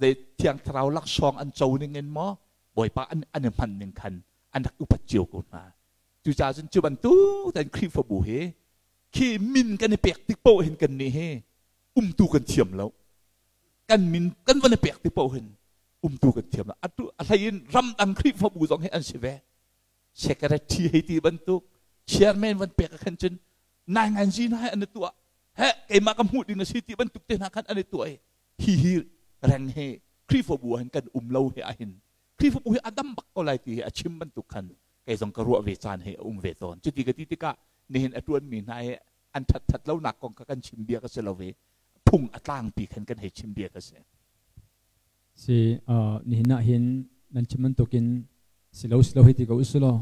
zei thiang thlarau laksawng an co ning in maw Bawipa an an i hman ning khan an rak upat cio ko hna. Cucaah cun cu bantuk tein Khrihfabu hi khi min kan i pek tik paoh hin kan nih hi umtu kan thiam lo. Kan min kan van i pek tik paoh hin umtu kan thiam lo. Atu a hlei in ramdang Khrihfabu zong hi an si ve. Secretary hei ti bantuk chairman van pek ah khan cun nai ngan zi na an i tuah. He keimah ka hmuh ding a si ti bantuk te hna khan an i tuah i hi hi reng hi Khrihfabu ah hin kan um lo hi ahhin Khrihfabu hi a dam bak ko lai ti hi a chim bantuk khan kei zong ka ruah ve caan hi a um ve tawn. Cuti ka ti tikah nihin a ṭuanmi hna hi an ṭhat ṭhat lonak kong kha kan chim bia ka si lo i phung a tlangpi khan kan hei chim bia ka si. Si nihin ah hin nan chim bantukin silo silo hei ti ko usulaw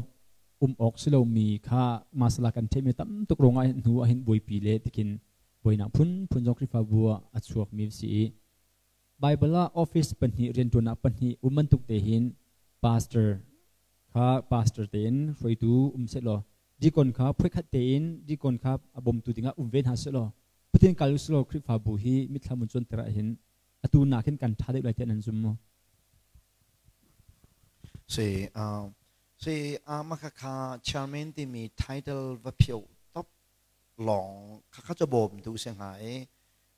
um awk si lomi kha masala kan theihmi tam tuk ruangah hin hnu ah hin buaipi le tikin buainak phunphun zong Khrihfabu ah a chuakmi si i Bible ah office pahnih rianṭuannak pahnih um bantuk te hin pastor kha pastor tein hruaitu um sehlaw deacon kha phuikhat tein deacon kha a bawmtu dingah um ve hna sehlaw Pathian kal usulaw Khrihfabu hi mitthlam un cuanter ah hin atu nak hin kan ṭha deuh lai tiah nan zum maw? Si si mah kha chairman timi title va phio top lawng khakha cu bawmtu si hnga i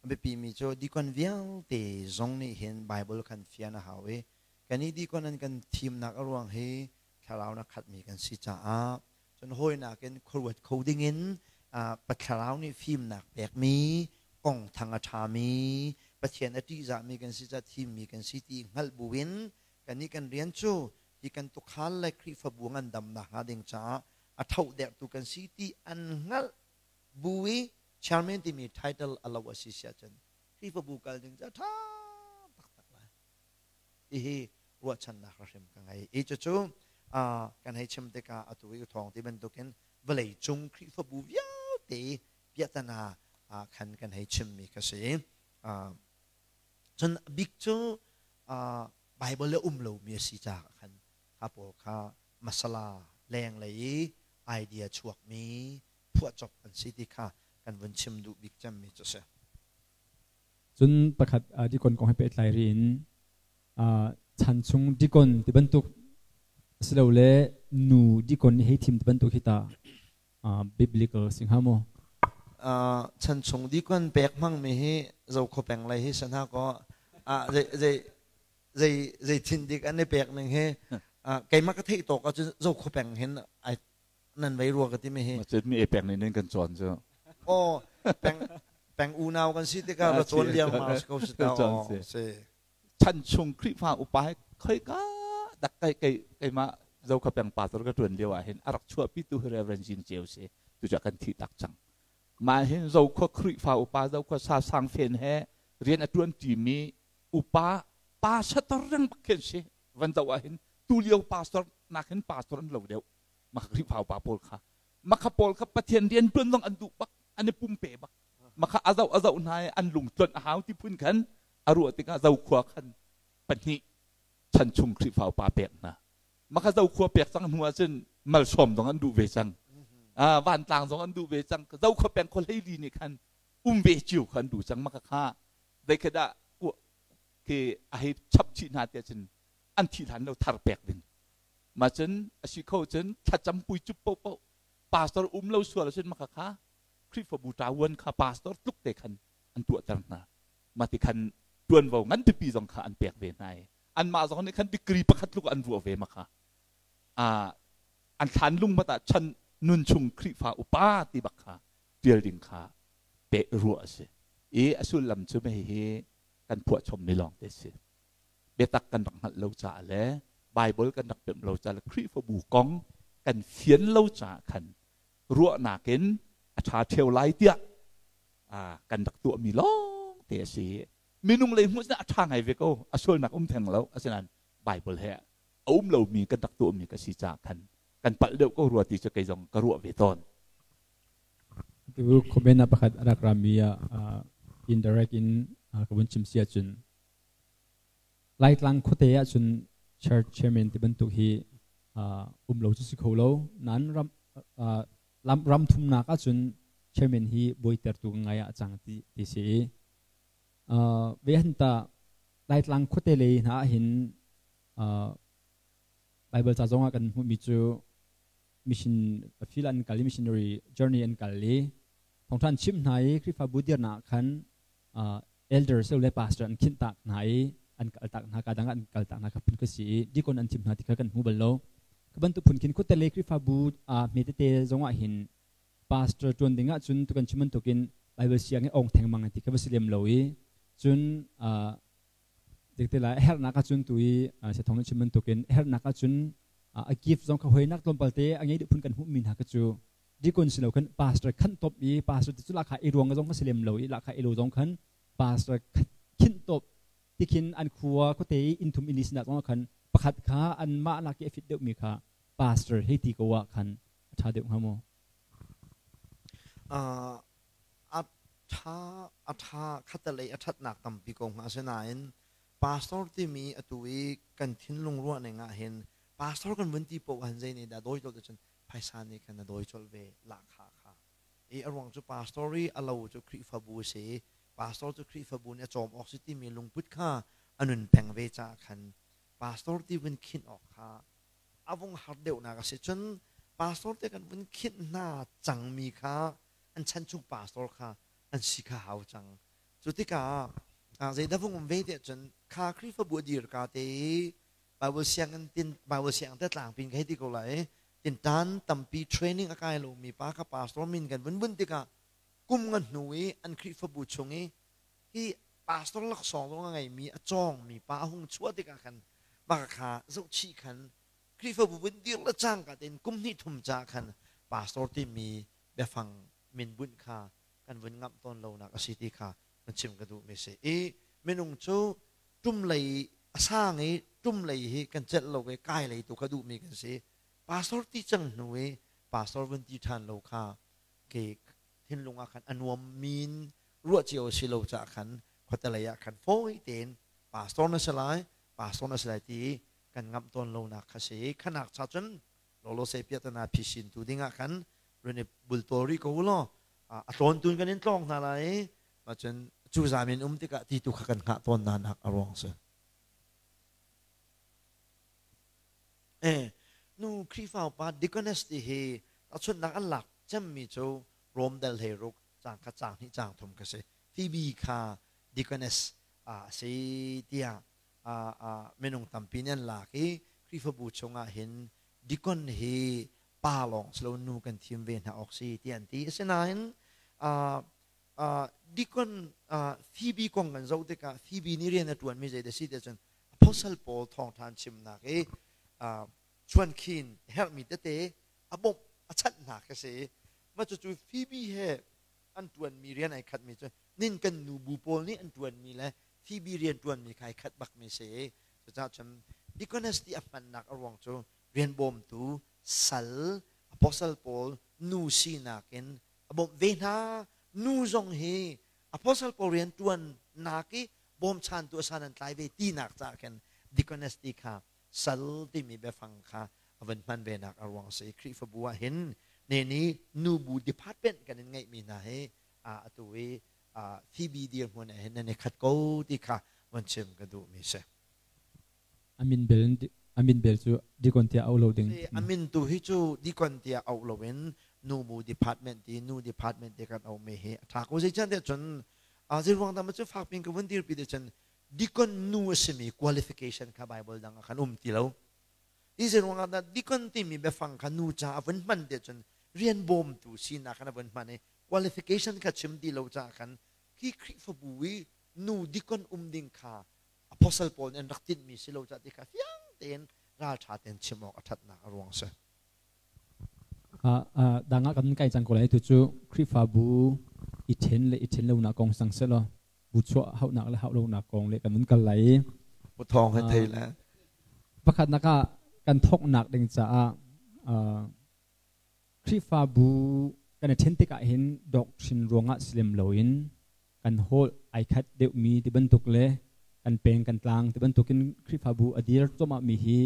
a biapimi cu deacon vialte zong nih hin Bible kan fian a hau i kan i deacon an kan thimnak a ruang hi thlarau na khatmi kan si caah cun hawinak in khuaruat kho dingin Pathlarau nih fimnak pekmi kong thang a ṭhami Pathian a ṭihzahmi kan si caah thimmi kan si ti hngalh buin kannih kan rian cu hi kan tukhal le Khrihfabu ngandamnak hnga ding caah a thohderhtu kan si ti an hngalh bu i chairman timi title a lo a si si ahcun Khrihfabu kal ding cu a ṭha taktak lai. Hihi ruahchannak hrim ka ngei. I cucu kan hei chim tikah atu i uthawng ti bantukin vawlei cung Khrihfabu vialte piahtana khan kan hei chimmi ka si. Cun bik cu Bible le um lomi a si caah khan kha pawl kha masala lenglei i idea chuakmi phuahcop an si ti kha kan vun chim duh bik cemmi cu a si. Cun pakhat dikon kong he pehtlai rih in chan chung dikon ti bantuk asilole nu dikon nih hei thim ti bantuk hi ta biblical si hnga maw? Chan chung dikon pek hmangmi hi Zokhua peng lei hi san ha kaw zei zei zei thin dik an i pek ning hi keimah ka theih tawk ahcun Zokhua peng hin ai nan vei rua ka ti mi hi. Mi e peng nih kan cawn cu. Oh, peng peng unau kan si tikah va cawn liang ma ko si ta oh si. Chan chung Khrihfa upa he khoi ka dak kai kai keimah Zokhua peng pastor ka tuan lio ah hin a rak chuahpi tu hi Reverend Jin Ceu si tu cu kan thi tak cang. Mah hin Zokhua Khrihfa upa Zokhua sa sang fen he rian a tuan ṭi mi upa pastor reng bak khin si van do ah hin tu lio pastor nak hin pastor an lo deuh maka Khrihfa upa pawl kha maka pawl kha Pathian rian tuan zong an duh bak an i pumpe bak maka azo azo hna i an lung tlonh a hau ti phun khan a ruah tikah Zokhua khan pahnih chan chung Khrihfa upa pek hna maka Zokhua pek cang hnu ahcun malsawm zong an duh ve cang vantlang zong an duh ve cang Zokhua peng khua hleili nih khan um ve cio kha an duh cang maka kha zeikhadah khi a hei chap chih hna tiah cun an thih hlan lo thar pek ding ma cun a si kho cun thlacam pui cup popo pastor um lo sual cun maka kha Khrihfabu ṭavuan kha pastor tluk te khan an tuahter hna ma ti khan ṭuanvo ngan pipi zong kha an pek ve hna i anmah zong nih khan degree pakhat tluk an ruah ve ma kha an thlan lung mat ah chan nun chung Khrihfa upa ti bak kha ṭial ding kha peh ruah a si i a sullam cu mei hi kan phuahchom mi lawng te si biatak kan rak hngalh lo caah le Bible kan rak pemh lo caah le Khrihfabu kong kan fian lo caah khan ruahnak in a ṭha ṭheo lai tiah kan rak tuahmi lawng te a si. Minung lei hmuh a ṭha ngai ve ko, a sualnak um theng lo. Asinain Bible he a um lomi kan rak tuahmi ka si caah khan kan palh deuh ko rua ti cu kei zong ka ruah ve tawn. Tu comment ah pakhat a rak rami ah indirect in ka vun chim si ahcun. Laitlang khuate ahcun church chairman ti bantuk hi um lo cu si kho lo. Nain ram ram thumnak ahcun chairman hi bawitertu ngai ah a cang ti ti si i ve han ta Laitlang khuate lei hna ahhin Bible ca zong ah kan hmuhmi cu mission field an kal i missionary journey an kal i thawngṭha an chimh hna i Khrihfabu dirnak khan elder le pastor an khinh tak hna i an kal tak hna ka dang an kal tak hna kha phun ka si i deacon an thim hna ti kha kan hmu bal lo. Ka bantuk phun khin khuate le Khrihfabu hme tete zong ah hin pastor ṭuan ding ah cun tu kan chim bantukin Bible siang i ong thengmang ti kha va si lem lo i cun Zeitilai a herhnak ahcun tu i sethong na chim bantukin a herhnak ahcun a gift zong kha hoinak tlawmpal te a ngei deuh phun kan hmuhmi hna kha cu deacon si lo khan pastor khan top i pastor cu lakha i ruang zong kha si lem lo i lakha i lo zong khan pastor khinh top tikhin an khua khuate i inn thum inn li sinah zong khan pakhat kha anmah lak i a fit deuhmi kha pastor hei ti ko ah khan a ṭha deuh hnga maw? A ṭha a ṭha khatalei a ṭhatnak tampi ko hnga. Asinain pastor timi atu i kan thinlung ruah ning ah hin pastor kan vun ti paoh han zei nih dah dawi colh cun phaisa nih khan a dawi colh ve lahkhah kha i a ruang cu pastor i a lo cu Khrihfabu a si i pastor cu Khrihfabu nih a cawm awk si timi lungput kha a nun peng ve caah khan pastor ti vun khinh awk kha a vung har deuhnak a si. Cun pastor te kan vun khinh hna cangmi kha an chan chung pastor kha an si kha hau cang. Cu tikah zeidah vung um ve tiah cun kha Khrihfabu a dir ka te i Bible sianginn tin Bible siang te tlangpin ka hei ti ko lai tintan tampi training a kai lomi pa kha pastor min kan vun vun tikah kum nga hnu i an Khrihfabu chung i hi pastor laksawng zong a ngeimi a cawngmi pa a hung chuah tikah khan mah kha zohchih khan Khrihfabu vun dir le cangka tein kum hnih thum ca khan pastor timi biafang min bunh kha kan vun ngamh tawn lonak a si ti kha van chim ka duhmi si i minung cu tum lei a sang i tum lei hi kan celh lo i kai lei tu kha duhmi kan si. Pastor ti cang hnu i pastor vun ti ṭhan lo kha ke thinlung ah khan a nuam min ruah cio si lo caah khan khuatelei ah khan fawi tein pastor na si lai, pastor na si lai ti kan ngamh tawn lonak kha si. Khanak cha cun lolo se piatana phisin tu ding ah khan run i bultawl rih ko law a tlawn tun kan in tlawng hna lai ma cun cu zamin um tikah ti tu kha kan hngah tawn na nak a ruang si. Eh nu Khrihfa upa deaconess ti hi tahchunhnak an lak cemmi cu Rom dal hlei ruk caang khat caang hnih caang thum kha si. Phoebe kha deaconess a si tiah minung tampi nih an lak i Khrihfabu chungah hin deacon hi pa lawng si lo nu kan thim ve hna awk si tiah an ti. Asinain deacon Phoebe kong kan zoh tikah Phoebe nih rian a ṭuanmi zeidah si tiah cun Apostle Paul thawngṭha an chimnak i chuankhin herhmi tete a bawmh a chanh hna khi si. Mah cucu Phoebe he an ṭuanmi rian ai khatmi cu nin kan nu bu pawl nih an ṭuanmi le Phoebe rian ṭuanmi kha ai khat bakmi si. Cucaah cun deaconess ti a hmannak a ruang cu rian bawmtu sal apostle pawl nu sinak in a bawmh ve hna. Nu zong hi apostle pawl rian ṭuannak i bawmchantu a san an tlai ve tinak caah khan deaconess ti kha sal timi biafang kha a vun hman ve nak a ruang si. Khrihfabu ah hin ne ni nubu department kan in ngeihmi hna hi atu i Phoebe dirhmun ah hin nan i khat ko ti kha von chim ka duhmi si. Amin bel amin bel cu deacon tiah auh lo ding. Amin tu hi cu deacon tiah auh loin nubu department ti nu department ti kan auhmi hi a ṭha ko. Zeicahtiah cun zei ruang dah cu fak pin ka vun dirpi ti cun deacon nu a simi qualification kha Bible dang ah khan um ti lo. Hi zei ruangah dah deacon timi biafang kha nu ca a vun hman ti cun rian bawmtu sinak khan a vun hman i qualification kha chim ti lo caah khan khi Khrihfabu i nu deacon um ding kha apostle pawl nih an rak tinhmi si lo caah ti kha fiang tein ralṭha tein chim awk a ṭhatnak a ruang si. Dang ah kan kai cang ko lai. Tu cu Khrihfabu i ṭhen le i ṭhen lonak kong sang selaw bu chuah hauhnak le hauh lonak kong le kan vun kal lai i Thawng he thei le pakhatnak ah kan thawknak ding caah Khrihfabu kan i ṭhen tikah hin doctrine ruangah si lem loin kan holh ai khat deuhmi ti bantuk le Kan peng kan tlang ti bantukin Khrihfabu a dir cuahmah mi hi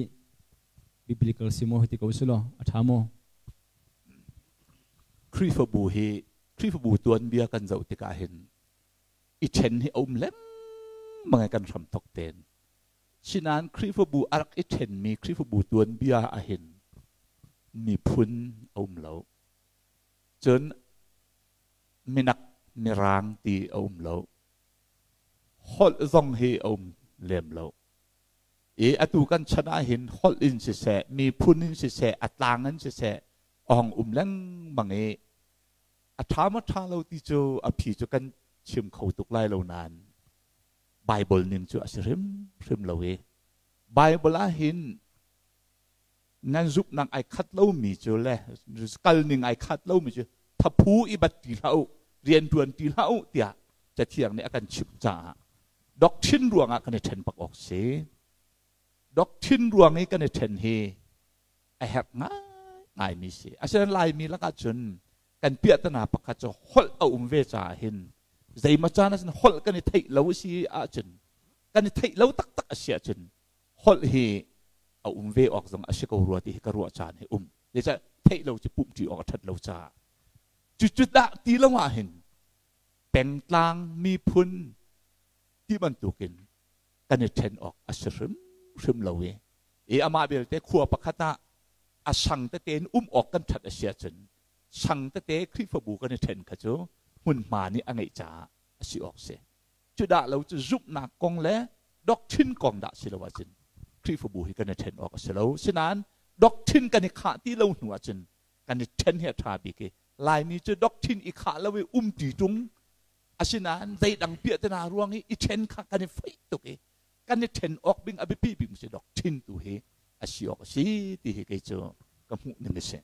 biblical si maw hei ti ko si law a ṭha maw? Khrihfabu hi Khrihfabu tuanbia kan zoh tikah hin i ṭhen hi a um lengmang i kan hramthok tein. Sinain Khrihfabu a rak i ṭhenmi Khrihfabu tuanbia ahhin miphun a um lo. Cun minak mirang ti a um lo. Holh zong hi a um lem lo. I atu kan chan ahhin holh in siseh, miphun in siseh, a tlang in siseh, a hong um lengmang i a ṭha maw ṭha lo ti cu a phi cu kan chim kho tuk lai lo nain Baibal ning cu a si hrimhrim lo i Baibal ahhin nan zumhnak ai khat lomi cu le kal ning ai khat lomi cu thaphu i bat ti hlah u rianṭuan ti hlah u tiah Cathiang nih a kan chimh caah doctrine ruangah kan i ṭhen bak awk si. Doctrine ruang i kan i ṭhen hi a herh ngaingaimi si. Asinain Laimi lakah cun kan piahtana pakhat cu holh a um ve caah hin zeimaw caan ahcun holh kan i theih lo a si ahcun kan i theih lo taktak a si ahcun holh hi a um ve awk zong a si ko rua ti hi ka ruah caan hi um. Zeicah theih lo cu pumhṭi awk a ṭhat lo caah. Cucu dah ti lo ah hin pengtlang miphun ti bantukin kan i ṭhen awk a si hrimhrim lo i i amah belte khua pakhat ah a sang tete in um awk kan ṭhat a si ahcun sang tete Khrihfabu kan i ṭhen kha cu hmunhma nih a ngeih caah a si awk si. Cu dah lo cu zumhnak kong le doctrine kong dah si lo ahcun Khrihfabu hi kan i ṭhen awk a si lo. Sinain doctrine kan i khah ti lo hnu ahcun kan i ṭhen hi a ṭha bik i Laimi cu doctrine i khah lo i um ṭi ṭung asinain zeidang piahtana ruang i i ṭhen kha kan i feih tuk i kan i ṭhen awk ding a biapi bik si doctrine tu hi a si awk a si ti hi kei cu ka hmuh ning a si.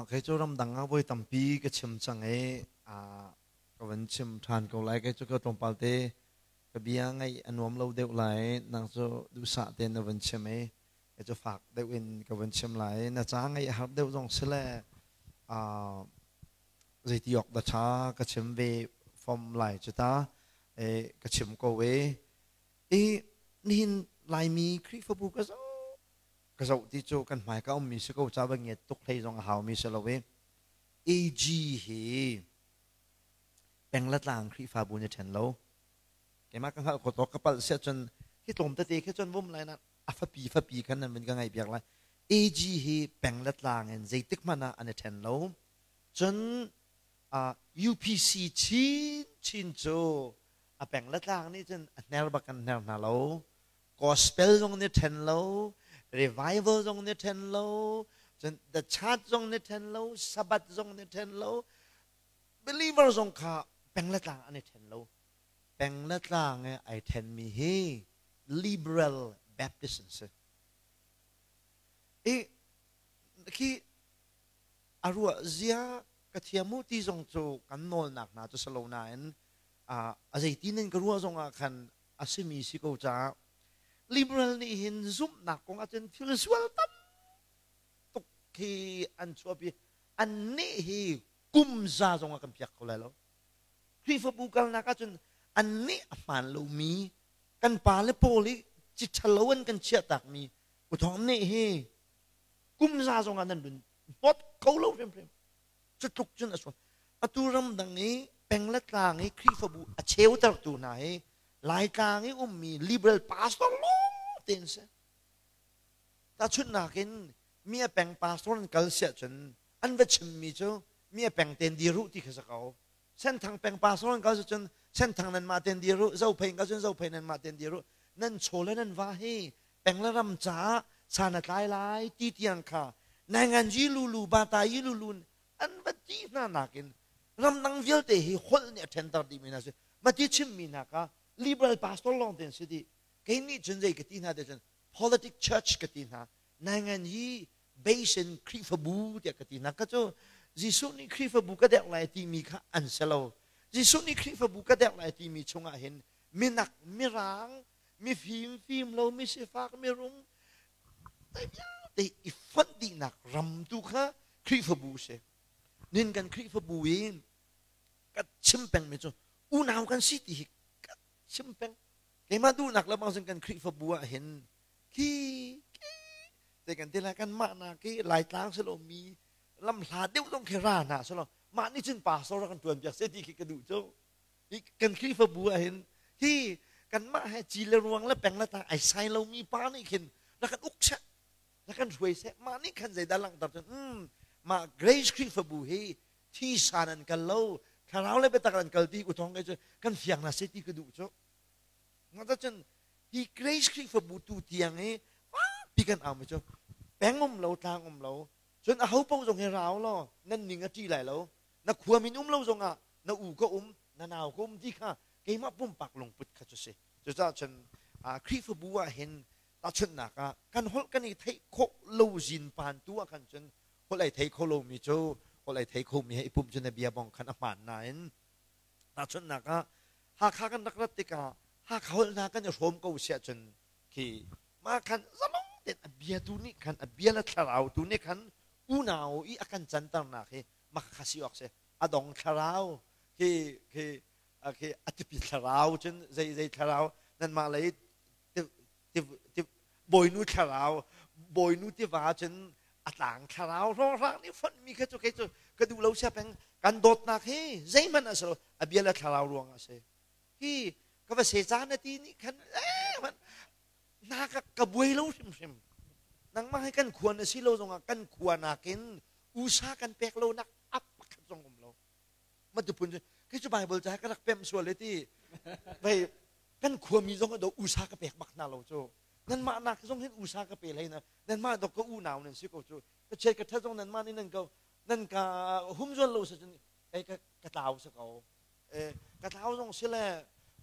Kei cu ramdang ah voi tampi ka chim cang i ka van chim ṭhan ko lai. Kei cu ka tlawmpal te ka bia ngaih a nuam lo deuh lai. Nang cu duhsah tein na van chim i kei cu fak deuh in ka van chim lai. Na ca ngaih a har deuh zong si le zeiti awk dah ṭha ka chim ve fom lai cu ta ka chim ko e. I nihin Laimi Khrihfabu ka zoh ka zoh ti cu kan hmai ka ummi si ko ca va ngiat tuk hlei zong a haumi si lo i AG hi peng le tlang Khrihfabu nih ṭhen lo keimah ka hngalh khawh tawk ka palh siah cun hi tlawm tete khi cun vum lai na a fapi fapi khan nan vun ka ngaih piak lai AG hi peng le tlang in zeitik hmanh ah an i ṭhen lo cun UPC chin chin cu a peng le tlang nih cun a hner bak kan hner hna lo gospel zong nih ṭhen lo revival zong nih ṭhen lo cun the church zong nih ṭhen lo sabbath zong nih ṭhen lo believer zong kha peng le tlang an i ṭhen lo peng le tlang i ai ṭhenmi hi liberal baptist an si i khi a ruah zia ka thiam u ti zong cu kan nawlnak hna cu si lo nain a zeiti nan ka ruah zong ah khan a simi si ko caah liberal nih hin zumhnak kong ahcun thil sual tam tuk khi an chuahpi an nih hi kum za zong ah kan piak kho lai lo Khrihfabu kalnak ahcun an nih a hmaan lomi kan pa le pawl i ci ṭhalo an kan chiahtakmi uthawng nih hi kum za zong ah nan run hnawt kho lo hrimhrim cu tluk cun a sual atu ramdang i peng le tlang i Khrihfabu a cheutertu hna hi Laitlang i ummi liberal pastor lawng te an si tahchunhnak in mi a peng pastor an kal siah cun an va chimmi cu mi a peng ten dir uh ti kha si ko Senthang peng pastor an kal si cun Senthang nan mah ten dir uh Zophei kal cun Zophei nan mah ten dir uh nan chaw le nan va hi peng le ram caah san a tlai lai ti tiang kha naingan yi lulu bata yi lulu an va ti hna nakin ramdang vialte hi holh nih a ṭhenter dihmi hna si mati chimmi hna kha liberal pastor lawng te an si dih kei nih cun zei ka ti hna te cun politic church ka ti hna naingan hi base in Khrihfabu tiah ka ti hna ka cu Jesuh nih Khrihfabu ka derh lai timi kha an si lo Jesuh nih Khrihfabu ka derh lai timi chungah hin minak mirang mifim fim lo misifak mirum vialte i fonh dihnak ram tu kha Khrihfabu si nin kan Khrihfabu i ka chim pengmi cu unau kan si ti hi Chim peng. Keimah duhnak le bang cun kan Khrihfabu ah hin khi te kan ti lai kan mah nak hi Laitlang si lo mi lam hla deuh zong khi ra hna si lo mah nih cun pastor kan tuan piak se ti khi ka duh cu. Hi kan Khrihfabu ah hin hi kanmah he ci le ruang le peng le tlang ai sai lomi pa nih khin rak kan uk seh rak kan hruai seh mah nih khan zeidah langhter cun mah Grace Khrihfabu hi thi san an kal lo thlarau le biatak an kal ti utong ke cu kan fiang na se ti ka duh cu nga cun hi Grace Khrihfabu tu tiang hi pi kan au mi cu peng um lo tlang um lo cun a ho paoh zong hi rau law nan ning a ṭi lai lo na khua min um lo zongah na u ka um na nau ka um ti kha keimah pumpak lungput kha cu si. Cucaah cun Khrihfabu ah hin tahchunhnak ah kan holh kan i theih khawh lo zinpan tu ah khan cun holh ai thei kho lomi cu holh ai thei khomi he i pumh cu na bia bong khan a hmaan nain tahchunhnak ah Hakha kan rak rat tikah Hakha holh hna kan i hrawm ko siah cun khi mah khan zalong tein a bia tu nih khan a bia le thlarau tu nih khan unau i a kan canternak hi mah kha si awk si. A dong thlarau khi khi khi a tipi thlarau cun zei zei thlarau nanmah lei bawinu thlarau bawinu tiva cun a tlang thlarau hrawnghrang nih fonhmi kha cu kei cu ka duh lo sia peng. Kan dawtnak hi zeihmanh a si lo, a bia le thlarau ruang a si. Hi ka va se caan na ti nih khan na ka buai lo hrimhrim. Nangmah hi kan khua na si lo zongah kan khua nakin usa kan pek lo nak ap pakhat zong um lo. Matupun cu khi cu Bible ca ka rak pem sual le ti vei kan khuami zong do usa ka pek bak hna lo cu. Nanmah nak zong hin usa ka pe hlei na nanmah dok ka unau nan si ko cu. Ka chiat ka that zong nanmah nih nan ka nan ka humzual lo sa cun ei ka ka tlau sa ko. Ka tlau zong si le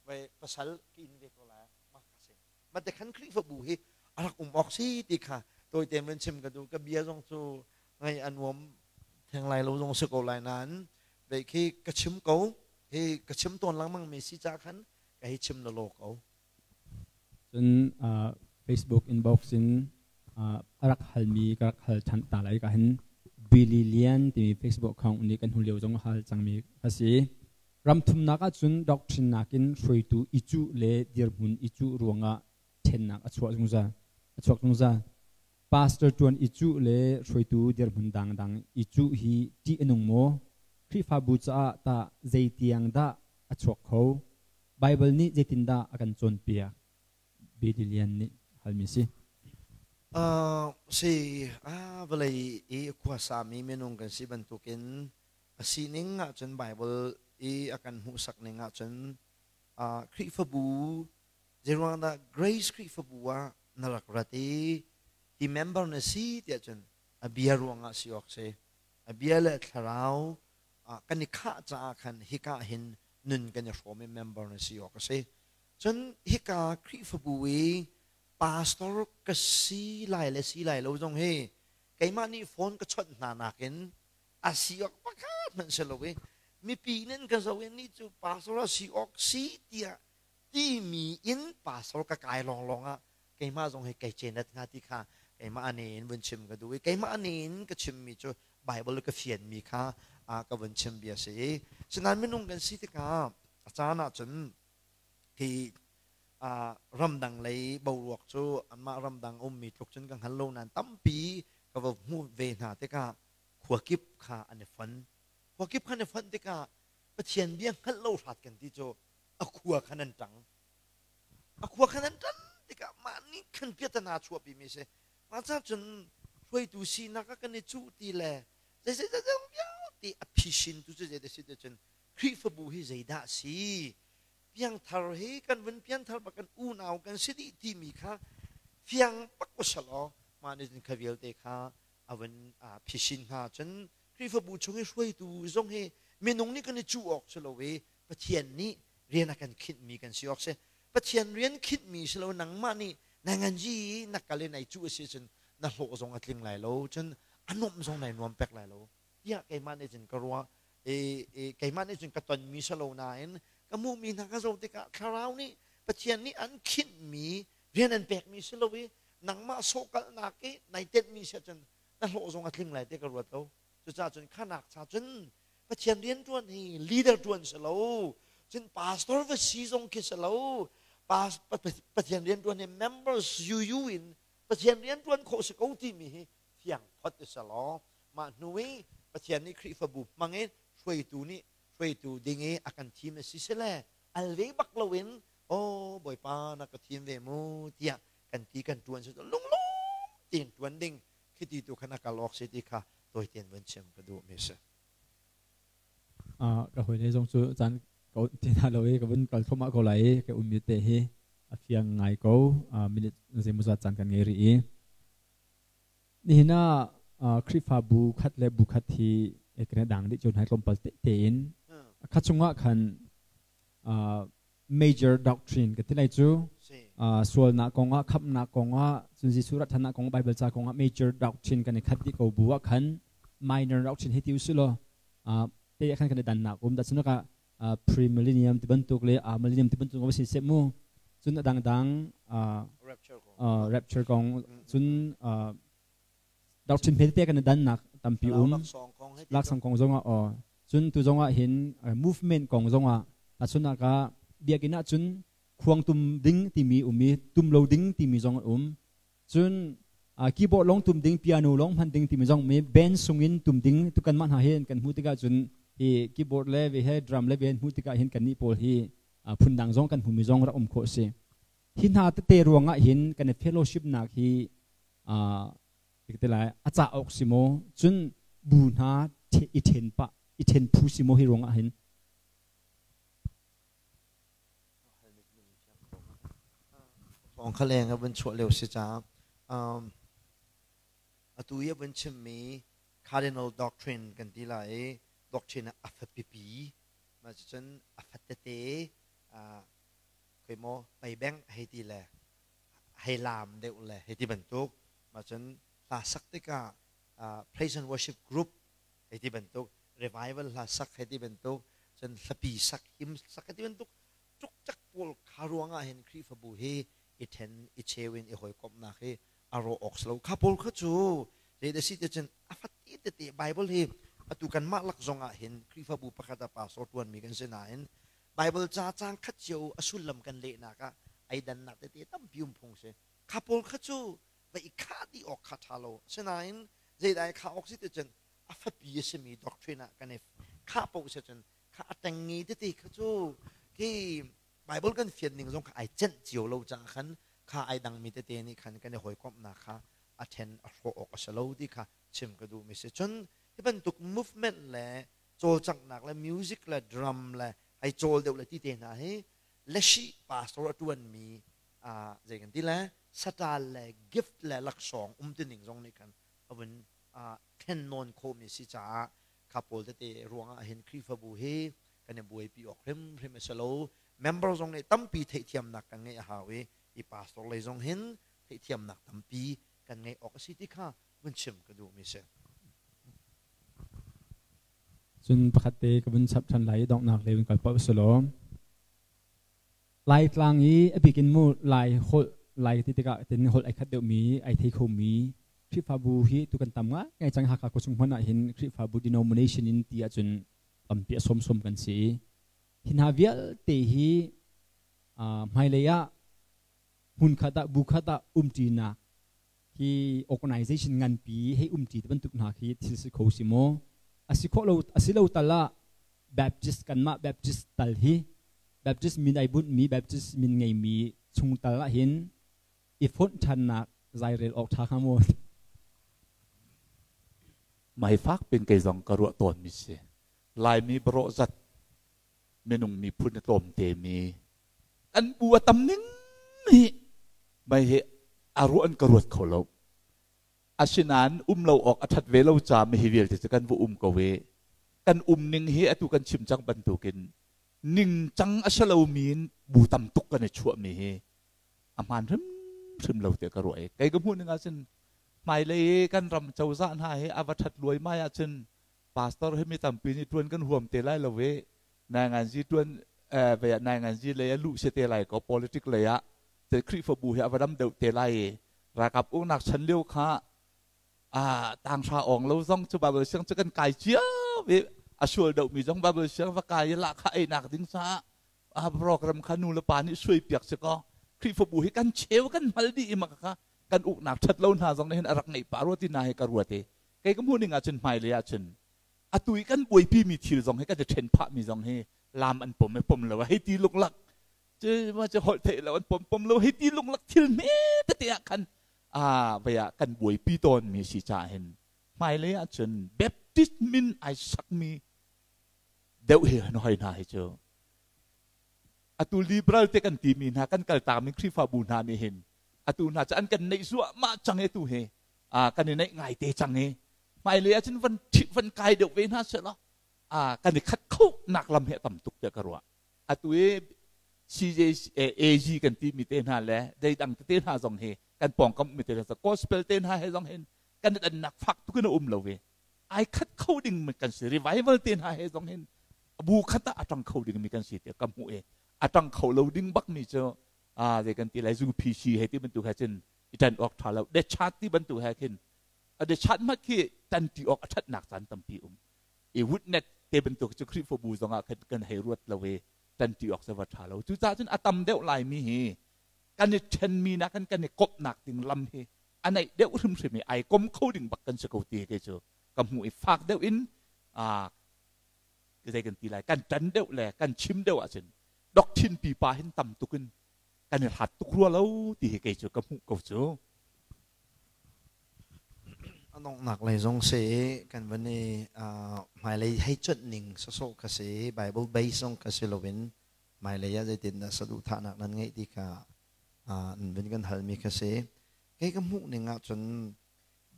vei pasal ka in ve ko lai ma ka si. Ma te khan Khrihfabu hi a rak um awk si ti kha tawite man chim ka duh. Ka bia zong cu ngai a nuam theng lai lo zong si ko lai nain vei khi ka chim ko hi ka chim tawn lengmang mi si ca khan ka hi chim na law ko. Cun Facebook inbox in a rak halmi ka rak hal than ta lai ka hin Billy Lian timi Facebook account nih kan hnu lio zong hal cangmi a si. Ramthumnak ahcun doctrine nakin hruaitu i cuh le dirhmun i cuh ruangah ṭhennak a chuah zungzal. A chuak zungzal. Pastor ṭuan i cuh le hruaitu dirhmun dangdang i cuh hi ṭih a nung maw? Khrihfabu caah tah zeitiang dah a chuak kho? Baibal nih zeitindah a kan cawnpiak? Billy Lian nih halmi si. Si, vawlei i khuasami minung kan si bantukin a sining ahcun Baibal i a kan hmuhsak ning ahcun Khrihfabu zeiruang dah Grace Khrihfabu ah na rak rat i hi member na si tiah cun a bia ruangah si awk si. A bia le thlarau kan i khah caah khan hika hin nun kan i hrawm i member na si awk a si. Cun hika Khrihfabu i pastor ka si lai le si lai lo zong hi keimah nih phone ka chawnh hna nakin a si awk pakhat hmanh si lo i mipi nin ka zoh i ni cu pastor a si awk si tiah timi in pastor ka kai lawnglawng ah keimah zong hi kai cenat hnga ti kha keimah ane in vun chim ka duh i keimah ane in ka chimmi cu Bible ka fianmi kha ka vun chim bia si. I sinain minung kan si tikah a caan ahcun hi ramdang lei boruak cu anmah ramdang ummi tluk cun ka hngal lo nain tampi ka va hmuh ve hna tikah khua kip kha an i fon. Khua kip kha an i fonh tikah Pathian bia hngalh lo hrat kan ti cu a khua khan an ṭang. A khua khan an ṭan tikah mah nih khan piatana chuahpi mi si. Mah ca cun hruaitu sinak ah kan i cuh ti le zeizei zeizong vialte a phisin tu cu zeidah si ti cun Khrihfabu hi zeidah si piangthar hi kan vun piangthar bak kan unau kan si dih timi kha fiang bak usalaw mah nih cun kha vialte kha a vun phisin hna. Cun Khrihfabu chung i hruaitu zong hi minung nih kan i cuh awk si lo i Pathian nih rian a kan khinhmi kan si awk si. Pathian rian khinhmi si lo nangmah nih na nganji na kal i nai cuh a si cun na hlawh zong a tling lai lo, cun a nuamh zong nai nuam pek lai lo tiah keimah nih cun ka ruah. Keimah nih cun ka tonmi si lo nain ka hmuhmi hna ka zoh tikah thlarau nih Pathian nih an khinhmi rian an pekmi si lo i nangmah sawhkalhnak i nai tenhmi si ahcun na hlawh zong a tling lai ti ka ruat lo. Cucaah cun khanak cha cun Pathian rian ṭuan hi leader ṭuan si lo. Cun pastor va si zong khi si lo. Pathian riantuan hi members UU in Pathian riantuan khawh si ko timi hi fiang phot i si law mah hnu i Pathian nih Khrihfabu hmang in hruaitu nih hruaitu ding i a kan thim a si sile al ve bak loin oh Bawipa na ka thim ve mu tiah kan ti kan tuan si lunglawm tein tuan ding khiti tu khan a kal awk si ti kha tawi tein vun chim ka duh mi si. Ka hawi le zong cu caan ka ti hna lo i ka vun kal thluahmah ko lai i ka ummi te hi a fiang ngai ko. Minute zeimawzat caan kan ngei rih i nihin ah Khrihfabu khat le bu khat hi kan i dang dih cio hna tlawmpal tein kha chungah khan major doctrine ka ti lai cu sualnak kongah khamhnak kongah cun Jesuh rat ṭhannak kong Bible ca kongah major doctrine kan i khat dih ko bu ah khan minor doctrine hi ti usih law te khan kan i dannak um da cun ka premillennium ti bantuk le amillennium ti bantuk si se mu cun a dangdang rapture kong cun doctrine hme te kan i dannak tampi um laksang kong zongah aw cun tu zongah hin movement kong zongah tahchunhnak ah biakinn ah cun khuang tum ding timi um i tum lo ding timi zong um cun keyboard long tum ding piano long hman ding timi zong mi band sungin tum ding tu kan mah hna hin kan hmu tikah cun hi keyboard le ve he drum le ve hmu tikah hin kan nih pawl hi phundang zong kan hmumi zong rak um khawh si hi hna tete ruangah hin kan i fellowship nak hi te lai a ca awk si maw cun bu hna i then pa i then phu si maw hi ruangah hin Thawng kha leng a vun chuah lio si caah atu i a vun chimmi cardinal doctrine kan ti lai i doctrine a fapipi mah cucun a fatete khoi maw peibeng hei ti le hei laam deuh le hei ti bantuk mah cun hla sak tikah praise and worship group hei ti bantuk revival hla sak hei ti bantuk cun hlapi sak him sak hei ti bantuk cukcak pawl kha ruangah hin Khrihfabu hi i then i cheu in i hawikomhnak hi a rawh awk si lo kha pawl kha cu zei si te cun a fati tete Bible hi atu kanmah lak zong ah hin Khrihfabu pakhat ah pastor tuanmi kan si nain Bible ca caang khat cio a sullam kan lehnak ah ai dannak tete tampi um phung si kha pawl kha cu va i khah dih awk kha ṭha lo asinain zeidah i khah awk si ti cun a fapi a simi doctrine ah kan i khah paoh si cun kha a tengnge tete kha cu khi Bible kan fian ning zong kha ai cenh cio lo caah khan kha ai dangmi tete nih khan kan i hawikomhnak kha a ṭhen a hrawh awk a si lo ti kha chim ka duhmi si cun hi bantuk movement le cawlcanghnak le music le drum le ai cawl deuh le ti te hna hi leshi pastor a ṭuanmi zei kan ti le satal le gift le laksawng um ti ning zong nih khan a vun thlen nawn khawhmi si caah kha pawl tete ruangah hin Khrihfabu hi kan i buaipi awk hrimhrim a si lo member zong nih tampi theihthiamnak kan ngeih a hau i i pastor lei zong hin theihthiamnak tampi kan ngeih awk a si ti kha vun chim ka duhmi si. Cun pakhat te ka vun chap ṭhan lai i donghnak lei vun kal paoh si law Laitlang i a bik in mu Lai holh Lai ti tikah tin holh ai khat deuhmi ai thei khomi Khrihfabu hi tu kan tam ngai cang Hakha khuachung hmanh ah hin Khrihfabu denomination in ti ahcun tampi a sawmsawm kan si. Hi hna vialte hi hmailei ah hmunkhat ah bu khat ah umṭinak hi organization nganpi hei umṭi ti bantuk hna khi thil si kho si maw a si khawh lo a si lo tal ah Baptist kanmah Baptist tal hi Baptist min ai bunhmi Baptist min ngeimi chung tal ah hin i fonh ṭhannak zairel awk ṭha hnga maw Mai fak pin kei zong ka ruah tawn mi si Laimi barawh zat minung miphun a tlawmte mi an bu a tam ning hi mai hi a ruah an ka ruat kho lo asinain um lo awk a that ve lo ca mi hi vialte cu kan va um ko i kan um ning hi atu kan chim cang bantukin ningcang a si lomi in bu tam tuk kan i chuah mi hi a hmaan hrimhrim lo tiah ka ruah i kei ka hmuh ning ahcun hmailei kan ram cozah hna hi a va ṭhat luaimai ahcun pastor hi mi tampi nih ṭuan kan huam te lai lo i nainganzi ṭuan ve ah nainganzi lei ah luh si te lai ko politic lei ah te Khrihfabu hi a va dam deuh te lai i ralkap uknak chan lio kha tanghra awng lo zong cu Bible siang cu kan kai cio i a sual deuhmi zong Bible siang va kai i lahkhah einak ding caah A program kha nu le pa nih suai piak si kaw Khrihfabu hi kan cheu kan hmal dih i maka kha kan uknak ṭhat lo hna zong nih hin a rak ngeih pah rua ti na hi ka ruat i kei ka hmuh ning ahcun hmailei ahcun atu i kan buaipi mi thil zong hi kan i ṭhen phah mi zong hi lam an pom i pom lo hei ti luklak cu ma cu holh theih lo an pom pom lo hei ti luklak thil hme tete ah khan a vei ah kan buaipi tawn mi si caah hin hmailei ahcun Baptist min ai sakmi deuh hi hoi hna hi cu atu liberal te kan timi hna kan kaltakmi Khrihfabu hna nih hin atu hna cu an kan neih zuahmah cang i tu hi kan i neih ngai te cang i hmailei ahcun van van kai deuh ve hna seh law kan i khat kho nak lam hi a tam tuk tiah ka ruah. Atu i CJ AG kan timi te hna le zeidang tete hna zong hi kan pawngkam mi te hna gospel te hna he zong hin kan i nak fak tuk in a um lo ve. Ai khat kho ding mi kan si. Revival te hna he zong hin bu khat ah a tang kho ding mi kan si tiah ka hmuh i a tang kho lo ding bak mi cu a zei kan ti lai zu PC he ti bantuk he cun i tan awk tha lo. De chat ti bantuk he khin a de chat mat khi tan ti awk a thatnak caan tampi um i witness te bantuk cu Khrihfabu zong ah khan kan hei ruat lo i tan ti awk va tha lo. Cucaah cun a tam deuh lai mi hi kan i ṭhenmi nak kan kan i komhnak ding lam hi a naih deuh hrimhrim i ai kom kho ding bak kan si ko ti kei cu ka hmuh i fak deuh in zei kan ti lai, kan ṭan deuh le kan chim deuh ahcun doctrine pipa hin tam tuk in kan i hlat tuk rua lo ti hi kei cu ka hmuh ko cu. A donghnak lei zong si kan van i hmailei hei cuanh ning sawsawh kha si, Bible base zong kha si loin hmailei ah zeitindah saduhthahnak nan ngeih ti kha nan vun kan halmi kha si. Kei ka hmuh ning ahcun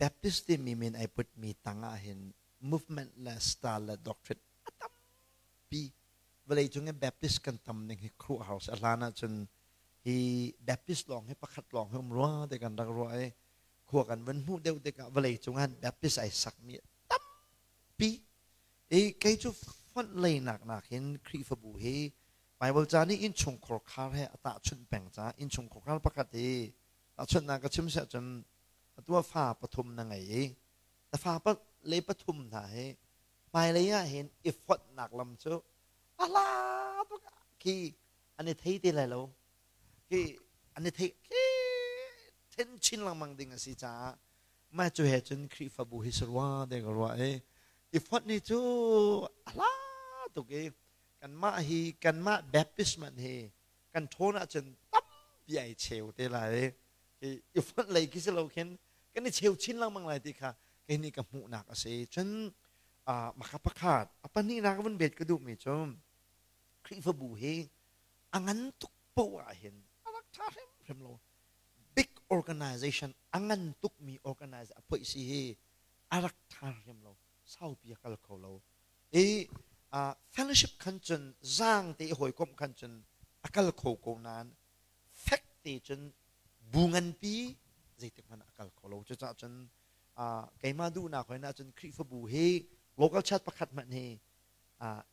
Baptist timi min ai putmi tang ah hin movement le style le doctrine a tampi. Vawlei cung i Baptist kan tam ning hi khuaruahhar si. A hlan ahcun hi Baptist lawng hi pakhat lawng hi um rua ti kan rak ruah i khua kan van hmuh deuh tikah vawlei cung ah Baptist ai sakmi tampi. I kei cu fonh leinak nakin Khrihfabu hi Bible ca nih innchungkhar khar he a tahchunh peng caah innchungkhar khar pakhat hi tahchunhnak ka chim siah cun atu ah fa pathum na ngei i na fa le pathum hna hi hmailei ah hin i fonhnak lam cu a hla tuk khi an i thei te lai lo, khi an i thei khi then chin lengmang ding a si caah mah cu he cun Khrihfabu hi sarua te ka ruah i i fonh ni cu a hla tuk i kanmah hi kanmah Baptist man hi kan ṭhawn ahcun tampi ai cheu te lai i i fonh lei khi si lo khin kan i cheu chin lengmang lai ti kha kei nih ka hmuhnak a si. Cun maka pakhat a pahnihnak vun bet ka duhmi cu Khrihfabu hi a ngan tuk poah ah hin a rak ṭha hrimhrim lo. Big organization, a ngan tukmi organize a phoih si hi a rak ṭha hrim lo, saupi a kal kho lo i fellowship khan cun zaang te i hawikomh khan cun a kal kho ko nain fek te cun bu nganpi zeitik hmanh a kal kho lo. Cucaah cun keimah duhnak hoi na cun Khrihfabu hi local church pakhat hmanh hi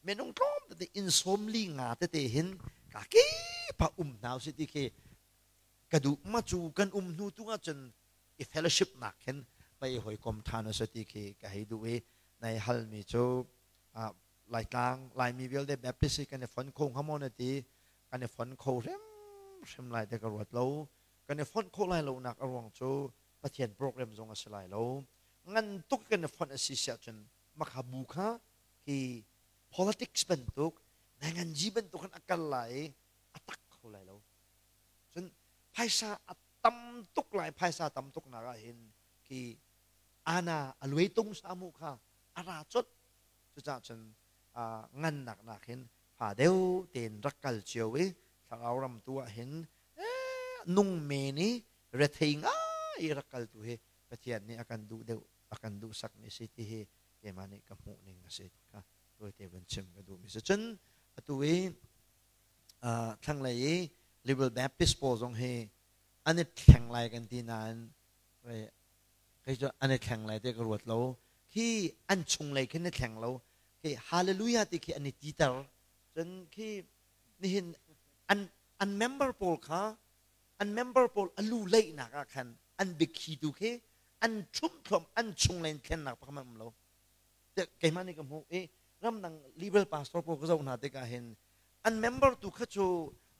minung tlawm tete inn 45 tete hin ka kip ah um hna usih ti khi ka duh. Ma cu kan um hnu tu ahcun i fellowship nak khin pei hawikom ṭhan a si ti khi ka hei duh i nai halmi cu Laitlang Laimi vialte Baptist hi kan i fon kho hnga maw na ti. Kan i fon kho hrimhrim lai te ka ruat lo. Kan i fonh khawh lai lo nak a ruang cu Pathian program zong a si lai lo. Ngan tuk kan i fonh a si siah cun makha bu kha hi politics bantuk nanganji bantuk khan a kal lai i a tak kho lai lo. Cun phaisa a tam tuk lai. Phaisa tam tuk nak ah hin khi ana a luai tung samu kha a ra cot. Cucaah cun ngan nak nak hin fa deuh tein rak kal cio i thlarau ram tu ah hin nung men i rethei ngai i rak kal tu hi Pathian nih a kan duh deuh, a kan duh sak mi si ti hi keimah nih ka hmuh ning a si kha tawite vun chim ka duh mi si. Cun atu i thlanglei i Liberal Baptist pawl zong hi an i thleng lai kan ti nain kei cu an i thleng lai ti ka ruat lo. Khi an chunglei khin i thleng lo khi hallelujah ti khi an i titer. Cun khi nihin an member pawl kha an member pawl a lu leihnak ah khan an biakhi tu khi an ṭhumh an chunglei in thlennak pakhat hmanh um lo. Keimah nih ka hmuh i ramdang liberal pastor pawl ka zoh hna tikah hin. An member tu kha cu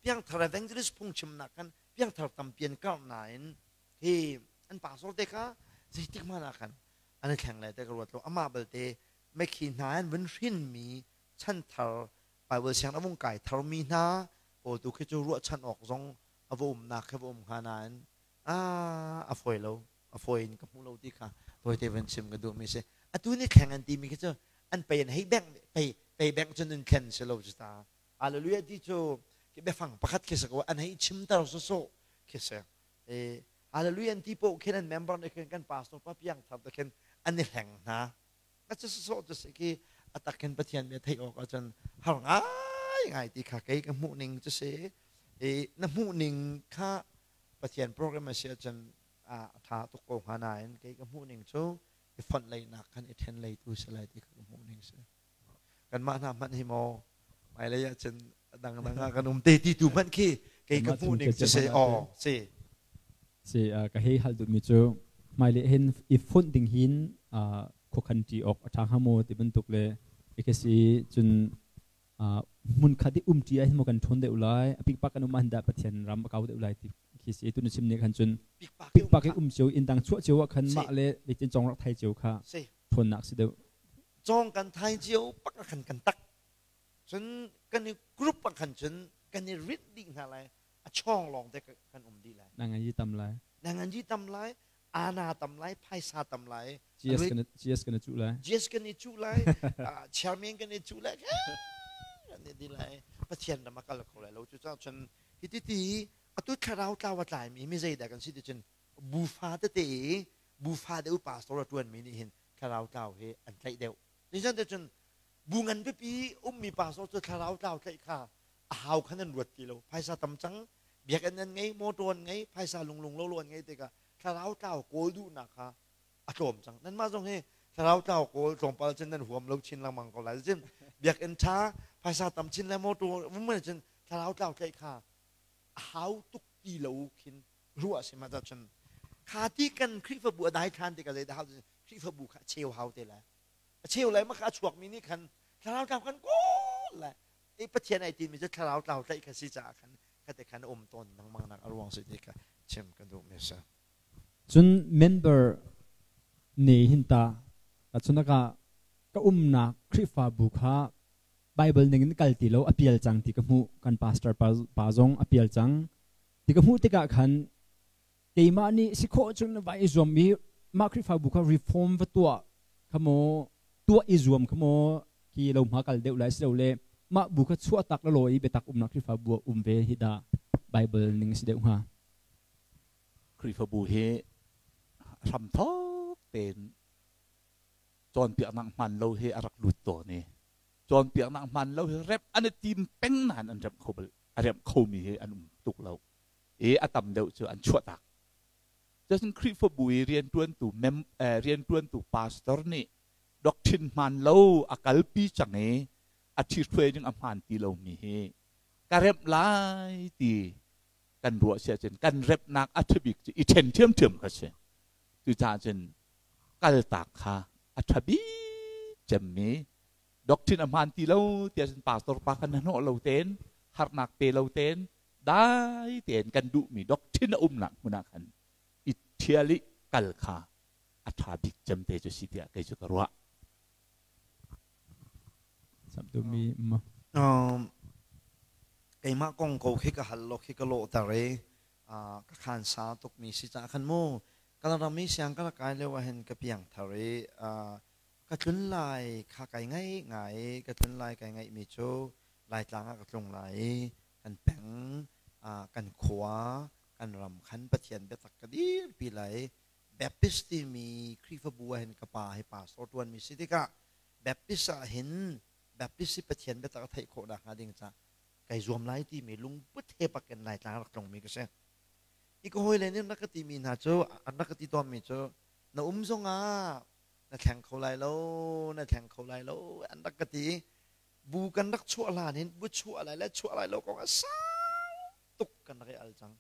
piangthar evangelist phungchimnak khan piangthar tampi an karh nain hi an pastor te kha zeitik hmanh ah khan an i thleng lai te ka ruat lo. Amah balte mekhi hna an vun hrinmi chanthar Bible siang a vung kai tharmi hna pawl tu khi cu ruahchan awk zong a va umnak khi va um hnga nain a fawi lo, a fawi in ka hmu lo ti kha tawite van chim ka duhmi si. Atu ni thleng an timi khi cu an pei an hei bengh pei pei bengh cun an thlen si lo cu ta. Hallelujah ti cu biafang pakhat khi si ko, an hei chimter sawsawh khi si. Hallelujah an ti poh khin an member nih khin kan pastor pa piang thar te khin an i hleng hna. A cu sawsawh cu si khi a tak khin Pathian bia theih awk ahcun har ngai ngai ti kha kei ka hmuh ning cu si. Na hmuh ning kha Pathian program a si ahcun a ṭha tuk ko hnga nain kei ka hmuh ning cu i fonh leinak khan i ṭhen leitu si lai ti kha ka hmuh ning si. Kanmah hna hmanh hi maw hmailei ahcun dangdang ah kan um te ti tu hmanh khi kei ka hmuh ning cu si aw si. Si ka hei hal duhmi cu hmailei hin i fonh ding hin khuakhan ṭi awk a ṭha hnga maw ti bantuk le i cun hmunkhat i umṭi ah hin maw kan ṭhawn deuh lai, a pikpak kan um ah hin dah Pathian ram a kau deuh lai ti khi si. Tu na chim nih khan cun pikpak i um cio, inn dang chuah cio ah khan mah le zeitin cong rak thai cio kha ṭhawnnak si deuh. Cong kan thai cio pak ah khan kan tak, cun kan i group ah khan cun kan i rinh dih hna lai, a chawng lawng te kan um dih lai. Na ngan yi tam lai. Na ngan yi tam lai, ana tam lai, phaisa tam lai. GS kan i cuh lai. GS kan i cuh lai, chairman kan i cuh lai, kan i di lai. Pathian ram a kal kho lai lo. Cucaah cun hi ti atu thlarau tlau a tlaimi mi zeidah kan si ti cun bufa tete i bufa deuh pastor a ṭuanmi nih hin thlarau tlau hi an tlaih deuh. Nisan te cun bu ngan pipi ummi pastor cu thlarau tlau tlaih kha a hau khan an ruat ti lo. Phaisa tam cang, biakinn an ngei, motor an ngei, phaisa lunglung lo lo an ngei tikah thlarau tlau kawl duhnak kha a tlawm cang. Nanmah zong hi thlarau tlau kawl tlawmpal cun nan huam lo chin lengmang ko lai. Cun biakinn ṭha, phaisa tam chin le motor um cun thlarau tlau tlaih kha a hau tuk ti lo khin ruah si ma cun kha ti kan Khrihfabu a dai ṭhan tikah zeidah hau Khrihfabu kha a cheu hau te lai. A cheu lai ma kha a chuakmi nih khan thlarau tlau kan kawl lai. I Pathian ai timi cu thlarau tlau tlaih kha si caah khan khate khan a um tawn lengmang nak a ruang si ti kha chim ka duh mi si. Cun member ne hin ta cunaka ka umnak Khrihfabu kha Bible ning in kal ti lo, a pial cang ti ka hmuh, kan pastor pa zong a pial cang ti ka hmuh tikah khan keimah nih si khawh cun vai i zuam i mah Khrihfabu kha reform va tuah kha maw, tuah i zuam kha maw khi lo hma kal deuh lai si lo le mah bu kha chuah tak la i biatak umnak Khrihfabu ah um ve hi dah Bible ning si deuh hnga? Khrihfabu hi hramthok tein cawnpiaknak hmaan lo hi a rak lut tawn i cawnpiaknak hmaan lo hi remh an i tim peng nain an remh kho bal a remh khomi hi an um tuk lo i a tam deuh cu an chuahtak. Cun Khrihfabu i rianṭuantu mem rianṭuantu pastor nih doctrine hmaan lo a kalpi cang i a ṭhithruai ding a hmaan ti lomi hi ka remh lai ti kan ruah si ahcun kan remhnak a ṭhabik cu i ṭhen ṭhiamṭhiam kha si. Cucaah cun kaltak kha a ṭha bik cemmi doctrine a hmaan ti lo tiah cun pastor pa kha hnahnawh lo tein, harnak pe lo tein, dai tein kan duhmi doctrine a umnak hmun ah khan i ṭhial i kal kha a ṭha bik cem te cu si tiah kei cu ka ruah. Samtumi ma. Keimah kong ko khi ka hal lo khi ka lawhter i ka khan sa tukmi si caah khan mu Kalaram i siang ka rak kai lio ah hin ka piang thar i ka tlun lai kha kai ngaih ngai i ka tlun lai kai ngaihmi cu Laitlang ah ka tlung lai i kan peng, kan khua, kan ram khan Pathian biatak ka dirpi lai. Baptist timi Khrihfabu ah hin ka pa hi pastor ṭuanmi si tikah Baptist ah hin Baptist hi Pathian biatak a theih khawh nakhnga ding caah kai zuam lai timi lungput he bak in Laitlang rak tlungmi ka si. I ka hawile nih an rak ka timi hna cu, an rak ka ti tawnmi cu, na um zongah na thleng kho lai lo, na thleng kho lai lo an rak ka ti. Bu kan rak chuah hlan hin bu chuah lai le chuah lai lo kong ah sau tuk kan rak i al cang.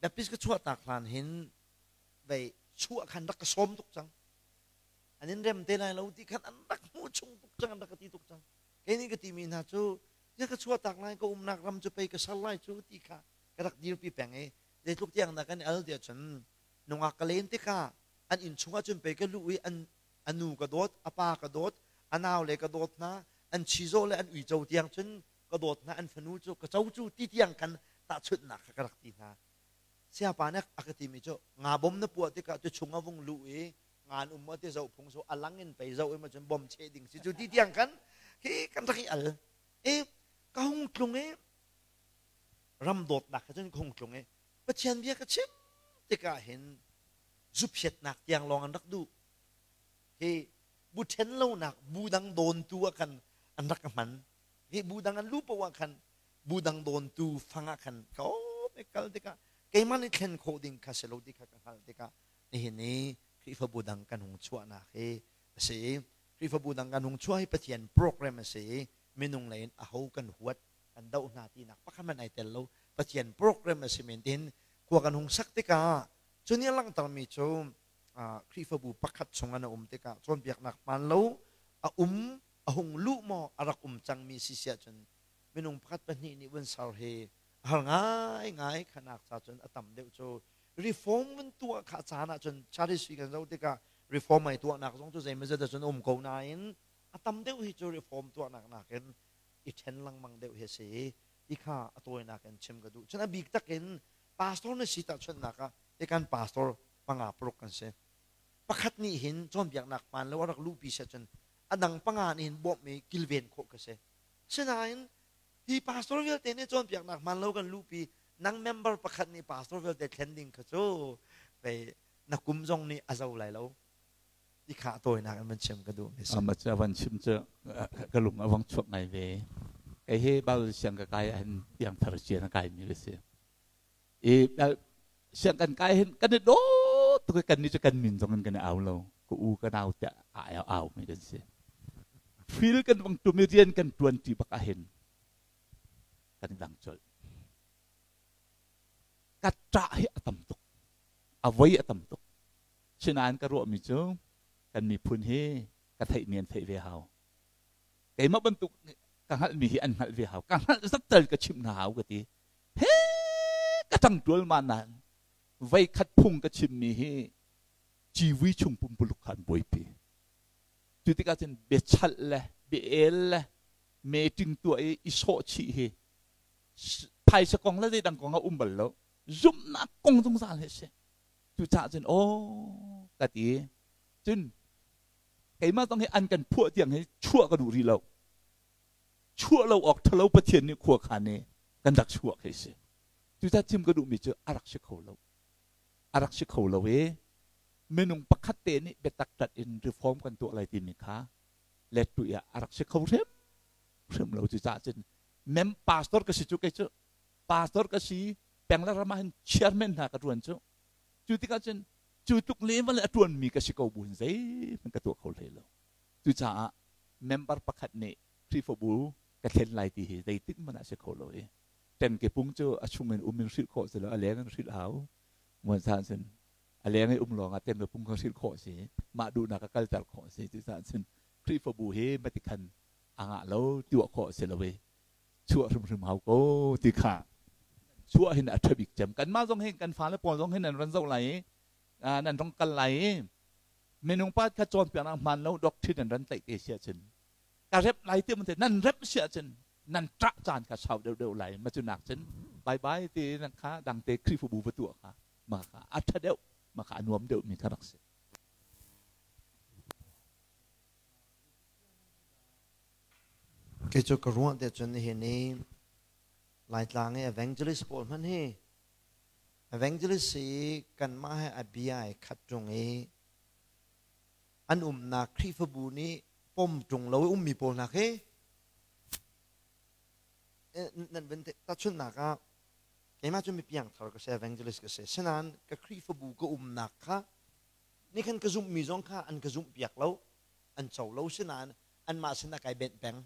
Baptist ka chuah tak hlan hin vei chuah khan rak ka sawm tuk cang. An in rem te lai lo ti khan an rak hmuh chung tuk cang, an rak ka ti tuk cang. Kei nih ka timi hna cu Na ka chuahtak lai, ka umnak ram cu pei ka ser lai cu ti kha ka rak dirpi peng i zeitluk tiang dah kan i al tiah cun nungak ka len tikah an inn chungah cun pei ka luh i an a nu ka dawt, a pa ka dawt, a naule ka dawt hna, an chizawh le an uico tiang cun ka dawt hna, an fanu cu ka co cu ti tiang khan tahchunhnak kha ka rak ti hna. Sayapa nih a ka timi cu nga bom na puah tikah tu chung a vung luh i ngan um ti zoh phung so alang in pei zoh i ma cun bom cheh ding si cu ti tiang khan khi kan rak i al i ka hung tlung i ram dawtnak kha cun ka hung tlung i Pathian bia ka chim tikah hin zuphiatnak tiang lawng an rak duh hi bu ṭhen lonak bu dang dawntu ah khan an rak ka hman hi bu dang an lu paoh ah khan bu dang dawntu fang ah khan ka um i kal tikah keimah nih thlen khawh ding kha si lo ti kha ka hngalh tikah nihin i Khrihfabu dang kan hung chuahnak hi a si i Khrihfabu dang kan hung chuah hi Pathian program a si i minung lei in aho kan huat kan doh hna tinak pakhat hmanh ai tel lo. Pathian program a si men tin khua kan hung sak tikah cu nih a langhtermi cu Khrihfabu pakhat chung an um tikah cawnpiaknak hmaan lo a um a hung luh maw a rak um cangmi si si ahcun minung pakhat pahnih nih vun ser hi a har ngaingai khanak ca cun a tam deuh cu reform vun tuah kha caan ahcun Charles kan zoh tikah reform ai tuahnak zong cu zeimawzat ahcun um ko nain a tam deuh hi cu reform tuahnak nakin i ṭhen lengmang deuh hi a si ti kha a tawinak in chim ka duh. Cun a bik takin pastor na si tahchunhnak ah tikan pastor panga paruk kan si. Pakhat nih hin cawnpiaknak hmaan lo a rak luhpi si ahcun a dang panga nih hin bawmh i kilven khawh ka si. Sinain hi pastor vialte nih cawnpiaknak hmaan lo kan luhpi nang member pakhat nih pastor vialte thlen ding kha cu pei na kum zong nih a zo lai lo ti kha a tawinak in van chim ka duh mi si. Ama cu van chim cu ka lung a vang chuak ngai ve. Kei hi Bible siang ka kai ahhin piangthar cian a kai mi ka si. I siang kan kai hin kan i dawt tuk i kan nih cu kan min zong in kan i au lo. Ka u ka nau tiah a au mi kan si. Fil kan vang tum i rian kan tuan ti bak ahhin kan i dang colh. Ka ṭah hi a tam tuk. A voi a tam tuk. Sinain ka ruahmi cu kan miphun hi ka theihmi an theih ve hau. Keimah bantuk ka hngalhmi hi an hngalh ve hau. Ka hngalh zattal ka chimh hna hau ka ti. He ka ṭang ṭual ma nain voi khat phung ka chimmi hi civui chung pumpuluk kha an buaipi. Cu tikah cun biachalh le bia-el le meeting tuah i i sawh chih hi phaisa kong le zeidang kong a um bal lo. Zumhnak kong zungzal hi a si. Cucaah cun aw ka ti. Cun keimah zong hi an kan phuah tiang hi chuah ka duh rih lo. Chuah lo awk ṭhalo Pathian nih khua khan i kan rak chuah khi si. Cucaah chim ka duhmi cu a rak si kho lo. A rak si kho lo i minung pakhat te nih biatak ṭat in reform kan tuah lai timi kha let tu ah a rak si kho hrimhrim lo. Cucaah cun mem pastor ka si cu kei cu pastor ka si peng le ram ah hin chairman hna ka ṭuan cu. Cu tikah cun cu tluk level a ṭuanmi ka si ko bu hin zeihmanh ka tuah kho hlei lo. Cucaah member pakhat nih Khrihfabu ka thlen lai ti hi zeitik hmanh ah si kho lo i ṭengke pung cu a chung in um in hrilh khawh si lo, a leng in hrilh hau. Muan san cun a leng i um lawng ah ṭengke pung kha hrilh khawh si, mah duhnak a kalter khawh si. Cucaah cun Khrihfabu hi matikhan a ngah lo, tuah khawh si lo i chuah hrimhrim hau ko ti kha chuah hin a ṭha bik cem. Kanmah zong hin kan fale pawl zong hin nan ran zoh lai i nan rong kal lai i minung pa kha cawnpiaknak hmaan lo doctrine nan ran tlaih te si ahcun ka rep lai ti te nan rep si ahcun nan ṭah caan kha sau deuhdeuh lai ma cu nak cun bye bye ti nan kha dangte Khrihfabu va tuah kha ma kha a ṭha deuh ma kha a nuam deuh mi kha rak si. Kei cu ka ruah te cun nihin i Laitlang i evangelist pawl hmanh hi evangelist hi kanmah he a bia ai khat ṭung i an umnak Khrihfabu nih pom ṭung lo i ummi pawl hna khi nan van tahchunhnak ah keimah cu mi piangthar ka si evangelist ka si sinain ka Khrihfabu ka umnak kha nih khan ka zumhmi zong kha an ka zumhpiak lo an co lo sinain anmah sinah kai benh peng.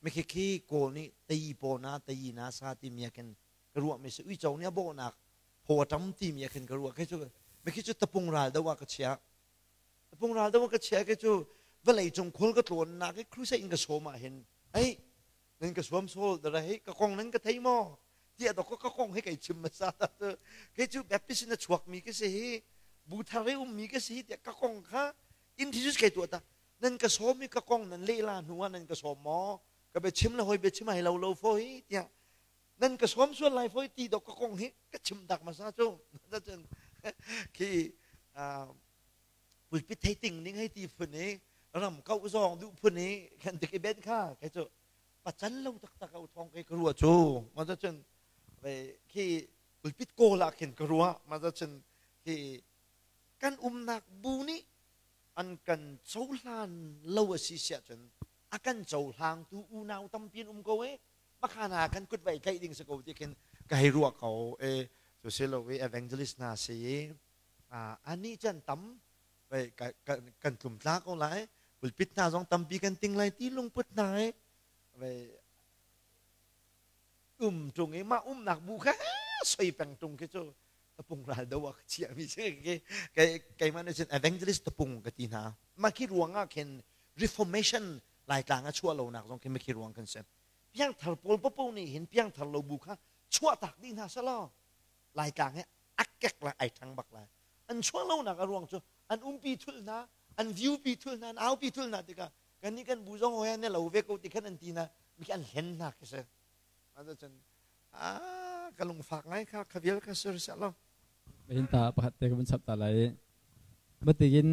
Mikhi khi Kawl nih tayi paw na tayi na sa timi ah khin ka ruahmi si uico nih a bawhnak phaw a ṭam timi ah khin ka ruah. Khi cu mikhi cu tapung ral do ah ka chia. Tapung ral do ah ka chia khi cu vawlei cung khual ka tlawnnak i crusade in ka sawm ah hin ei Nan ka suam sol dara hi ka kong nan ka thei maw? Tiah dok ka kong hi kai chim hmasa ta cu. Kei cu Baptist in a chuak mi ka si hi, bu thar i um mi ka si tiah ka kong kha introduce kai tuah ta. Nan ka sawm i ka kong nan lehla hnu ah nan ka sawm maw? Ka biachim le hawi biachim ai lo lo fawi tiah nan ka sawm sual lai fawi ti dok ka kong hi ka chim tak hmasa cu. Cun khi pulpit thei ting ning hei ti phun i ram kauh zawng duh phun i kan tik i ben kha kei cu pacan lo taktak au thong kei ka ruah cu ma cun khi pulpit kawl ah khin ka ruah ma cun khi kan umnak bu nih an kan cohlan lo a si siah cun a kan cohlangtu unau tampi an um ko e makhana kan kut vai tlaih ding si ko ti khin ka hei ruah ko e cu si lo i evangelist hna si anih cu an tam kan tlumtla ko lai pulpit hna zong tampi kan ting lai ti lungput hna i um tung i mah umnak bu kha soi peng tung khi cu tapung ral do ah chia mi si keimah nih cun evangelist tapung ka ti hna mah khi ruang ah khin reformation laitlang a chuah lonak zong khi khi ruang kan si piangthar pawl popo nih hin piangthar lo bu kha chuah tak dih hna selaw laitlang he a kek lai ai ṭhang bak lai an chuah lonak a ruang cu an umpi thul hna an view pi thul hna an aupi thul hna tikah kan nih kan bu zong hoi ne lo ve ko ti khan an ti na mi an hlen hna khi si cun a ka lungfak ngai kha kha vial kha sir sia lo hin ta pakhat te ka vun chap ta lai batigin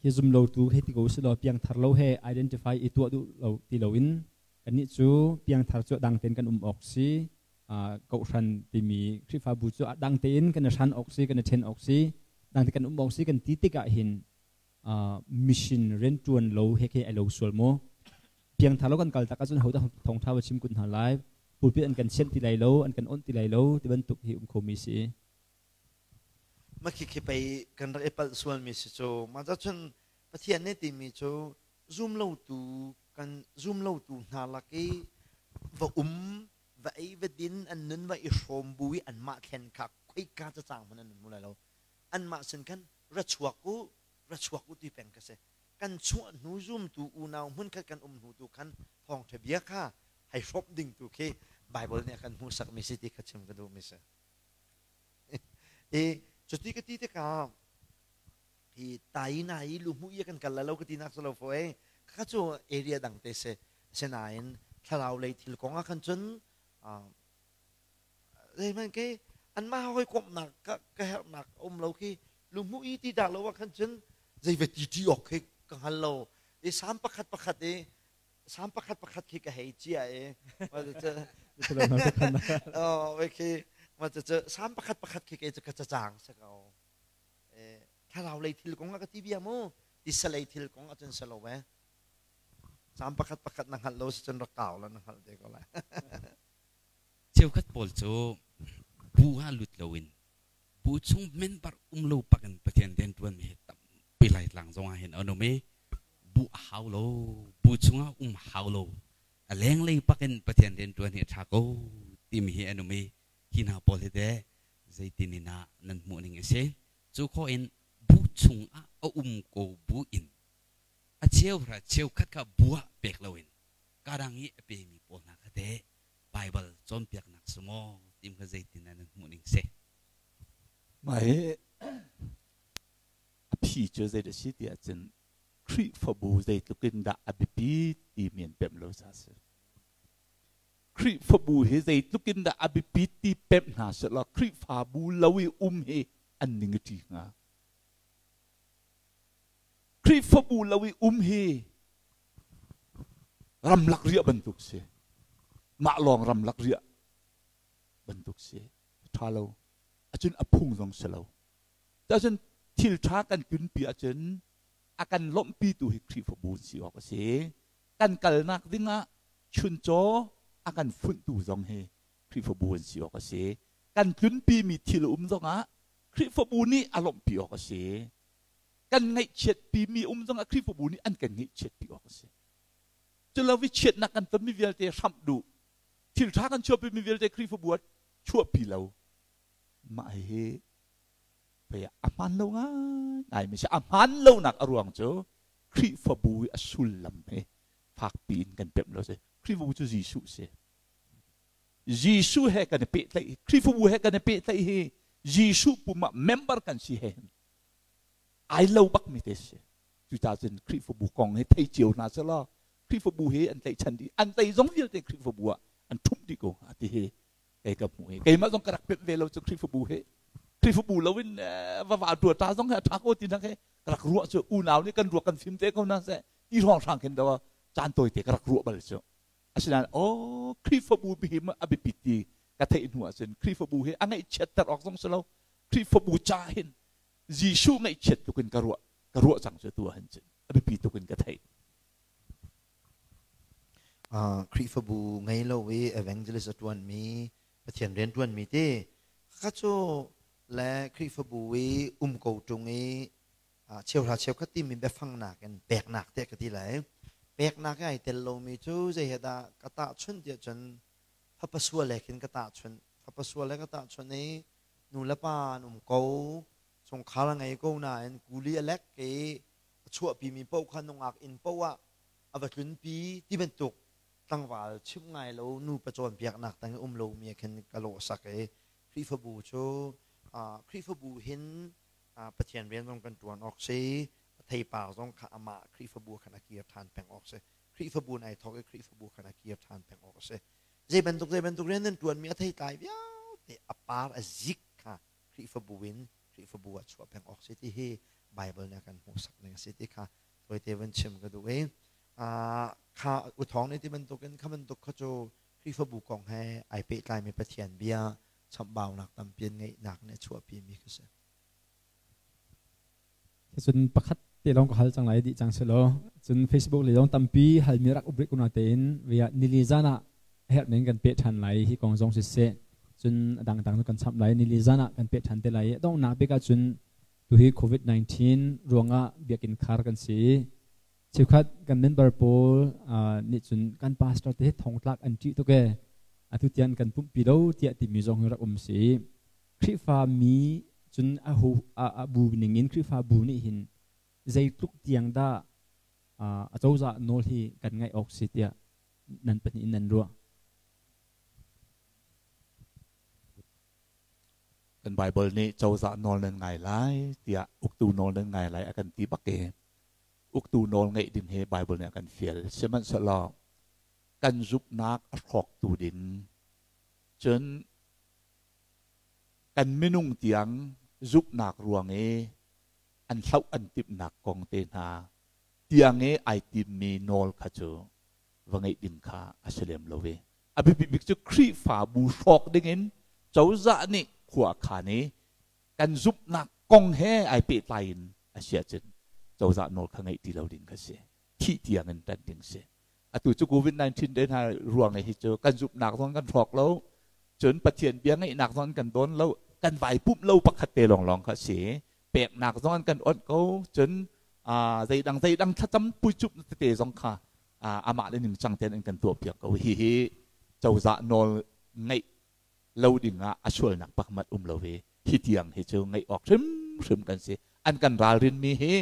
hi zum lo tu he ti ko si lo piang thar lo he identify i tuah duh lo ti lo in kannih cu piang thar cu dang ten kan um awk si kohhran timi Khrihfabu cu dang tein kan i hran awk si kan i then awk si dang te kan um awk si kan ti tikah hin mission riantuan lo he khi ai lo sual maw piang thar lo kan kal tak ahcun ho dah thawngtha va chim kun hna lai pulpit an kan sianh ti lai lo an kan onh ti lai lo ti bantuk hi um khomi si Mah khi pei kan rak i palh sualmi si cu. Mah cun Pathian nih timi cu zumlotu kan zumlotu hna lak i va um va ei va din an nun va i hrawm bu i anmah thlen kha khoika cacang hmanh an hmu lai lo. Anmah sin khan ra chuak u ra chuak u ti peng ka si. Kan chuah hnu zumtu unau hmunkhat kan um hnu tu khan thawngṭha bia kha hei hrawmh ding tu khi Bible nih a kan hmuhsakmi si ti kha chim ka duhmi si. I cuti ka ti tikah hi tai na i luhmu i kan kal lo ka ti nak lo fo e kha cu area dang te se sinain thlarau lei thil kong ah khan cun zeiman ke an mah hoi komhnak ka ka herhnak um lo khi luhmu i ti dah lo ah khan cun zei ve ti ti ok khi ka hngal lo i sam pakhat pakhat i sam pakhat pakhat khi ka hei cia i khi sam pakhat pakhat khi kei cu ka cacang sa ko thlarau lei thil kong a ka ti bia mu tisa lei thil kong ahcun si lo e sam pakhat pakhat na hngalh lo si cun rak kau la na hngalh te ko lai cheukhat pawl cu bu ha lut loin bu chung member um lo pakin Pathian rian ṭuan mi hi tampi Laitlang zong ah hin an um i bu a hau lo bu chungah um hau lo a lenglei pakin Pathian rian ṭuan hi a ṭha ko timi hi an um i hi hna pawl hi teh zeitin in ah nan hmuh ning a si cu khawh in bu chungah a um ko bu in a cheu ra cheukhat kha bu ah pek loin kadang i a pemi pawl hna kha teh Bible cawnpiaknak si maw tim kha zeitin ah nan hmuh ning si? Mah hi a phi cu zei dah si ti ahcun Khrihfabu zeitluk in dah a biapi timi an pemh lo ca si. Khrihfabu hi zeitluk in dah a biapi ti pemh hna sehlaw Khrihfabu lo i um hi an ning a ṭi hnga. Khrihfabu lo i um hi ramlak riah bantuk si mah lawng ramlak riah bantuk si ṭha lo acun a phung zong si lo cun thil ṭha kan tunpi ahcun a kan lawmhpi tu hi Khrihfabu si awk a si kan kalnak dingah chuncaw a kan funhtu zong hi Khrihfabu an si awk a si kan tlunpi mi thil um zongah Khrihfabu nih a lawmhpi awk a si kan ngaihchiatpi mi um zongah Khrihfabu nih an kan ngaihchiatpi awk a si. Culo i chiatnak kan tonmi vialte hramh duh, thil ṭha kan chuahpi mi vialte Khrihfabu ah chuahpi lo. Mah hihi pei a hmaan lo ngaingai mi si. A hmaan lonak a ruang cu Khrihfabu i a sullam hi Fakpi in kan pemh lo si. Khrihfabu cu Jesuh si. Jesuh he kan i pehtlaih, Khrihfabu he kan i pehtlaih hi Jesuh pum ah member kan si he ai lo bak mi te si. Cucaah cun Khrihfabu kong hi thei cio hna selaw Khrihfabu hi an tlaihchan dih, an tei zong vialte Khrihfabu ah an ṭhumh dih ko hnga ti hi kei ka hmuh i keimah zong ka rak pemh ve lo cu Khrihfabu hi. Khrihfabu loin va va ṭua ta zong hi a ṭha ko ti nak hi ka rak ruah cu unau nih kan ruak kan fim te ko na seh ti hrawnghrang khin do caan tawite ka rak ruah bal cu. Asinain aw Khrihfabu hi a biapit ti ka theih hnu ahcun Khrihfabu hi a ngaihchiatter awk zong si lo. Khrihfabu ca hin Jesuh ngaihchiat tuk in ka ruah ka ruah cang cu tu ahhin cun a biapi tuk in ka theih. Khrihfabu ngei lo i evangelist a ṭuanmi Pathian rian ṭuanmi ti kha cu le Khrihfabu i um ko ṭung i cheuhra cheukhat timi biafang nakin peknak tiah ka ti lai. Peknak i ai tel lomi cu zei he dah ka tahchunh tiah cun fapa sual he khin ka tahchunh. Fapa sual he ka tahchunh i nu le pa an um ko, chungkhar a ngei ko nain kuli a lek i a chuahpimi paoh kha nungak inn paoh ah a va tlunpi ti bantuk tlangval chimh ngai lo nupa cawnpiaknak tang i um lomi ah khin ka lawh sak i Khrihfabu cu Khrihfabu hin Pathian rian zong kan ṭuan awk si, a theipar zong kha amah Khrihfabu khan a kir ṭhan peng awk si. Khrihfabu in ai thawk i Khrihfabu khan a kir ṭhan peng awk a si. Zei bantuk zei bantuk rian nan ṭuanmi a theitlai vialte a par a zik kha Khrihfabu in Khrihfabu ah chuah peng awk si ti hi Bible nih a kan hmuhsak ning a si ti kha tawite van chim ka duh i kha uthawng nih ti bantukin kha bantuk kha cu Khrihfabu kong he ai pehtlaimi Pathian bia chamhbaunak tampi an ngeihnak nih a chuahpimi kha si. Cun pakhat te lawng ka hal cang lai dih cang selaw cun Facebook le zong tampi halmi rak up rih ko na tein via nili zan ah herh ning kan peh ṭhan lai hi kong zong siseh cun a dangdang cu kan chap lai nili zan ah kan peh ṭhan te lai i donghnak bik ah cun tuhi COVID-19 ruangah biakinn khar kan si i cheukhat kan member pawl nih cun kan pastor te thongtlak an ṭih tuk e atu tiang kan pumhpi lo tiah timi zong hi rak um si. Khrihfa mi cun a hu a bu ning in Khrihfa bu nih hin zeitluk tiang dah a cozah nawl hi kan ngaih awk si tiah nan pahnih in nan ruah? Kan Bible nih cozah nawl nan ngai lai tiah uktu nawl nan ngai lai a kan ti bak i uktu nawl ngeih ding hi Bible nih a kan fial. Sihmanhsehlaw kan zumhnak a hrawktu ding cun kan minung tiang zumhnak ruang i an hloh an timhnak kong te hna tiang i ai timmi nawl kha cu va ngeih ding kha a si lem lo i a biapi bik cu Khrihfabu hrawk dingin cozah nih khua a khan i kan zumhnak kong he ai pehtlai in a si ahcun cozah nawl kha ngeih ti lo ding kha si, thih tiang in ṭan ding si. Atu cu COVID-19 te hna ruang i hi cu kan zumhnak zong kan hrawk lo, cun Pathian bia ngeihnak zong kan dawn lo, kan vai pumh lo pakhat te lawnglawng kha si. Peknak zong an kan onh ko, cun zeidang zeidang thlacam puicup tete zong kha amah le ningcang tein an kan tuahpiak ko. Hihi cozah nawl ngeih lo dingah a sualnak pakmat um lo i hi tiang hi cu ngeih awk hrimhrim kan si. An kan ralrinmi hi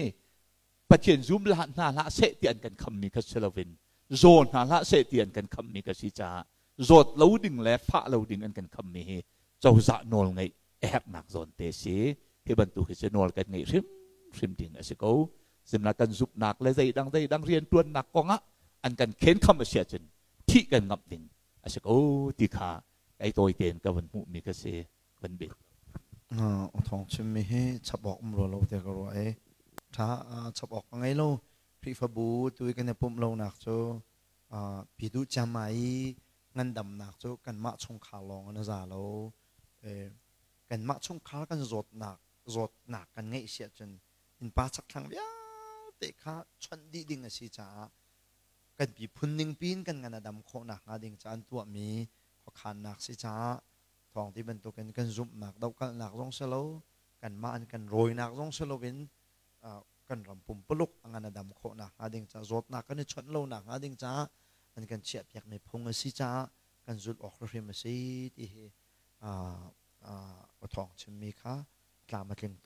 Pathian zum hna hlah seh ti an kan khammi kha si loin zaw hna hlah seh ti an kan khammi kha si caah zawt lo ding le fah lo ding an kan khammi hi cozah nawl ngeih a herhnak zawn te si. Hi bantuk hi cu nawl kan ngeih hrimhrim ding a si ko. Simna kan zumhnak le zeidang zeidang riantuannak kongah an kan khenkham a si ahcun thih kan ngamh ding a si ko ti kha kei tawi tein ka van hmuhmi ka si van bit. Thawng chimmi hi chap awk um rua lo tiah ka ruah i ṭha chap awk ka ngei lo. Khrihfabu tu i kan i pumh lonak cu piduh ciammai i ngandamnak cu kanmah chungkhar lawng in a za lo. Kanmah chungkhar kan zawtnak zawtnak kan ngeih si ahcun innpa chakthlang vialte kha chawnh dih ding a si caah kan miphun ningpi in kan ngan a dam khawh nakhnga ding ca an tuahmi khuakhannak si caah thawng ti bantukin kan zumhnak dohkalhnak zong si lo, kanmah an kan rawinak zong si loin kan ram pumpuluk a ngan a dam khawh nakhnga ding caah zawtnak kan i chawnh lo nakhnga ding caah an kan chiahpiakmi phung a si caah kan zulh awk hrimhrim a si ti hi thawng chimmi kha tlam a tling tuk.